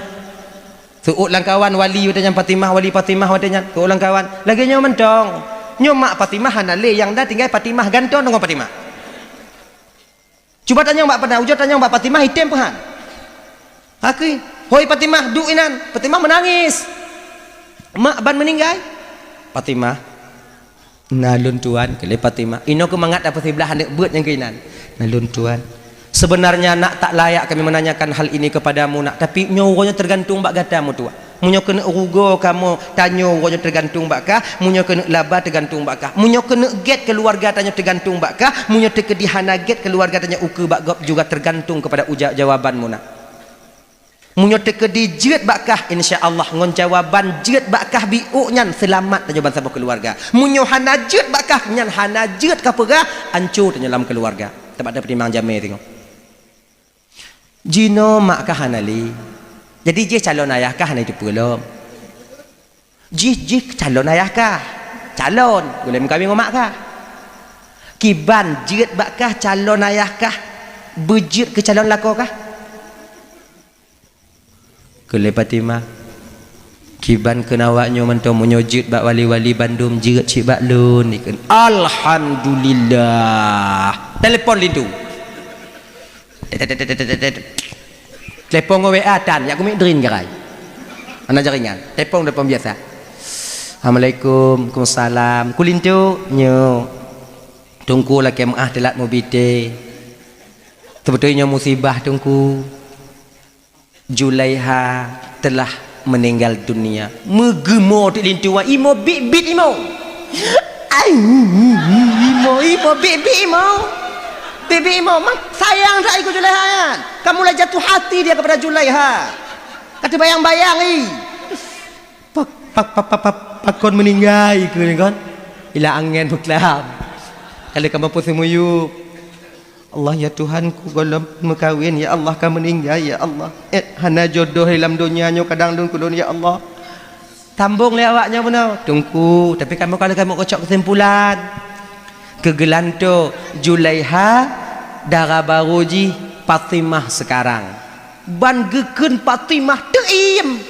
Seuôt lam kawan wali watèe nyan Fatimah, wali Fatimah watèe nyan. Seuôt lam kawan. Lagèe nyoe mantong. Nyoe mak Fatimah hana lé, nyang na tinggai Fatimah, gantoe ngon Fatimah. Cuba tanyong bak Fatimah, ujoe tanyong bak Fatimah, item peuhan. Hakui. "Hoi Fatimah, duek inan." Fatimah meunangis. "Mak, ban meuninggai?" "Fatimah, na lôn tuan," kheun lé Fatimah. Inoe keuh mangat tapeusiblah aneuk beuet nyang keuinan. "Na lôn tuan, sebenarnya nak tak layak kami menanyakan hal ini kepadamu nak, tapi nyoe uroe nyoe tergantung bak gata meutuah. Meunyoe keuneuk rugoe kamoe tanyoe uroe nyoe tergantung bak kah, meunyoe keuneuk laba tergantung bak kah. Meunyoe keuneuk gét keuluwarga tanyoe tergantung bak kah, meunyoe teukeudi hana gét keuluwarga tanyoe ukeue bak gob juga tergantung kepada uja-, jawabanmu nak. Meunyoe teukeudi jeuet bak kah, insya Allah ngon jawaban jeuet bak kah biôk nyan seulamat tanyoe ban saboh keuluwarga. Meunyoe hana jeuet bak kah, nyan hana jeuet kapeugah, anco tanyoe lam keuluwarga." Teuma tapeutimang jamé teungoh. Jinoe mak kah hana lé. Jadi jih calon ayah kah hana jiteupeue lom. Jih, jih calon ayah kah. Calon, ulée meukawen ngon mak kah. Kiban jeuet bak kah calon ayah kah, beujeuet keu calon lakoe kah? Kheun lé Fatimah, "Kiban kheun awak nyoe mantong, meunyoe jeuet bak wali-wali bandum jeuet cit bak lôn," ikheun. "Alhamdulillah." Telepon linto. Tet, tet, tet, tet, tet, tet. Telepon ngon W A tan, jak keumiet drin garai. Hana jaringan. Telepon, telepon biasa. "Assalamualaikum." "Waalaikumsalam." "Keu linto?" "Nyoe. Teungku lakée meuáh teulat mubi té. Teubeutôi nyoe musibah, Teungku. Julaiha telah meninggal dunia." Meugeumo teuk linto, imoe biet-biet imoe. Ai, imoe, imoe biet-biet imoe. Biet-biet imoe, mang sayang that ikeu Julaiha nyan. Ka mulai jatuh hati dia kepada Julaiha. Ka teubayang-bayang i. Pak, pak, pak, pak, pak, pakon meuninggai keu ni kon? Ila angén beuklam. Ka lheueh ka mampu seumuyueb. "Allah ya Tuhanku, gohlom meukawen, ya Allah ka meuninggai, ya Allah. Eh, hana jodoh lam donya nyoe kadang lôn keu lôn, ya Allah." Sambong lé awak nyan bunoe, "Teungku, tapi kamoe ka lheueh kamoe keucok keusimpulan." Keu geulantoe Julaiha, dara barô jih Fatimah sekarang. Ban geukheun Fatimah teuiem.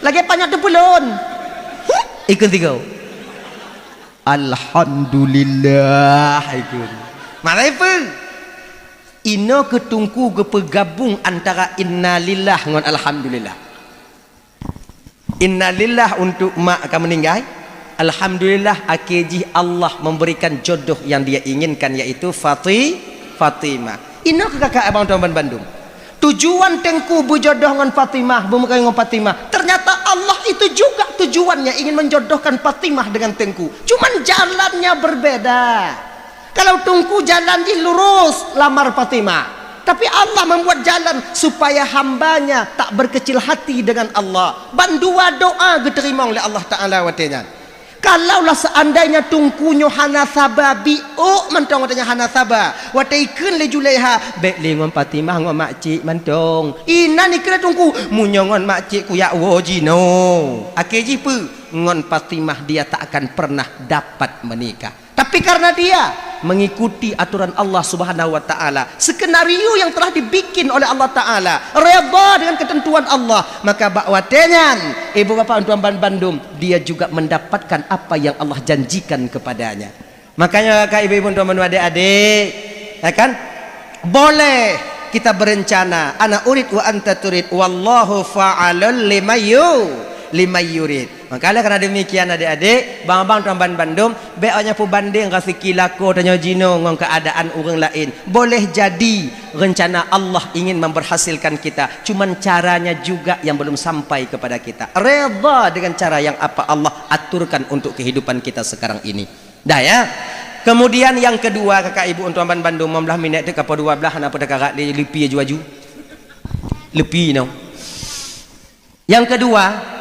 Lagée panyöt teupeulon. Ikheun sigoe. "Alhamdulillah," ikheun. Marai peue? Inoe keu Teungku geupeugabong antara innalillah ngon alhamdulillah. Innalillah untuk mak ka meuninggai. Alhamdulillah, akhé jih Allah memberikan jodoh yang Dia inginkan, yaitu Fati-, Fatimah. Inoe keu kakak abang tuan ban bandum. Tujuan Teungku beujodoh ngon Fatimah, beumeukawen ngon Fatimah. Ternyata Allah itu juga tujuannya ingin menjodohkan Fatimah dengan Teungku. Cuman jalannya berbeda. Kalau Teungku jalan jih lurus, lamar Fatimah. Tapi Allah membuat jalan supaya hamba-Nya tak berkecil hati dengan Allah. Ban dua doa geuteurimong lé Allah Taala watée nyan. Kalaulah seandainya Teungku nyoe hana saba, biôk mantong watée nyan hana saba, watée ikheun lé Julaiha, "Bék lé ngon Fatimah, ngon makcik mantong." Inan ikheun lé Teungku, "Meunyoe ngon makcik kujak woe jinoe." Akhé jih peue? Ngon Fatimah dia tak akan pernah dapat menikah. Tapi karena dia mengikuti aturan Allah Subhanahu wa Ta'ala, skenario yang telah dibikin oleh Allah Ta'ala, redha dengan ketentuan Allah, maka bak watée nyan, ibu bapak tuan ban bandum, dia juga mendapatkan apa yang Allah janjikan kepadanya. Makanya, kakak ibu-ibu tuan ban adik-adik, ya kan? Boleh kita berencana, ana urid wa anta turid, wallahu fa'alul limayyu-, limayyurid. Maka oleh karena demikian adik-adik, bang-bang tuan ban bandum, bék awak nyan peubandeng raseuki lakoe tanyoe jinoe ngon keuadaan ureuëng laén. Boleh jadi rencana Allah ingin memberhasilkan kita, cuman caranya juga yang belum sampai kepada kita. Redha dengan cara yang apa Allah aturkan untuk kehidupan kita sekarang ini. Dah ya. Kemudian yang kedua, kakak ibu tuan ban bandum, lima belas minit teuka po dua belas, hana peue teukarat lé, leupi aju-aju. Leupi noh. Nyang keudua,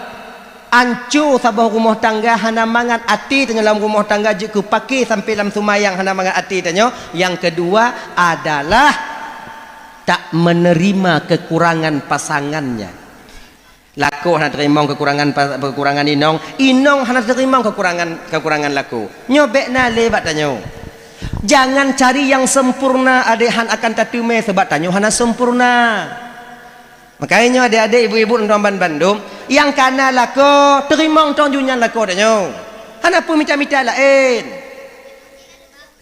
anco saboh rumoh tangga hana mangat até tanyoe lam rumoh tangga jeuet keu paké sampai lam seumayang hana mangat até tanyoe. Nyang keudua adalah tak menerima kekurangan pasangannya. Lakoe hana teurimong kekurangan pa-, kekurangan inong, inong hana teurimong kekurangan, kekurangan lakoe. Nyoe bék na lé bak tanyoe. Jangan cari yang sempurna, adék han akan tateumé, sabab tanyoe hana sempurna. Makajih nyoe adék-adék, ibu-ibu, lôn tuan ban bandum, nyang kana lakoe, teurimong tong ju nyan lakoe tanyoe. Hana peue mita-mita laén.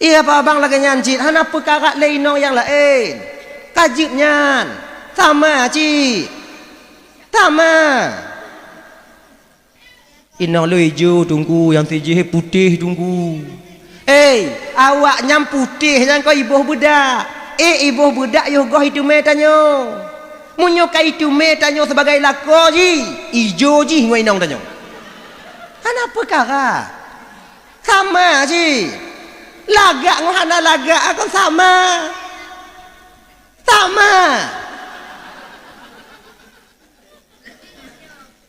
Iya, abang lagée nyan cit, hana peue karat lé inong nyang laén. Ka jeuet nyan, sama cit. Sama. Inong lôn ijo Teungku, nyang sijih putéh Teungku. Eh, awak nyan putéh nyan kon iboh beudak. Eh, iboh beudak yoh goh iteumé tanyoe. Meunyoe ka iteumé tanyoe sibagai lakoe jih, ijo jih ngon inong tanyoe. Hana peukara. Sama jih. Lagak ngon hana lagak kon sama. Sama.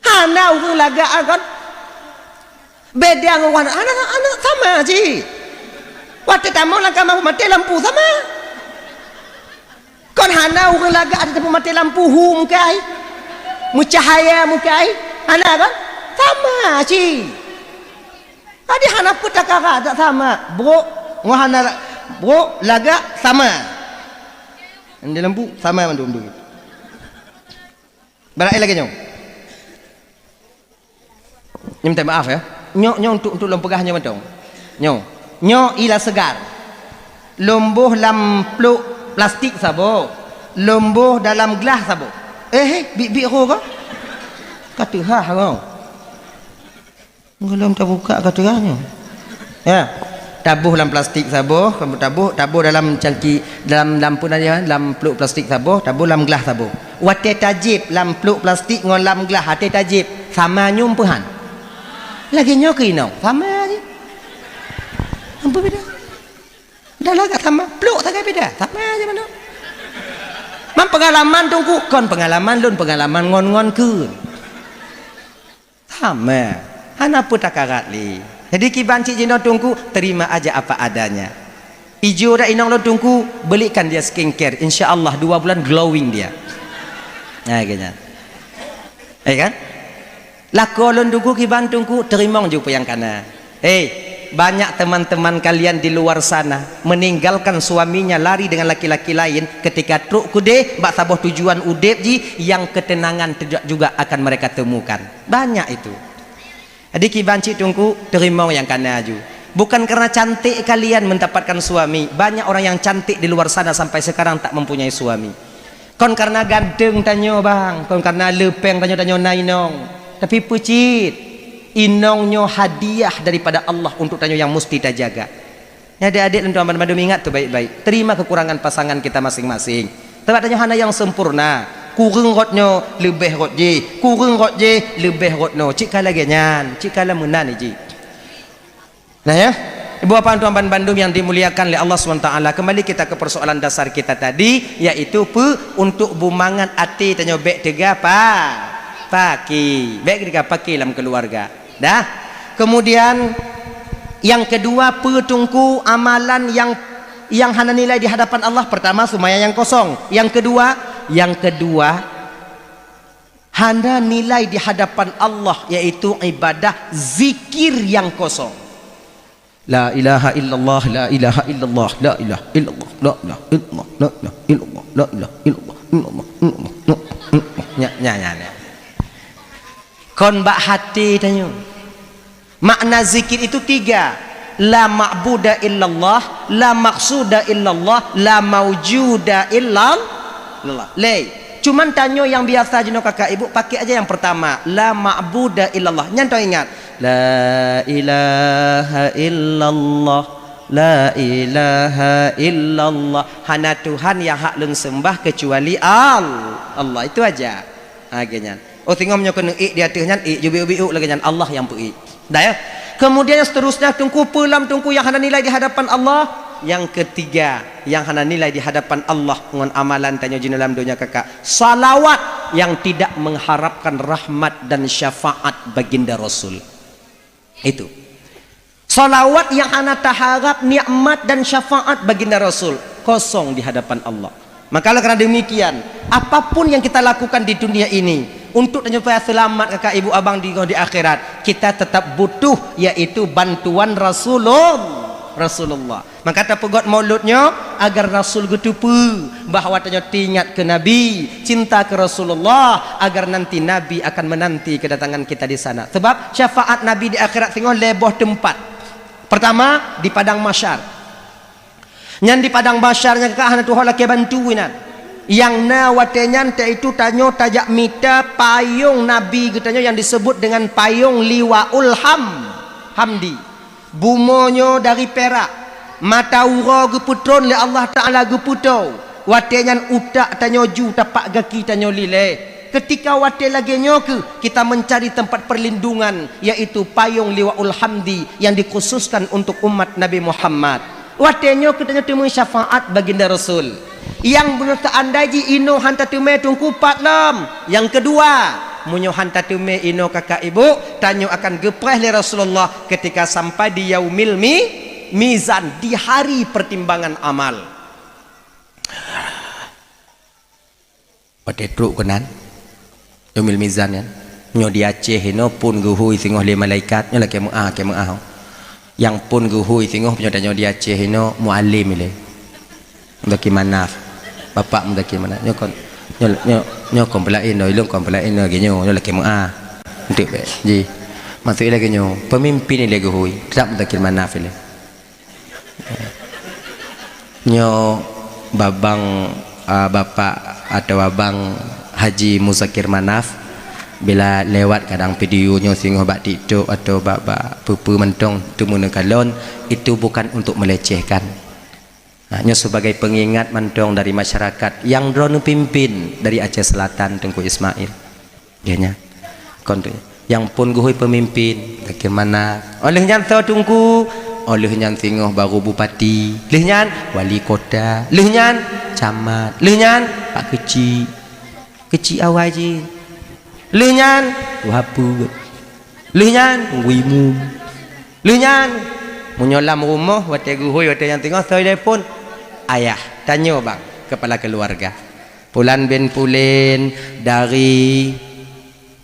Hana ureuëng lagak kon beda ngon ureuëng hana, hana sama jih. Watée tamong lam kama maté lampu sama. Kon hana ureuëng lagak ada teupeu maté lampu hu mukai. Meucahaya mukai. Hana kon? Sama jih. Jadi hana peukara tak sama. Brok ngon hana brok lagak sama. Di lampu sama mandum tu. Barakai lagée nyoe. Nyoe minta maaf ya. Nyoe, nyoe untuk, untuk lôn peugah nyoe mantong. Nyoe. Nyoe ila seugar. Lôn boh lam plôk plastik saboh. Lôn boh dalam glah saboh. Eh, eh, bik-bik ho ka? Ka teuhah ho. Gohlom tabuka ka teuga nyoe. Ya. Taboh lam plastik saboh, kamoe taboh, taboh dalam cangki, dalam, dalam peue nan nyan, lam plôk plastik saboh, taboh lam glah saboh. Watée tajieb lam plôk plastik ngon lam glah, watée tajieb, sama nyoe peue han? Lagée nyoe keu inong, sama jih. Ampôn beda. Dah lagak sama, plôk sagai beda, sama jih manoe. Man peungalaman Teungku, kon peungalaman lôn, peungalaman ngon-ngon keu. Sama. Hana peue takarat lé. Jadi kiban cit jinoe Teungku, terima aja apa adanya. Ijo dak inong lôn Teungku, belikan dia skincare. Insya Allah dua bulan glowing dia. Nah, kayaknya. Eh kan? Lakoe lôn Teungku kiban Teungku, teurimong ju peue nyang kana. Hei, banyak teman-teman kalian di luar sana meninggalkan suaminya lari dengan laki-laki lain ketika trok keudeh bak saboh tujuan udeb jih yang ketenangan tidak juga akan mereka temukan. Banyak itu. Jadi kiban cit Teungku, teurimong nyang kana ju. Bukan karena cantik kalian mendapatkan suami. Banyak orang yang cantik di luar sana sampai sekarang tak mempunyai suami. Kon karena ganteng tanyoe bang, kon karena leupeng tanyoe, tanyoe na inong. Tapi peue cit, inong nyoe hadiah daripada Allah untuk tanyoe yang musti tajaga. Nyan adek-adek lôn tuan banmandum ingat tu baik-baik. Terima kekurangan pasangan kita masing-masing. Sabab tanyoe hana nyang sempurna. Kureueng rot nyoe leubeh rot jih, kureueng rot jih leubeh rot nyoe. Cit ka lagée nyan, cit ka lam meunan jih. Nah ya, ibu bapak tuan banmandum yang dimuliakan oleh Allah subhanahu wa taala, kembali kita ke persoalan dasar kita tadi, yaitu peue, untuk bumangat até tanyoe bék teuga pa-, paki, bék teuga paki lam keluarga. Dah. Kemudian yang kedua, peue Teungku amalan yang, yang hana nilai di hadapan Allah? Pertama, seumayang yang kosong. Yang kedua, yang kedua, hana nilai di hadapan Allah, yaitu ibadah zikir yang kosong. La ilaha illallah, la ilaha illallah, la ilaha illallah, la ilaha illallah, la ilaha illallah, la ilaha illallah, illallah, illallah, illallah. Nya, nya, nya, nya. Kon bak hati tanyoe. Makna zikir itu tiga. La ma'buda illallah, la maqsuda illallah, la maujuda illallah. Lé. Cuman tanyoe nyang biasa jinoe kakak ibu pakai aja yang pertama, la ma'buda illallah. Nyan tong ingat. La ilaha illallah, la ilaha illallah. Hana Tuhan yang hak lôn sembah kecuali Al-, Allah. Itu aja. Ha, lagée nyan. Oh, singoh nyoe keuneuk ék di ateueh nyan, ék ju biuk-biuk lagée nyan, Allah nyang peuék. Dah ya. Kemudian yang seterusnya, Teungku, peue lom Teungku yang hana nilai di hadapan Allah? Yang ketiga, yang hana nilai di hadapan Allah ngon amalan tanyoe jinoe lam donya kakak, salawat yang tidak mengharapkan rahmat dan syafaat baginda Rasul. Itu. Salawat yang hana taharap nikmat dan syafaat baginda Rasul, kosong di hadapan Allah. Maka oleh karena demikian, apapun yang kita lakukan di dunia ini, untuk supaya selamat kakak ibu abang di, di akhirat, kita tetap butuh, yaitu bantuan Rasulul-, Rasulullah. Maka tapeugot maulud nyoe agar Rasul geuteupeue bahwa tanyoe teuingat keu Nabi, cinta keu Rasulullah, agar nanti Nabi akan menanti kedatangan kita di sana. Sebab syafaat Nabi di akhirat singoh lhée boh teumpat. Pertama, di padang mahsyar. Nyan di padang mahsyar nyan ka hana tuho lakée bantu inan. Nyang na watée nyan, yaitu tanyoe tajak mita payong Nabi geutanyoe nyang disebut dengan payong Liwaul Ham-, Hamdi. Bumoe nyoe dari pirak, mata uroe geupeutron lé Allah Taala geupeutoe, watée nyan utak tanyoe ju tapak gaki tanyoe lilée. Keutika watée lagée nyoe kheueh kita mencari tempat perlindungan, yaitu payong Liwaul Hamdi yang dikhususkan untuk umat Nabi Muhammad. Watée nyoe kheueh tanyoe teumé syafaat baginda Rasul. Nyang beuneuh teuandai jih inoe han tateumé teungku pat lom. Nyang keudua, meunyoe han tateumé inoe kakak ibu, tanyoe akan geupreh lé Rasulullah keutika sampai di yaumil mi-, mizan, di hari pertimbangan amal. Watée trok keunan, yaumil mizan nyan, nyoe di Aceh inoe phon geuhôi singoh lé malaikat, nyoe lakée meu'ah, lakée meu'ah. Nyang phon geuhôi singoh nyoe tanyoe di Aceh inoe mualem ilée. Muzakir Manaf. Bapak Muzakir Manaf. Nyoe kon, nyoe, nyoe, nyoe kon peulaén, nyoe ilong kon peulaén, nyoe lagée nyoe, nyoe lakée meu'ah. Enteuk bék. Ji. Maksud ilée lagée nyoe, peumimpin ilée geuhôi, teutap Muzakir Manaf ilée. Nyoe babang, a, bapak atawa abang Haji Muzakir Manaf, bila lewat kadang video nyoe singoh bak TikTok atawa bak, bak peue-peue mantong teumeuneuk kalon, itu bukan untuk melecehkan. Nah, nyoe sebagai pengingat mantong dari masyarakat nyang droeneuh pimpin dari Aceh Selatan, Teungku Ismail. Geuh nyan. Kon tu. Nyang phon geuhôi peumimpin, bagaimana? Óh lheueh nyan soe teungku? Óh lheueh nyan singoh baru bupati. Lheueh nyan wali kota. Lheueh nyan camat. Lheueh nyan pak keuchik. Keuchik awai jih. Lheueh nyan tuha peue. Lheueh nyan teungku imum. Lheueh nyan, meunyoe lam rumoh, watée geuhôi, watée nyang teungoh, soe telepon, ayah, tanyoe bang, kepala keluarga. Pulan bin Pulen dari,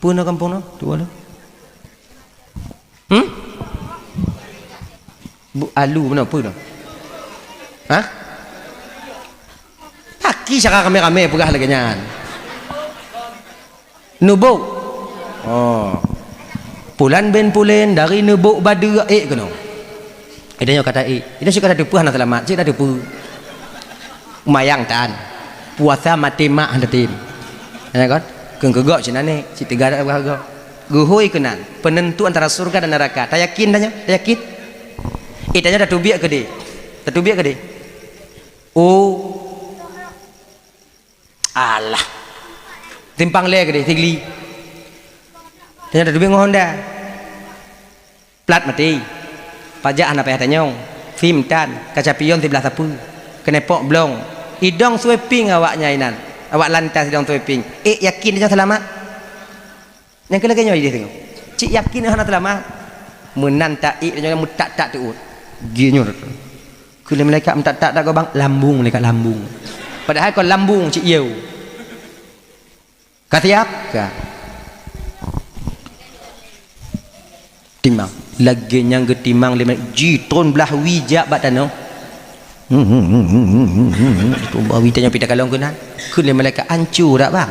peue nyoe kampung nyoe? Tuwoe lôn. Hmm? Bu, alu meunoe, peue nyoe? Hah? Paki cara ramé-ramé peugah lagée nyan. Neubok. Oh. Pulan bin Pulen dari Neubok Badeue ék keunoe. Ida nyoe kata ék. Ida syok kata teupeue hana seulamat, cit dah teupeue. Mayang tan. Puasa maté mak hana tem. Ya kan? Keu keugok cit nani, cit teuga dak gok. Geuhôi keunan, penentu antara surga dan neraka. Tayakin dah nyoe? Tayakin? Ida nyoe dah teubiet keudeh. Teubiet keudeh. Oh. Alah. Simpang lé keudeh, Sigli. Tanyoe tateubiet ngon honda. Plat maté. Pajak hana payah tanyong. Sim tan, kaca pion siblah sapeue. Keunepok blong. Idong sweeping awaknyan inan. Awak lantas idong sweeping. Ék yakin tanyoe seulamat? Nyang keu lagée nyoe jideh teungoh. Cit yakin hana seulamat. Meunan taék tanyoe meutak-tak teuôt. Geuh nyoe. Keu lé malaikat meutak-tak dak gobang, lambung malaikat lambung. Padahai kon lambung cit yeu. Ka siap? Ka. Timang. Lagée nyang geutimang lé malaikat, jitron blah wie jak bak tanoh. Tron blah wie tanyoe pih takalon keunan. Keu lé malaikat, ancu dak bang?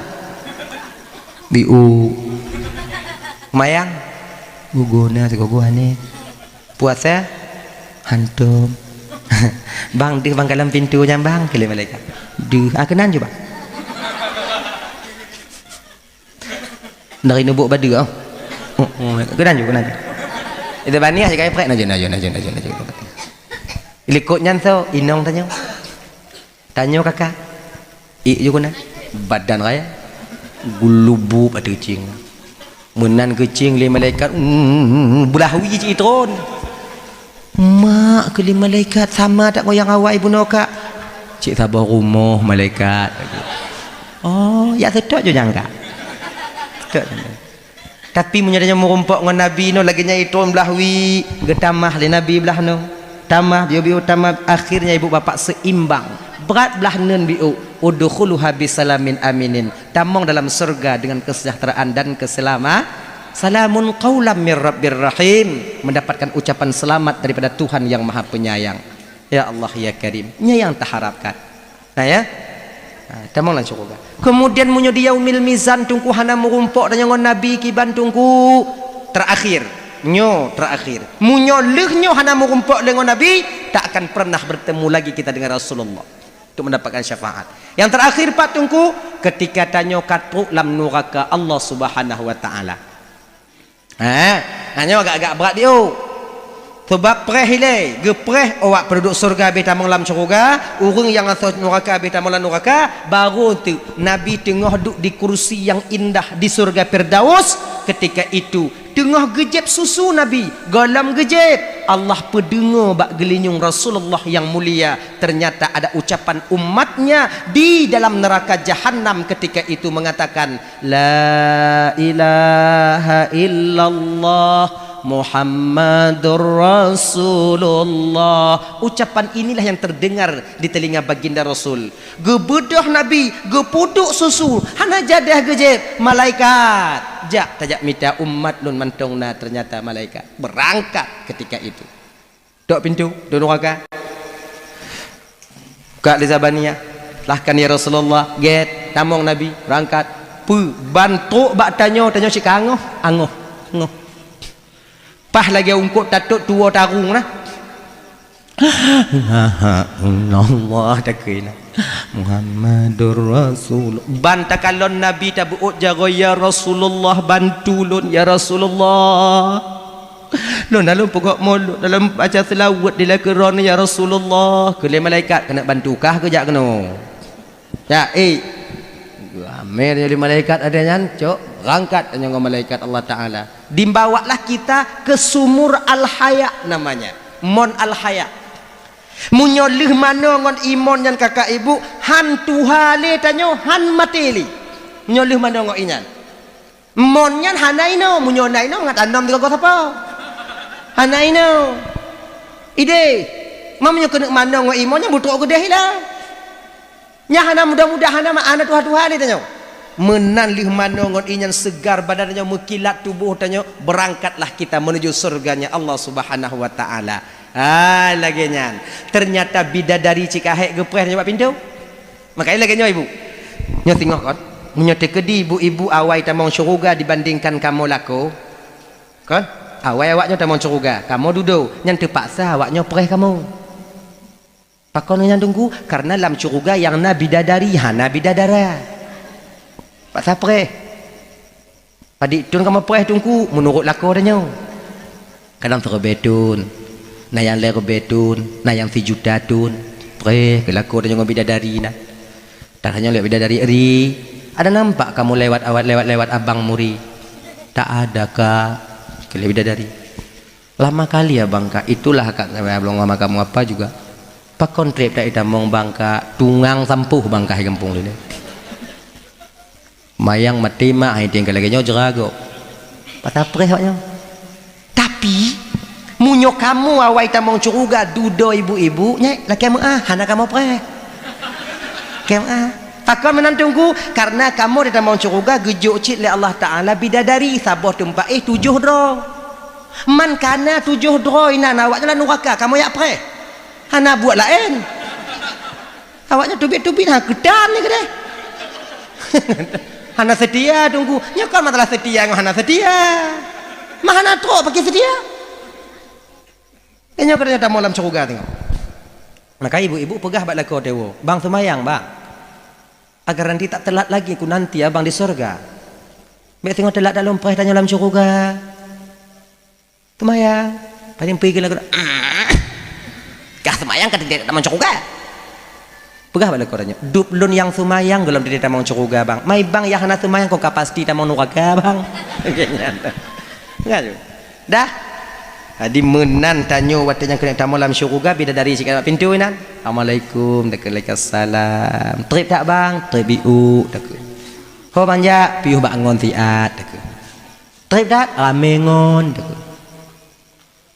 Biu. Mayang. Gugoe na sigoe-goe aneh. Puasa? Hantom. Bang, deuh bang kalon pintoe nyan bang, keu lé malaikat. Deuh, ah, keunan ju bang. Dari Neubok Badeue, oh. Oh, oh, keunan ju, keunan ju. Itu baniah je kai prek, naju, naju, naju, naju, naju. Likot nyan soe, inong tanyoe. Tanyoe kaka. Ék ju keunan. Badan raya. Geulubueb ateueh keucing. Meunan keucing lé malaikat, mm, blah wie cit itron. Mak keu lé malaikat sama that ngon nyang awai bunoe kak. Cit saboh rumoh malaikat. Oh, jak seutôt ju nyang kak. Seutôt. Tapi meunyoe tanyoe meurumpok ngon Nabi nyoe lagée nyan itron blah wie, geutamah lé Nabi blah nyoe. Tamah, biôh-biôh tamah, akhirnya ibu bapak seimbang. Brat blah neun biôh, udkhuluha bisalamin aminin. Tamong dalam surga dengan kesejahteraan dan keselama-, salamun qaulam mir rabbir rahim. Mendapatkan ucapan selamat daripada Tuhan yang Maha Penyayang. Ya Allah, ya Karim. Nyan nyang taharapkan. Nah, ya. Ha, tamong lam syeuruga. Kemudian meunyoe di yaumil mizan teungku hana meurumpok tanyoe ngon Nabi kiban teungku, terakhir. Nyoe terakhir. Meunyoe lheueh nyoe hana meurumpok lé ngon Nabi, tak akan pernah bertemu lagi kita dengan Rasulullah. mendapatkan syafaat. Yang terakhir, Pak Teungku, ketika tanyoe ka trok lam nuraka Allah Subhanahu wa Taala. Ha, nyoe agak-agak brat diu. Sebab preh ilée, geupreh awak penduduk syurga habéh tamong lam syurga, ureuëng nyang asoe nuraka habéh tamong lam nuraka, baru tu Nabi teungoh duek di kursi nyang indah di syurga Firdaus. Ketika itu, teungoh geujép susu Nabi, gohlom geujép, Allah peudeungoe bak geulinyueng Rasulullah nyang mulia. Ternyata ada ucapan umatnya di dalam neraka Jahannam ketika itu mengatakan, "La ilaha illallah Muhammadur Rasulullah." Ucapan inilah yang terdengar di telinga baginda Rasul. Geubeudôh Nabi, geupeuduek susu, hana jadah geujép, malaikat, "Jak, tajak mita umat lôn mantong na." Ternyata malaikat berangkat ketika itu. Tok pintu, duduk ka. Buka lé Zabaniyah. Lahkan, "Ya Rasulullah, gét, tamong Nabi, berangkat." Peue, ban trok bak tanyoe, tanyoe cit ka angoh, angoh, angoh. Paih lagée ungkot tatot tuwoe tarung na. Allah takheun na. Muhammadur Rasul. Ban takalon Nabi tabeuôt jaroe, "Ya Rasulullah, bantu lôn, ya Rasulullah." Lôn dalam peugot mulod, dalam baca seulaweuet di lakoe droeneuh, "Ya Rasulullah." Keu lé malaikat, "Keuneuk bantu kah, keujak keunoe." Ya, eh. Ramé nyoe lé malaikat ada nyan, cok, rangkat nyoe ngon malaikat Allah Taala. Dimbawalah kita ke sumur Al-Haya namanya. Mon Al-Haya. Meunyoe lheueh manoe ngon imon nyan kakak ibu, han tuha lé tanyoe, han maté lé. Meunyoe lheueh manoe ngon inyan. Mon nyan hana inoe, meunyoe na inoe mangat anom teugogoh sapo. Hana inoe. Ideh, ma meunyoe keuneuk manoe ngon imoe nyan beutrok keudeh ila. Nyan hana mudah-mudah, hana ma-, hana tuha-tuha lé tanyoe. Meunan lheueh manoe ngon inyan seugar badan tanyoe, meukilat tuboh tanyoe, berangkatlah kita menuju surganya Allah Subhanahu wa Taala. Ha, lagée nyan. Ternyata bidadari cit ka hék geupreh tanyoe bak pintoe. Makanya lagée nyoe ibu. Nyoe singoh kon. Meunyoe teukeudi ibu-ibu awai tamong syeuruga dibandingkan kamoe lakoe, kon? Awai awaknyoe tamong syeuruga, kamoe dudoe, nyan teupaksa awaknyoe preh kamoe. Pakon nyan Teungku? Karena lam syeuruga nyang na bidadari, hana bidadara. Paksa preh. Padit thon kamoe preh Teungku, meunurot lakoe tanyoe. Kadang siribée thon, na nyang lhée ribée thon, na nyang sijuta thon. Preh keu lakoe tanyoe ngon bidadari na. Tanyoe lewat bidadari ri, ada nampak kamoe lewat awat, lewat-lewat abang muri? Tak ada, Kak, keu lé bidadari. Lama kali abang, Kak. Itulah, Kak, belum lama kamu apa juga. Pakon treb tak itamong bang, Kak? Tungang sampoh bang, Kak, di gampông lé. Mayang maté mak, hai tinggal lagée nyoe jerago. Patah preh awaknyoe. Tapi, meunyoe kamoe awai tamong syeuruga dudoe ibu-ibu, nyan lakée meu'ah, hana kamoe preh. Lakée meu'ah. Pakon meunan Teungku? Karena kamoe di tamong syeuruga geujok cit lé Allah Taala bidadari saboh teumpat, eh, tujoh droe. Man kana tujoh droe inan awaknyan lam nuraka, kamoe jak preh. Hana buet laén. Awaknyan teubiet-teubiet, ha, keutan ni keudeh. Hana seutia Teungku. Nyoe kon masalah seutia ngon hana seutia. Mah hana trok pakai seutia. Eh, nyoe keudeh tamong lam syeuruga tengok. Maka ibu-ibu peugah bak lakoe teuwoe, "Bang seumayang, Bang. Agar nanti tak telat lagi ku nanti abang di syeuruga. Bék singoh telat dak lôn preh tanyoe lam syeuruga." Seumayang. Paling pui keu lagoe, "Ah, kah seumayang ka teudiek tamong syeuruga." Peugah bak lakoe tanyoe, "Dub lôn nyang seumayang gohlom teudiek tamong syeuruga, Bang. Mai Bang nyang hana seumayang kon ka pasti tamong nuraka, Bang." Nyan. Dah. Jadi meunan tanyoe watée nyang keuneuk tamong lam syeuruga, bidadari cit ka bak pintoe inan. "Assalamualaikum." Takheun, "Waalaikumsalam." "Treb tak, Bang?" "Treb iuk," takheun. "Ho Bang jak?" "Piôh bak ngon siat," takheun. "Treb that?" "Ramé ngon," takheun.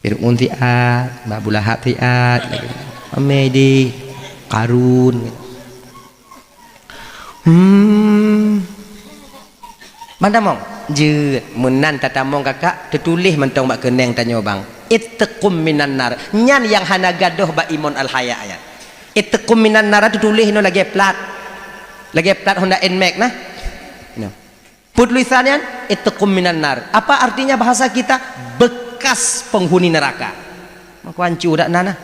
Fir'aun siat, Abu Lahab siat, lagée ramé di Qarun. Hmm. Ban tamong, jeuet, meunan tatamong kakak, teutuléh mantong bak keuneng tanyoe bang. Itqum minan nar. Nyan nyang hana gadôh bak imon al-haya nyan. Itqum minan nar teutuléh inoe lagée plat. Lagée plat Honda Nmax nah. Inoe. Peue tulisan nyan? Itqum minan nar. Apa artinya bahasa kita? Bekas penghuni neraka. Maka ancu dak na nah.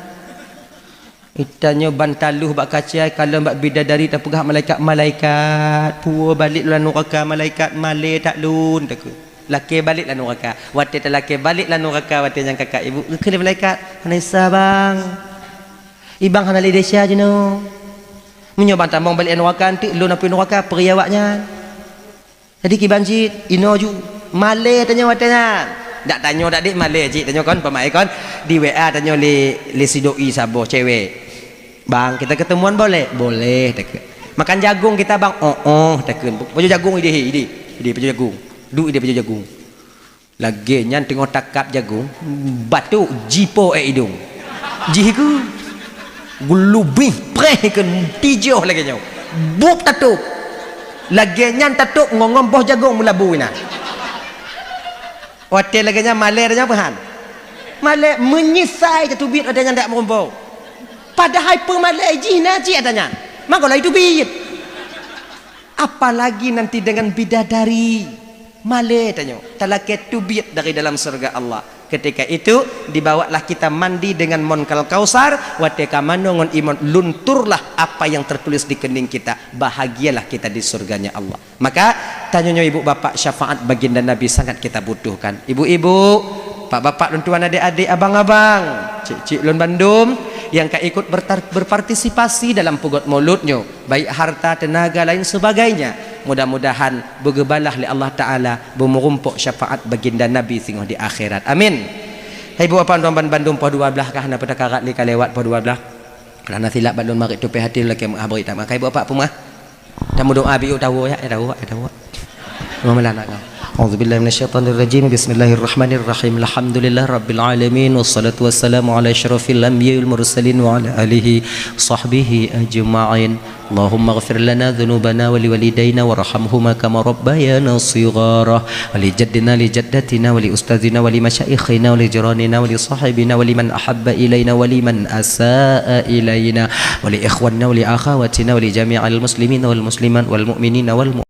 Tanyoe ban taloh bak kaca, kalon bak bidadari tapeugah malaikat, "Malaikat, puwoe balek lôn lam nuraka, malaikat, malèe that lôn," takheun. Lakèe balek lam nuraka. Watèe talakèe balek lam nuraka, watèe nyan kakak ibu, geukheun lé malaikat, "Hana desya, Bang. Ibang hana lé desya jinoe. Meunyoe Bang tamong balek lam nuraka, eunteuk lôn apui nuraka, peuri awak nyan." Jadi kiban cit, inoe ju, malèe tanyoe watèe nyan. Dak tanyoe dak dek malèe cit, tanyoe kon peumaé kon di W A tanyoe lé, lé si doi saboh cewek. "Bang, kita ketemuan boleh?" "Boleh," takheun. "Makan jagung kita, Bang?" "Oh, oh," takheun. Pajoh jagung idéh, idéh. Idéh pajoh jagung. Duek idéh pajoh jagung. Lagèe nyan teungoh takab jagung, batuk jipo èk idong. Jih keu geulubih preh keu tijoh lagèe nyoe. Bup tatôp. Lagèe nyan tatôp ngon, ngon boh jagung meulabu inan. Watèe lagèe nyan malèe tanyoe peuhan. Malèe meunyeusai tateubiet watèe nyan dak meurumpok. Padahai peumalèe jih na cit ata nyan. Maka laju teubiet. Apalagi nanti dengan bidadari. Malèe tanyoe, talakèe teubiet dari dalam syurga Allah. Ketika itu, dibawalah kita mandi dengan mon kal kausar, watèe ka manoe ngon imon, lunturlah apa yang tertulis di kening kita, bahagialah kita di surganya Allah. Maka, tanyoe nyoe ibu bapak, syafaat baginda Nabi sangat kita butuhkan. Ibu-ibu, bapak-bapak, lôn tuan, adik-adik, abang-abang, cik-cik lôn bandum, yang ka ikut bertar-, berpartisipasi dalam peugot maulud nyoe, baik harta, tenaga, lain sebagainya. Mudah-mudahan beugeubalah lé Allah Taala, beumeurumpok syafaat baginda Nabi singoh di akhirat. Amin. Hai ibu bapak, tuan ban bandum, poh dua blah kah na peutakarat lé ka lewat poh dua blah. Karena silap ban lôn marit tupéh até lôn lakèe meuah bri, tak meuah. Hai ibu bapak peumeuah. Tameudoa biu tawoe ya, ya tawoe, ya tawoe. Imam Maulana kau. أعوذ بالله من الشيطان الرجيم. بسم الله الرحمن الرحيم. الحمد لله رب العالمين. والصلاة والسلام على أشرف الأنبياء والمرسلين وعلى آله وصحبه أجمعين. اللهم اغفر لنا ذنوبنا ولوالدينا وارحمهما كما ربيانا صغارا. ولجدنا لجدتنا ولأستاذنا ولمشايخنا ولجيراننا ولصاحبنا ولمن أحب إلينا ولمن أساء إلينا ولإخواننا ولأخواتنا ولجميع المسلمين والمسلمات والمؤمنين والمؤمنات.